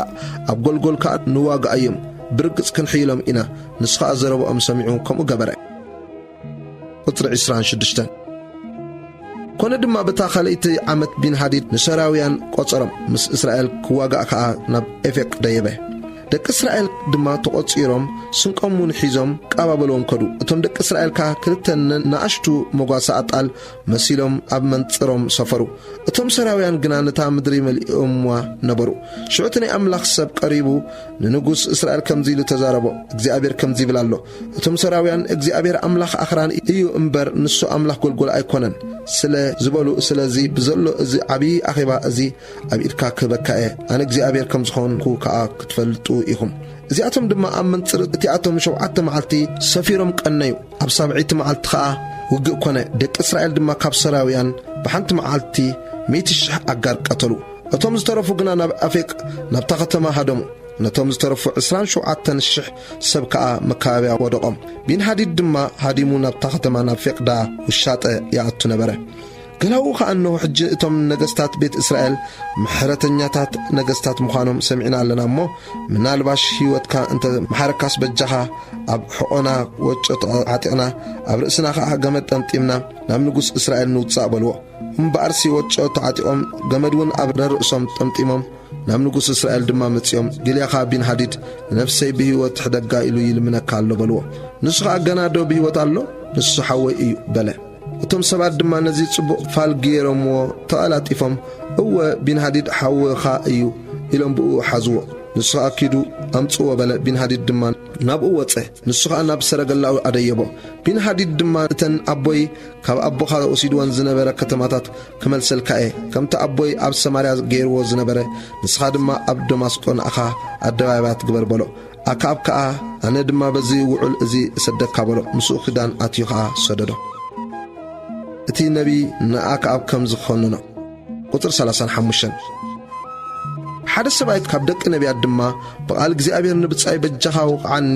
ኣብ ጎልጎል ከኣ ንዋግኣዮም፣ ብርግጽ ክንሕይሎም ኢና። ንሱ ኸኣ ዘረብኦም ሰሚዑ ከምኡ ገበረ። ቁጽሪ ዕስራን ሽዱሽተን። ኮነ ድማ በታ ካልኣይቲ ዓመት ቢንሃዲድ ንሶርያውያን ቆጸሮም፣ ምስ እስራኤል ክዋጋእ ከኣ ናብ ኤፌቅ ደየበ። ደቂ እስራኤል ድማ ተቖጺሮም፣ ስንቆም እውን ሒዞም፣ ቃባበልዎም ከዱ። እቶም ደቂ እስራኤል ከኣ ክልተ ነ-፣ ንኣሽቱ መጓሰ ኣጣል መሲሎም ኣብ መንጽሮም ሰፈሩ። እቶም ሶርያውያን ግና ነታ ምድሪ መሊኦምዋ ነበሩ። ሽዑ እቲ ናይ ኣምላኽ ሰብ ቀሪቡ ንንጉስ እስራኤል ከምዚ ኢሉ ተዛረቦ፣ እግዚኣብሔር ከምዚ ይብል ኣሎ፣ እቶም ሶርያውያን እግዚኣብሔር ኣምላኽ ኣኽራን እዩ እምበር ንሱ ኣምላኽ ጎልጎል ኣይኮነን ስለ ዝበሉ፣ ስለዚ ብዘሎ እዚ ዓብዪ ኣኼባ እዚ ኣብ ኢድካ ክህበካ እየ፣ ኣነ እግዚኣብሔር ከም ዝኾንኩ ከኣ ክትፈልጡ ኢኹም። እዚኣቶም ድማ ኣብ መንጽር እቲኣቶም ሸውዓተ መዓልቲ ሰፊሮም ቀነዩ። ኣብ ሳብዐይቲ መዓልቲ ኸኣ ውግእ ኮነ። ደቂ እስራኤል ድማ ካብ ሶርያውያን ብሓንቲ መዓልቲ ሚእቲ ሽሕ ኣጋር ቀተሉ። እቶም ዝተረፉ ግና ናብ ኣፌቅ ናብታ ከተማ ሃደሙ። ነቶም ዝተረፉ ዕስራን ሸውዓተን ሽሕ ሰብ ከኣ መካበብያ ወደቖም። ቢንሃዲድ ድማ ሃዲሙ ናብታ ከተማ ናብ ፌቅ ዳ ውሻጠ ይኣቱ ነበረ። ገላኡ ኸኣ እንሆ ሕጂ እቶም ነገስታት ቤት እስራኤል ምሕረተኛታት ነገስታት ምዃኖም ሰሚዕና ኣለና እሞ፣ ምናልባሽ ህይወትካ እንተ መሓረካስ በጃኻ ኣብ ሕቖና ወጮ ተዓጢቕና፣ ኣብ ርእስና ኸኣ ገመድ ጠምጢምና ናብ ንጉስ እስራኤል ንውጻእ በልዎ። እምበኣርሲ ወጮ ተዓጢቖም ገመድ እውን ኣብ ነርእሶም ጠምጢሞም ናብ ንጉስ እስራኤል ድማ መጺኦም፣ "ጊልያኻ ቢንሃዲድ ንነፍሰይ ብህይወት ሕደጋ ኢሉ ይልምነካ ኣሎ" በልዎ። ንሱ ኸኣ፣ "ገና ዶ ብህይወት ኣሎ? ንሱ ሓወይ እዩ" በለ። እቶም ሰባት ድማ ነዚ ጽቡቕ ፋል ገይሮምዎ ተቐላጢፎም፣ "እወ፣ ቢንሃዲድ ሓውኻ እዩ" ኢሎም ብእኡ ሓዝዎ። ንሱ ኸኣ፣ "ኪዱ ኣምጽእዎ" በለ። ቢንሃዲድ ድማ ናብኡ ወጸ። ንሱ ኸኣ ናብ ሰረገላኡ ኣደየቦ። ቢንሃዲድ ድማ፣ "እተን ኣቦይ ካብ ኣቦኻ ወሲድወን ዝነበረ ከተማታት ክመልሰልካ እየ። ከምቲ ኣቦይ ኣብ ሰማርያ ገይርዎ ዝነበረ፣ ንስኻ ድማ ኣብ ደማስቆ ንኣኻ ኣደባባያት ግበር" በሎ። ኣክኣብ ከኣ፣ "ኣነ ድማ በዚ ውዑል እዚ እሰደካ" በሎ። ምስኡ ኪዳን ኣትዩ ኸኣ ሰደዶ። እቲ ነቢ ንኣክኣብ ከምዚ ኸነኖ። ቁጽሪ ሰላሳን ሓሙሽተን። ሓደ ሰብኣይ ካብ ደቂ ነቢያት ድማ ብቓል እግዚኣብሔር ንብጻይ በጃኻ ውቕዓኒ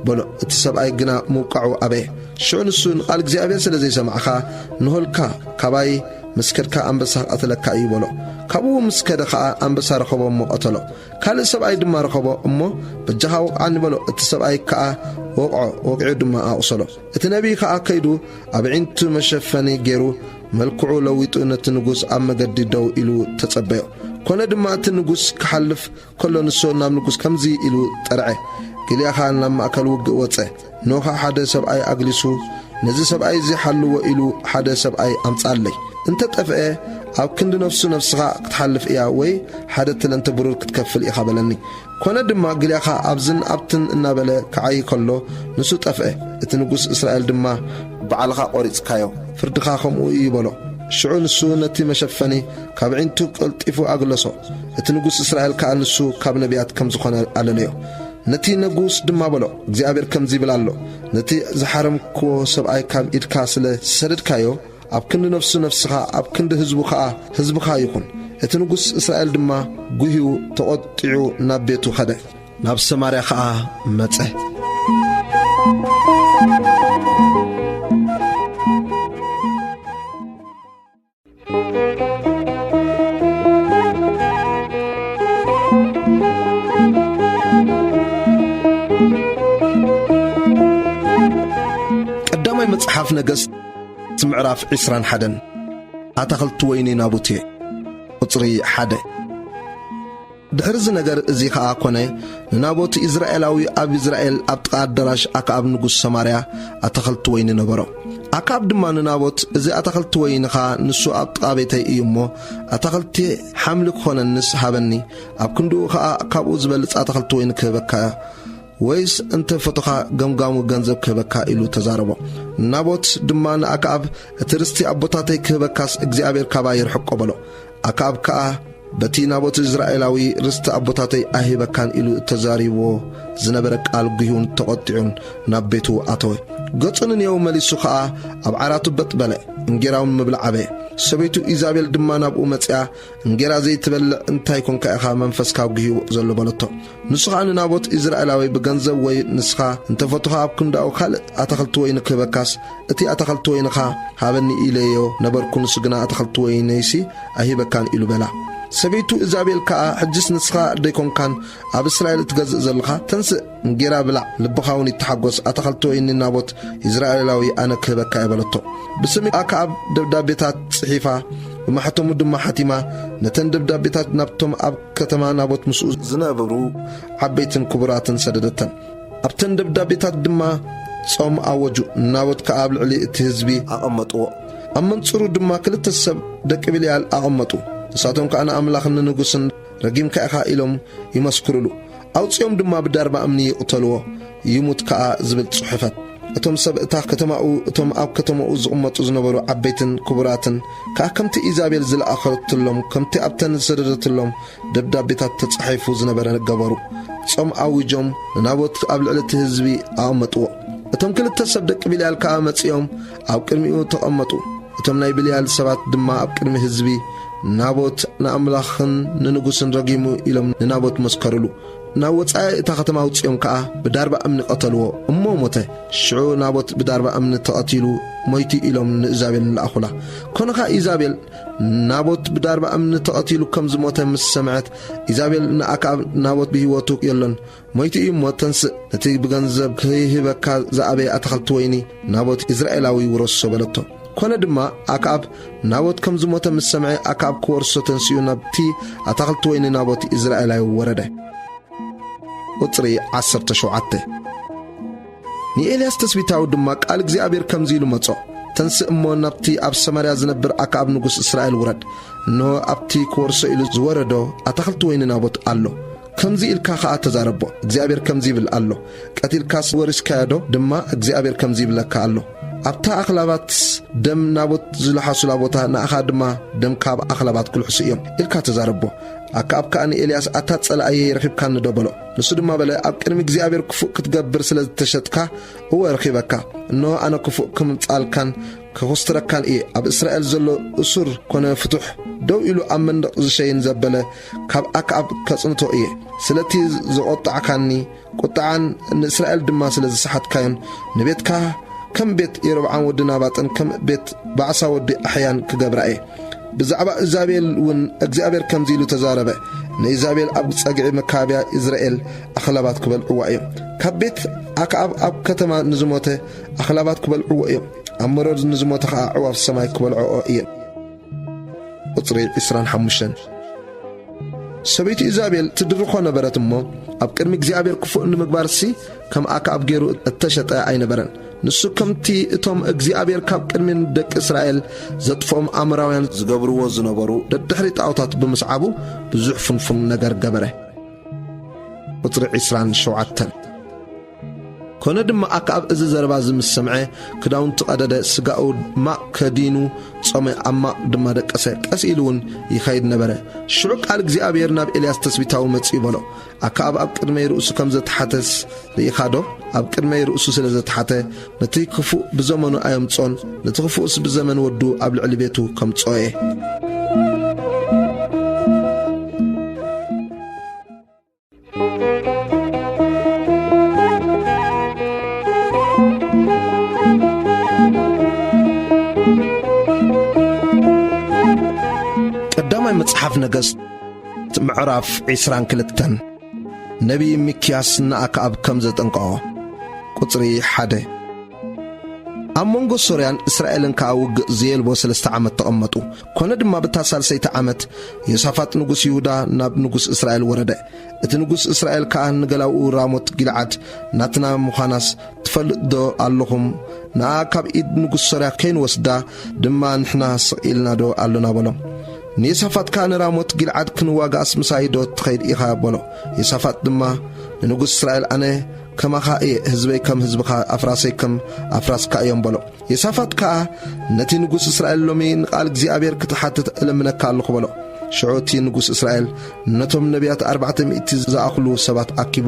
በሎ። እቲ ሰብኣይ ግና ምውቃዑ ኣበየ። ሽዑ ንሱ ንቓል እግዚኣብሔር ስለ ዘይሰማዕካ፣ ንሆልካ ካባይ ምስ ከድካ ኣንበሳ ክቐትለካ እዩ በሎ። ካብኡ ምስ ከደ ኸኣ ኣንበሳ ረኸቦ እሞ ቀተሎ። ካልእ ሰብኣይ ድማ ረኸቦ እሞ በጃኻ ውቕዓኒ በሎ። እቲ ሰብኣይ ከኣ ወቕዖ፣ ወቒዑ ድማ ኣቑሰሎ። እቲ ነቢይ ከኣ ከይዱ ኣብ ኣዒንቱ መሸፈኒ ገይሩ፣ መልክዑ ለዊጡ ነቲ ንጉስ ኣብ መገዲ ደው ኢሉ ተጸበዮ። ኮነ ድማ እቲ ንጉስ ክሓልፍ ከሎ ንሱ ናብ ንጉስ ከምዚ ኢሉ ጠርዐ፣ "ጊልያኻ ናብ ማእከል ውግእ ወጸ፣ እንሆ ኸኣ ሓደ ሰብኣይ ኣግሊሱ፣ ነዚ ሰብኣይ እዚ ሓልዎ ኢሉ ሓደ ሰብኣይ ኣምጽኣለይ። እንተ ጠፍአ ኣብ ክንዲ ነፍሱ ነፍስኻ ክትሓልፍ እያ ወይ ሓደ ተለንተ ብሩር ክትከፍል ኢኻ" በለኒ። ኮነ ድማ ጊልያኻ ኣብዝን ኣብትን እናበለ ክዓዪ ከሎ ንሱ ጠፍአ። እቲ ንጉስ እስራኤል ድማ፣ "ባዕልኻ ቈሪጽካዮ፣ ፍርድኻ ከምኡ እዩ" በሎ። ሽዑ ንሱ ነቲ መሸፈኒ ካብ ኣዒንቱ ቀልጢፉ ኣግለሶ። እቲ ንጉስ እስራኤል ከኣ ንሱ ካብ ነቢያት ከም ዝኾነ ኣለለዮ። ነቲ ንጉስ ድማ በሎ፣ እግዚኣብሔር ከምዚ ይብል ኣሎ፣ ነቲ ዝሓረምክዎ ሰብኣይ ካብ ኢድካ ስለ ዝሰደድካዮ፣ ኣብ ክንዲ ነፍሱ ነፍስኻ፣ ኣብ ክንዲ ህዝቡ ኸኣ ህዝብኻ ይኹን። እቲ ንጉስ እስራኤል ድማ ጉህዩ ተቖጢዑ ናብ ቤቱ ኸደ። ናብ ሰማርያ ኸኣ መጸ። ቀዳማይ መጽሓፍ ነገስት ምዕራፍ ዕስራን ሓደን። ኣታኽልቲ ወይኒ ናቡቴ። ቁጽሪ ሓደ። ድሕሪ እዚ ነገር እዚ ኸኣ ኾነ፣ ንናቦት ኢዝራኤላዊ ኣብ ኢዝራኤል ኣብ ጥቓ ኣዳራሽ ኣክኣብ ንጉስ ሰማርያ ኣታኽልቲ ወይኒ ነበሮ። ኣክኣብ ድማ ንናቦት፣ "እዚ ኣታኽልቲ ወይንኻ ንሱ ኣብ ጥቓ ቤተይ እዩ እሞ፣ ኣታኽልቲ ሓምሊ ክኾነንስ ሃበኒ፣ ኣብ ክንድኡ ኸኣ ካብኡ ዝበልጽ ኣታኽልቲ ወይኒ ክህበካ፣ ወይስ እንተ ፈቶኻ ገምጋሙ ገንዘብ ክህበካ?" ኢሉ ተዛረቦ። ናቦት ድማ ንኣክኣብ፣ "እቲ ርስቲ ኣቦታተይ ክህበካስ እግዚኣብሔር ካባይ ይርሕቆ" በሎ። ኣክኣብ ከኣ፣ "በቲ ናቦት እዝራኤላዊ ርስቲ ኣቦታተይ ኣይህበካን" ኢሉ እተዛሪብዎ ዝነበረ ቃል ጉህዩን ተቖጢዑን ናብ ቤቱ ኣተወ። ገጹ ንኔው መሊሱ ኸኣ ኣብ ዓራቱ በጥ በለ፣ እንጌራውን ምብላዕ ኣበየ። ሰበይቱ ኢዛቤል ድማ ናብኡ መጺኣ፣ "እንጌራ ዘይትበልዕ እንታይ ኮንካ ኢኻ መንፈስካ ጉህዩ ዘሎ?" በለቶ። ንሱ ኸኣ ንናቦት ኢዝራኤላዊ፣ "ብገንዘብ ወይ ንስኻ እንተ ፈቱኻ ኣብ ክንዳኡ ካልእ ኣታኽልቲ ወይኒ ክህበካስ፣ እቲ ኣታኽልቲ ወይንኻ ሃበኒ ኢለዮ ነበርኩ፣ ንሱ ግና ኣታኽልቲ ወይነይሲ ኣይህበካን" ኢሉ በላ። ሰበይቱ እዛቤል ከኣ፣ "ሕጅስ ንስኻ ደይኮንካን ኣብ እስራኤል እትገዝእ ዘለኻ? ተንስእ፣ እንጌራ ብላዕ፣ ልብኻ እውን ይተሓጎስ፣ ኣታኽልቲ ወይኒ ናቦት ኢዝራኤላዊ ኣነ ክህበካ እየ" በለቶ። ብስም ኣክኣብ ደብዳቤታት ጽሒፋ፣ ብማሕተሙ ድማ ሓቲማ፣ ነተን ደብዳቤታት ናብቶም ኣብ ከተማ ናቦት ምስኡ ዝነበሩ ዓበይትን ክቡራትን ሰደደተን። ኣብተን ደብዳቤታት ድማ ጾም ኣወጁ፣ ናቦት ከኣ ኣብ ልዕሊ እቲ ህዝቢ ኣቐመጥዎ። ኣብ መንጽሩ ድማ ክልተ ሰብ ደቂ ብልያል ኣቐመጡ። ንሳቶም ከኣ ንኣምላኽን ንንጉስን ረጊምካ ኢኻ ኢሎም ይመስክሩሉ። ኣውጺኦም ድማ ብዳርባ እምኒ ይቕተልዎ፣ ይሙት ከኣ ዝብል ጽሑፈት። እቶም ሰብ እታ ከተማኡ፣ እቶም ኣብ ከተማኡ ዝቕመጡ ዝነበሩ ዓበይትን ክቡራትን ከኣ ከምቲ ኢዛቤል ዝለኣኸትሎም፣ ከምቲ ኣብተን ዝሰደደትሎም ደብዳቤታት ተጻሒፉ ዝነበረ ገበሩ። ጾም ኣዊጆም ንናቦት ኣብ ልዕሊ እቲ ህዝቢ ኣቐመጥዎ። እቶም ክልተ ሰብ ደቂ ብልያል ከኣ መጺኦም ኣብ ቅድሚኡ ተቐመጡ። እቶም ናይ ብልያል ሰባት ድማ ኣብ ቅድሚ ህዝቢ፣ "ናቦት ንኣምላኽን ንንጉስን ረጊሙ" ኢሎም ንናቦት መስከሩሉ። ናብ ወጻኢ እታ ከተማ ኣውጺኦም ከኣ ብዳርባ እምኒ ቀተልዎ፣ እሞ ሞተ። ሽዑ ናቦት ብዳርባ እምኒ ተቐቲሉ ሞይቱ ኢሎም ንእዛቤል ለኣኹላ። ኮነ ኸኣ ኢዛቤል ናቦት ብዳርባ እምኒ ተቐቲሉ ከም ዝሞተ ምስ ሰምዐት፣ ኢዛቤል ንኣክኣብ፣ "ናቦት ብህይወቱ የሎን፣ ሞይቱ እዩ እሞ ተንስእ፣ ነቲ ብገንዘብ ክህበካ ዝኣበየ ኣታኽልቲ ወይኒ ናቦት ኢዝራኤላዊ ውረሶ" በለቶ። ኮነ ድማ ኣክኣብ ናቦት ከም ዝሞተ ምስ ሰምዐ፣ ኣክኣብ ክወርሶ ተንሲኡ ናብቲ ኣታኽልቲ ወይኒ ናቦት ኢዝራኤላዊ ወረደ። ቁጽሪ ዓሰርተ ሸውዓተ። ንኤልያስ ተስቢታዊ ድማ ቃል እግዚኣብሔር ከምዚ ኢሉ መጾ፣ "ተንስእ እሞ ናብቲ ኣብ ሰማርያ ዝነብር ኣክኣብ ንጉስ እስራኤል ውረድ። እንሆ ኣብቲ ክወርሶ ኢሉ ዝወረዶ ኣታኽልቲ ወይኒ ናቦት ኣሎ። ከምዚ ኢልካ ኸኣ ተዛረቦ፣ እግዚኣብሔር ከምዚ ይብል ኣሎ፣ ቀቲልካስ ወሪስካዮ ዶ? ድማ እግዚኣብሔር ከምዚ ይብለካ ኣሎ፣ ኣብታ ኣኽላባት ደም ናቦት ዝለሓሱላ ቦታ ንኣኻ ድማ ደም ካብ ኣኽላባት ክልሕሱ እዮም" ኢልካ ተዛረቦ። ኣክኣብ ከኣ ንኤልያስ፣ "ኣታ ጸላእየይ፣ ረኺብካኒ ዶ?" በሎ። ንሱ ድማ በለ፣ "ኣብ ቅድሚ እግዚኣብሔር ክፉእ ክትገብር ስለ ዝተሸጥካ፣ እወ፣ ረኺበካ። እንሆ፣ ኣነ ክፉእ ክምጻልካን ከኹስትረካን እየ። ኣብ እስራኤል ዘሎ እሱር ኮነ ፍቱሕ፣ ደው ኢሉ ኣብ መንደቕ ዝሸይን ዘበለ፣ ካብ ኣክኣብ ከጽንቶ እየ። ስለቲ ዘቖጣዕካኒ፣ ቁጥዓን ንእስራኤል ድማ ስለ ዝሰሓትካዮን፣ ንቤትካ ከም ቤት የሮብዓም ወዲ ናባጥን ከም ቤት ባዕሳ ወዲ ኣሕያን ክገብራ እየ። ብዛዕባ እዛቤል እውን እግዚኣብሔር ከምዚ ኢሉ ተዛረበ፣ ንእዛቤል ኣብ ጸግዒ መካብያ ኢዝራኤል ኣኽላባት ክበልዕዋ እዮም። ካብ ቤት ኣክኣብ ኣብ ከተማ ንዝሞተ ኣኽላባት ክበልዕዎ እዮም። ኣብ መሮር ንዝሞተ ኸኣ ኣዕዋፍ ሰማይ ክበልዕኦ እየን።" ቁጽሪ ዕስራን ሓሙሽተን። ሰበይቱ ኢዛቤል ትድርኾ ነበረት እሞ፣ ኣብ ቅድሚ እግዚኣብሔር ክፉእ ንምግባርሲ ከም ኣክኣብ ገይሩ እተሸጠ ኣይነበረን። ንሱ ከምቲ እቶም እግዚኣብሔር ካብ ቅድሚ ደቂ እስራኤል ዘጥፍኦም ኣሞራውያን ዝገብርዎ ዝነበሩ ደድሕሪ ጣዖታት ብምስዓቡ ብዙሕ ፍንፉን ነገር ገበረ። ቁጽሪ ዕስራን ሸውዓተን። ኮነ ድማ ኣክኣብ እዚ ዘረባ እዚ ምስ ሰምዐ፣ ክዳውንቱ ቀደደ፣ ስጋኡ ማቕ ከዲኑ ጾመ፣ ኣብ ማቕ ድማ ደቀሰ። ቀስ ኢሉ እውን ይኸይድ ነበረ። ሽዑ ቃል እግዚኣብሔር ናብ ኤልያስ ተስቢታዊ መጺኡ በሎ፣ ኣክኣብ ኣብ ቅድመይ ርእሱ ከም ዘተሓተስ ርኢኻዶ? ኣብ ቅድመይ ርእሱ ስለ ዘተሓተ፣ ነቲ ክፉእ ብዘመኑ ኣየምጾን፣ ነቲ ክፉእስ ብዘመን ወዱ ኣብ ልዕሊ ቤቱ ከምጽኦ እየ። ቀዳማይ መጽሓፍ ነገስት ምዕራፍ ዕስራን ክልተን። ነቢይ ሚክያስ ንኣክኣብ ከም ዘጠንቀቖ። ቁጽሪ ሓደ። ኣብ መንጎ ሶርያን እስራኤልን ከኣ ውግእ ዘየልቦ ሰለስተ ዓመት ተቐመጡ። ኮነ ድማ፣ በታ ሳልሰይቲ ዓመት ዮሳፋጥ ንጉስ ይሁዳ ናብ ንጉስ እስራኤል ወረደ። እቲ ንጉስ እስራኤል ከኣ ንገላውኡ ራሞት ጊልዓድ ናትና ምዃናስ ትፈልጥዶ ኣለኹም? ንኣ ካብ ኢድ ንጉስ ሶርያ ከይንወስዳ ድማ ንሕና ስቕ ኢልናዶ ኣሎና? በሎም። ንዮሳፋጥ ከኣ፣ ንራሞት ጊልዓድ ክንዋጋእስ ምሳይዶ ትኸይድ ኢኻ? በሎ። ዮሳፋጥ ድማ ንንጉስ እስራኤል፣ ኣነ ከማኻ እየ፣ ህዝበይ ከም ህዝብኻ፣ ኣፍራሰይ ከም ኣፍራስካ እዮም በሎ። ዮሳፋጥ ከኣ ነቲ ንጉስ እስራኤል፣ ሎሚ ንቓል እግዚኣብሔር ክትሓትት እልምነካ ኣለኹ በሎ። ሽዑ እቲ ንጉስ እስራኤል ነቶም ነቢያት ኣርባዕተ ሚእቲ ዝኣኽሉ ሰባት ኣኪቡ፣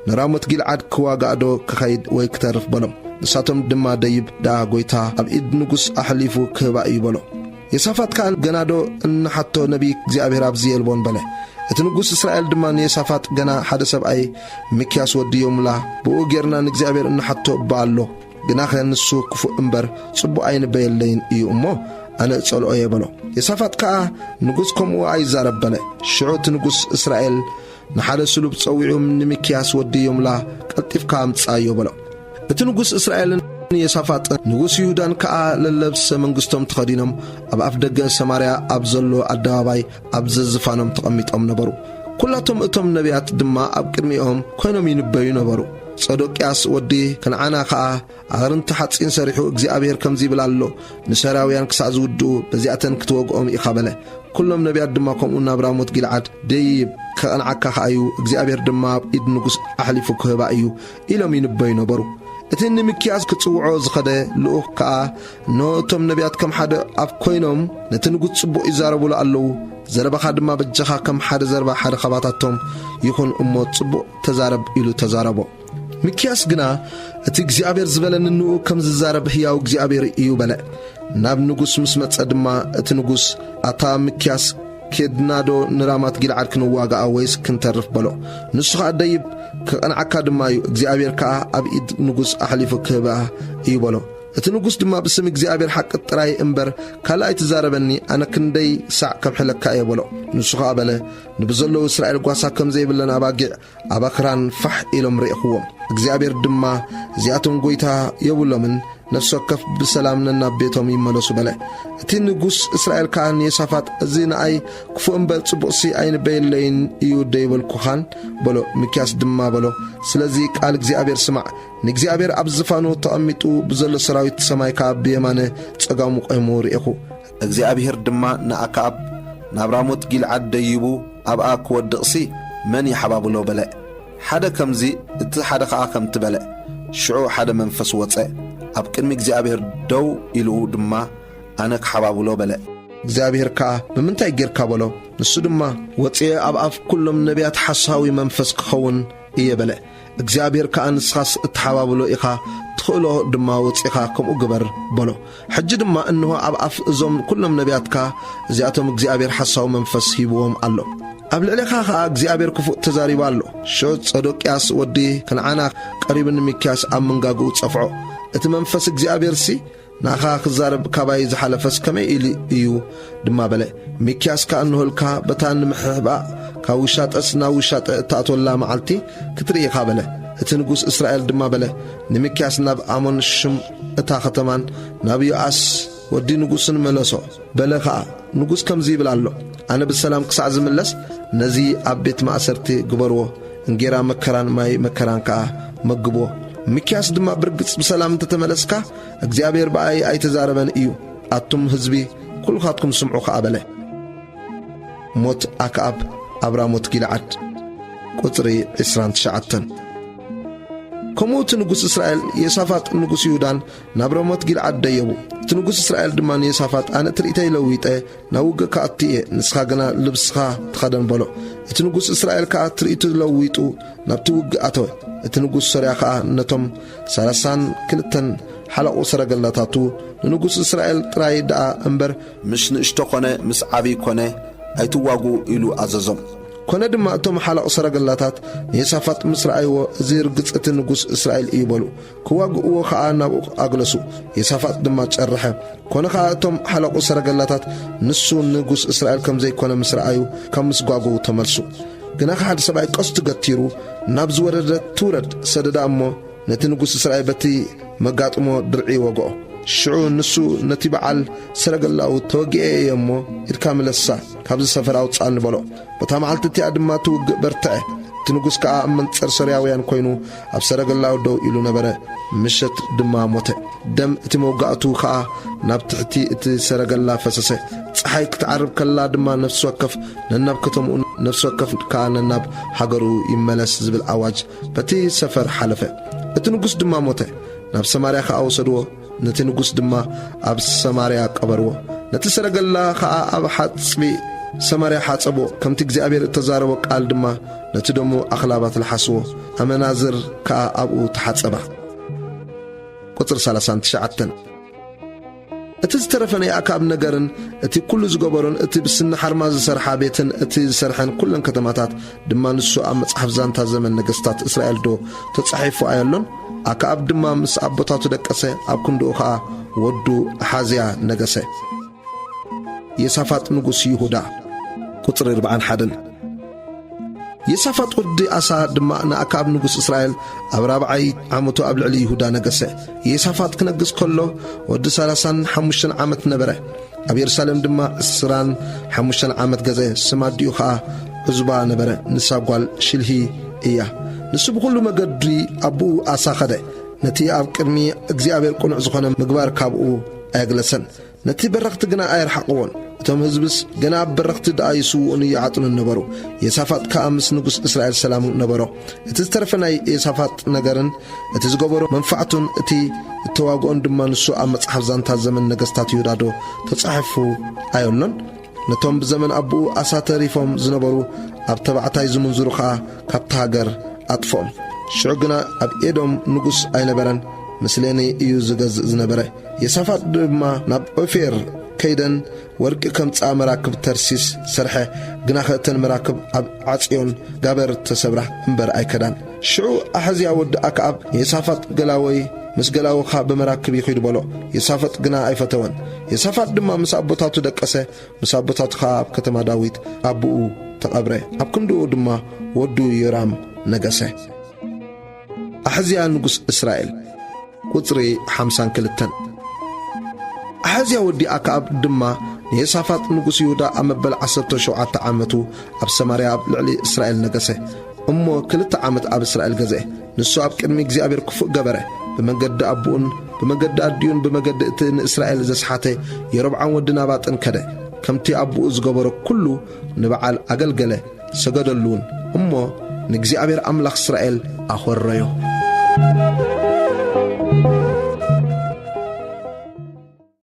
ንራሞት ጊልዓድ ክዋጋእዶ ክኸይድ ወይ ክተርፍ በሎም። ንሳቶም ድማ፣ ደይብ ደኣ ጐይታ ኣብ ኢድ ንጉስ ኣሕሊፉ ክህባ እዩ በሎ። ዮሳፋጥ ከኣ፣ ገናዶ እንሓቶ ነቢይ እግዚኣብሔር ኣብዚ የልቦን በለ። እቲ ንጉስ እስራኤል ድማ ንዮሳፋጥ፣ ገና ሓደ ሰብኣይ ሚክያስ ወዲ ዮምላ ብኡ ጌርና ንእግዚኣብሔር እንሓቶ እባ ኣሎ። ግናኸ ንሱ ክፉእ እምበር ጽቡቕ ኣይንበየለይን እዩ እሞ፣ ኣነ እጸልኦ እየ በሎ። ዮሳፋጥ ከኣ፣ ንጉስ ከምኡ ኣይዛረብ በለ። ሽዑ እቲ ንጉስ እስራኤል ንሓደ ስሉብ ጸዊዑ፣ ንሚክያስ ወዲ ዮምላ ቀልጢፍካ ኣምጽኣዮ በሎ። እቲ ንጉስ እስራኤልን ዮሳፋጥን ንጉስ ይሁዳን ከኣ ለለብሰ መንግስቶም ተኸዲኖም፣ ኣብ ኣፍ ደገ ሰማርያ ኣብ ዘሎ ኣደባባይ ኣብ ዘዝፋኖም ተቐሚጦም ነበሩ። ኩላቶም እቶም ነቢያት ድማ ኣብ ቅድሚኦም ኮይኖም ይንበዩ ነበሩ። ጸዶቅያስ ወዲ ከነዓና ከኣ ኣቕርንቲ ሓጺን ሰሪሑ፣ እግዚኣብሔር ከምዚ ይብል ኣሎ፣ ንሶርያውያን ክሳዕ ዝውድኡ በዚኣተን ክትወግኦም ኢኻ በለ። ኩሎም ነቢያት ድማ ከምኡ ናብ ራሞት ጊልዓድ ደይብ፣ ከቐንዓካ ኸኣ እዩ፣ እግዚኣብሔር ድማ ኣብ ኢድ ንጉስ ኣሕሊፉ ክህባ እዩ ኢሎም ይንበዩ ነበሩ። እቲ ንሚክያስ ክጽውዖ ዝኸደ ልኡኽ ከኣ፣ እንሆ፣ እቶም ነቢያት ከም ሓደ ኣፍ ኮይኖም ነቲ ንጉስ ጽቡቕ ይዛረቡሉ ኣለዉ። ዘረባኻ ድማ በጃኻ ከም ሓደ ዘረባ ሓደ ኻባታቶም ይኹን እሞ፣ ጽቡቕ ተዛረብ ኢሉ ተዛረቦ። ሚክያስ ግና፣ እቲ እግዚኣብሔር ዝበለኒ ንኡ ከም ዝዛረብ ህያው እግዚኣብሔር እዩ በለ። ናብ ንጉስ ምስ መጸ ድማ፣ እቲ ንጉስ፣ ኣታ ሚክያስ፣ ኬድናዶ ንራማት ጊልዓድ ክንዋጋኣ ወይስ ክንተርፍ በሎ። ንሱ ኸኣ፣ ደይብ፣ ክቐንዓካ ድማ እዩ፣ እግዚኣብሔር ከኣ ኣብ ኢድ ንጉስ ኣሕሊፉ ክህባ እዩ በሎ። እቲ ንጉስ ድማ፣ ብስም እግዚኣብሔር ሓቂ ጥራይ እምበር ካልእ ኣይትዛረበኒ፣ ኣነ ክንደይ ሳዕ ከምሕለካ እየ በሎ። ንሱ ኸኣ በለ፣ ንብዘለዉ እስራኤል ጓሳ ከም ዘይብለን ኣባጊዕ ኣብ ኣኽራን ፋሕ ኢሎም ርኢኽዎም። እግዚኣብሔር ድማ፣ እዚኣቶም ጐይታ የብሎምን፣ ነፍሲ ወከፍ ብሰላም ነናብ ቤቶም ይመለሱ በለ። እቲ ንጉስ እስራኤል ከኣ ንዮሳፋጥ፣ እዚ ንኣይ ክፉእ እምበር ጽቡቕሲ ኣይንበየለይን እዩ ደይበልኩኻን? በሎ። ሚክያስ ድማ በሎ፣ ስለዚ ቃል እግዚኣብሔር ስማዕ፣ ንእግዚኣብሔር ኣብ ዝፋኑ ተቐሚጡ ብዘሎ ሰራዊት ሰማይ ከኣ ብየማነ ጸጋሙ ቆይሙ ርኤኹ። እግዚኣብሔር ድማ ንኣክኣብ፣ ናብ ራሞት ጊልዓድ ደይቡ ኣብኣ ክወድቕሲ መን ይሓባብሎ? በለ። ሓደ ከምዚ፣ እቲ ሓደ ኸኣ ከምቲ በለ። ሽዑ ሓደ መንፈስ ወጸ፣ ኣብ ቅድሚ እግዚኣብሔር ደው ኢሉ ድማ፣ ኣነ ክሓባብሎ በለ። እግዚኣብሔር ከኣ፣ ብምንታይ ጌርካ? በሎ። ንሱ ድማ፣ ወጺኤ ኣብ ኣፍ ኩሎም ነቢያት ሓሳዊ መንፈስ ክኸውን እየ በለ። እግዚኣብሔር ከኣ፣ ንስኻስ እትሓባብሎ ኢኻ፣ ትኽእሎ ድማ፣ ወጺኻ ከምኡ ግበር በሎ። ሕጂ ድማ እንሆ፣ ኣብ ኣፍ እዞም ኩሎም ነቢያትካ፣ እዚኣቶም እግዚኣብሔር ሓሳዊ መንፈስ ሂብዎም ኣሎ። ኣብ ልዕሌኻ ኸኣ እግዚኣብሔር ክፉእ ተዛሪቡ ኣሎ። ሽዑ ጸዶቅያስ ወዲ ከነዓና ቀሪቡ፣ ንሚክያስ ኣብ መንጋግኡ ጸፍዖ። እቲ መንፈስ እግዚኣብሔርሲ፣ ንኣኻ ክዛረብ ካባይ ዝሓለፈስ ከመይ ኢሉ እዩ? ድማ በለ። ሚክያስ ከኣ፣ እንሆልካ፣ በታ ንምሕባእ ካብ ውሻጠስ ናብ ውሻጠ እትኣትወላ መዓልቲ ክትርኢ ኢኻ በለ። እቲ ንጉስ እስራኤል ድማ በለ፣ ንሚክያስ ናብ ኣሞን ሽም እታ ኸተማን ናብ ዮኣስ ወዲ ንጉስን መለሶ። በለ ኸኣ፣ ንጉስ ከምዚ ይብል ኣሎ፣ ኣነ ብሰላም ክሳዕ ዝምለስ፣ ነዚ ኣብ ቤት ማእሰርቲ ግበርዎ፣ እንጌራ መከራን ማይ መከራን ከኣ መግብዎ። ሚክያስ ድማ፣ ብርግጽ ብሰላም እንተ ተመለስካ፣ እግዚኣብሔር ብኣይ ኣይተዛረበን እዩ። ኣቱም ህዝቢ፣ ኩልኻትኩም ስምዑ ኸኣ በለ። ሞት ኣክኣብ ኣብ ራሞት ጊልዓድ። ቁጽሪ ዕስራን ትሽዓተን። ከምኡ እቲ ንጉስ እስራኤል የሳፋጥ ንጉስ ይሁዳን ናብ ረሞት ጊልዓድ ደየቡ። እቲ ንጉስ እስራኤል ድማ ንየሳፋጥ፣ ኣነ ትርኢተይ ለዊጠ ናብ ውግእ ክኣቱ እየ፣ ንስኻ ግና ልብስኻ ተኸደን በሎ። እቲ ንጉስ እስራኤል ከኣ ትርኢቱ ለዊጡ ናብቲ ውግእ ኣተወ። እቲ ንጉስ ሶርያ ከኣ ነቶም ሰላሳን ክልተን ሓለቑ ሰረገላታቱ፣ ንንጉስ እስራኤል ጥራይ ደኣ እምበር፣ ምስ ንእሽቶ ኮነ ምስ ዓብዪ ኮነ ኣይትዋግኡ፣ ኢሉ ኣዘዞም። ኮነ ድማ እቶም ሓለቑ ሰረገላታት ንየሳፋጥ ምስ ረኣይዎ፣ እዚ ርግጽ እቲ ንጉስ እስራኤል እዩ በሉ። ክዋግእዎ ኸኣ ናብኡ ኣግለሱ። የሳፋጥ ድማ ጨርሐ። ኮነ ኸኣ እቶም ሓለቑ ሰረገላታት ንሱ ንጉስ እስራኤል ከም ዘይኮነ ምስ ረኣዩ፣ ካብ ምስጓጉ ተመልሱ። ግና ሓደ ሰብኣይ ቀስቱ ገቲሩ ናብ ዝወረደት ትውረድ ሰደዳ እሞ፣ ነቲ ንጉስ እስራኤል በቲ መጋጥሞ ድርዒ ወግኦ። ሽዑ ንሱ ነቲ በዓል ሰረገላኡ፣ "ተወጊኤ እየ እሞ፣ ኢድካ ምለሳ፣ ካብዚ ሰፈር ኣውጽኣኒ" በሎ። በታ መዓልቲ እቲኣ ድማ እቲ ውግእ በርትዐ። እቲ ንጉስ ከኣ ኣብ መንጸር ሶርያውያን ኮይኑ ኣብ ሰረገላኡ ደው ኢሉ ነበረ። ምሸት ድማ ሞተ። ደም እቲ መውጋእቱ ከኣ ናብ ትሕቲ እቲ ሰረገላ ፈሰሰ። ጸሓይ ክትዓርብ ከላ ድማ ነፍሲ ወከፍ ነናብ ከተምኡ፣ ነፍሲ ወከፍ ከኣ ነናብ ሃገሩ ይመለስ ዝብል ኣዋጅ በቲ ሰፈር ሓለፈ። እቲ ንጉስ ድማ ሞተ። ናብ ሰማርያ ከኣ ወሰድዎ። ነቲ ንጉስ ድማ ኣብ ሰማርያ ቀበርዎ። ነቲ ሰረገላ ከኣ ኣብ ሓጽቢ ሰማርያ ሓጸብዎ። ከምቲ እግዚኣብሔር እተዛረቦ ቃል ድማ ነቲ ደሙ ኣኽላባት ለሓስዎ። ኣመናዝር ከኣ ኣብኡ ተሓጸባ። ቁጽሪ ሰላሳን ትሽዓተን። እቲ ዝተረፈ ናይ ኣክኣብ ነገርን እቲ ኩሉ ዝገበሮን፣ እቲ ብስኒ ሓርማ ዝሰርሓ ቤትን እቲ ዝሰርሐን ኩለን ከተማታት ድማ፣ ንሱ ኣብ መጽሓፍ ዛንታ ዘመን ነገስታት እስራኤል ዶ ተጻሒፉ ኣየሎን? ኣክኣብ ድማ ምስ ኣቦታቱ ደቀሰ፣ ኣብ ክንድኡ ኸኣ ወዱ ኣሓዝያ ነገሰ። የሳፋጥ ንጉስ ይሁዳ። ቁጽሪ ኣርብዓን ሓደን። የሳፋጥ ወዲ ኣሳ ድማ ንኣክኣብ ንጉስ እስራኤል ኣብ ራብዓይ ዓመቱ ኣብ ልዕሊ ይሁዳ ነገሰ። የሳፋጥ ክነግስ ከሎ ወዲ ሰላሳን ሓሙሽተን ዓመት ነበረ። ኣብ የሩሳሌም ድማ ዕስራን ሓሙሽተን ዓመት ገዘ። ስም ኣዲኡ ኸኣ ዑዝባ ነበረ፣ ንሳ ጓል ሽልሂ እያ። ንሱ ብኹሉ መገዲ ኣቦኡ ኣሳ ኸደ። ነቲ ኣብ ቅድሚ እግዚኣብሔር ቅኑዕ ዝኾነ ምግባር ካብኡ ኣየግለሰን። ነቲ በረኽቲ ግና ኣየርሓቕዎን። እቶም ህዝብስ ገና ኣብ በረኽቲ ደኣ ይስውኡን ይዓጥኑን ነበሩ። የሳፋጥ ከኣ ምስ ንጉስ እስራኤል ሰላም ነበሮ። እቲ ዝተረፈ ናይ የሳፋጥ ነገርን እቲ ዝገበሮ መንፋዕቱን እቲ እተዋግኦን ድማ፣ ንሱ ኣብ መጽሓፍ ዛንታ ዘመን ነገስታት ይሁዳ ዶ ተጻሒፉ ኣየሎን? ነቶም ብዘመን ኣቦኡ ኣሳ ተሪፎም ዝነበሩ ኣብ ተባዕታይ ዝምንዝሩ ኸኣ ካብታ ሃገር ኣጥፍኦም። ሽዑ ግና ኣብ ኤዶም ንጉስ ኣይነበረን፣ ምስሌኒ እዩ ዝገዝእ ዝነበረ። የሳፋጥ ድማ ናብ ኦፌር ከይደን ወርቂ ከምጽኣ መራክብ ተርሲስ ሰርሐ፣ ግናኸ እተን መራክብ ኣብ ዓጽዮን ጋበር ተሰብራ እምበር ኣይከዳን። ሽዑ ኣሕዝያ ወዲ ኣክኣብ፣ "የሳፋጥ ገላወይ ምስ ገላውኻ ብመራክብ ይኺድ" በሎ። የሳፋጥ ግና ኣይፈተወን። የሳፋጥ ድማ ምስ ኣቦታቱ ደቀሰ፣ ምስ ኣቦታቱ ኸኣ ኣብ ከተማ ዳዊት ኣቦኡ ተቐብረ። ኣብ ክንድኡ ድማ ወዱ ዮራም ነገሰ። ኣሕዝያ ንጉስ እስራኤል። ቁጽሪ ሓምሳን ክልተን። ኣሕዝያ ወዲ ኣክኣብ ድማ ንየሳፋጥ ንጉስ ይሁዳ ኣብ መበል ዓሰርተ ሸውዓተ ዓመቱ ኣብ ሰማርያ ኣብ ልዕሊ እስራኤል ነገሰ። እሞ ክልተ ዓመት ኣብ እስራኤል ገዝአ። ንሱ ኣብ ቅድሚ እግዚኣብሔር ክፉእ ገበረ። ብመገዲ ኣቦኡን ብመገዲ ኣዲኡን ብመገዲ እቲ ንእስራኤል ዘስሓተ የሮብዓም ወዲ ናባጥን ከደ። ከምቲ ኣቦኡ ዝገበሮ ኩሉ ንበዓል ኣገልገለ፣ ሰገደሉን። እሞ ንእግዚኣብሔር ኣምላኽ እስራኤል ኣኾረዮ።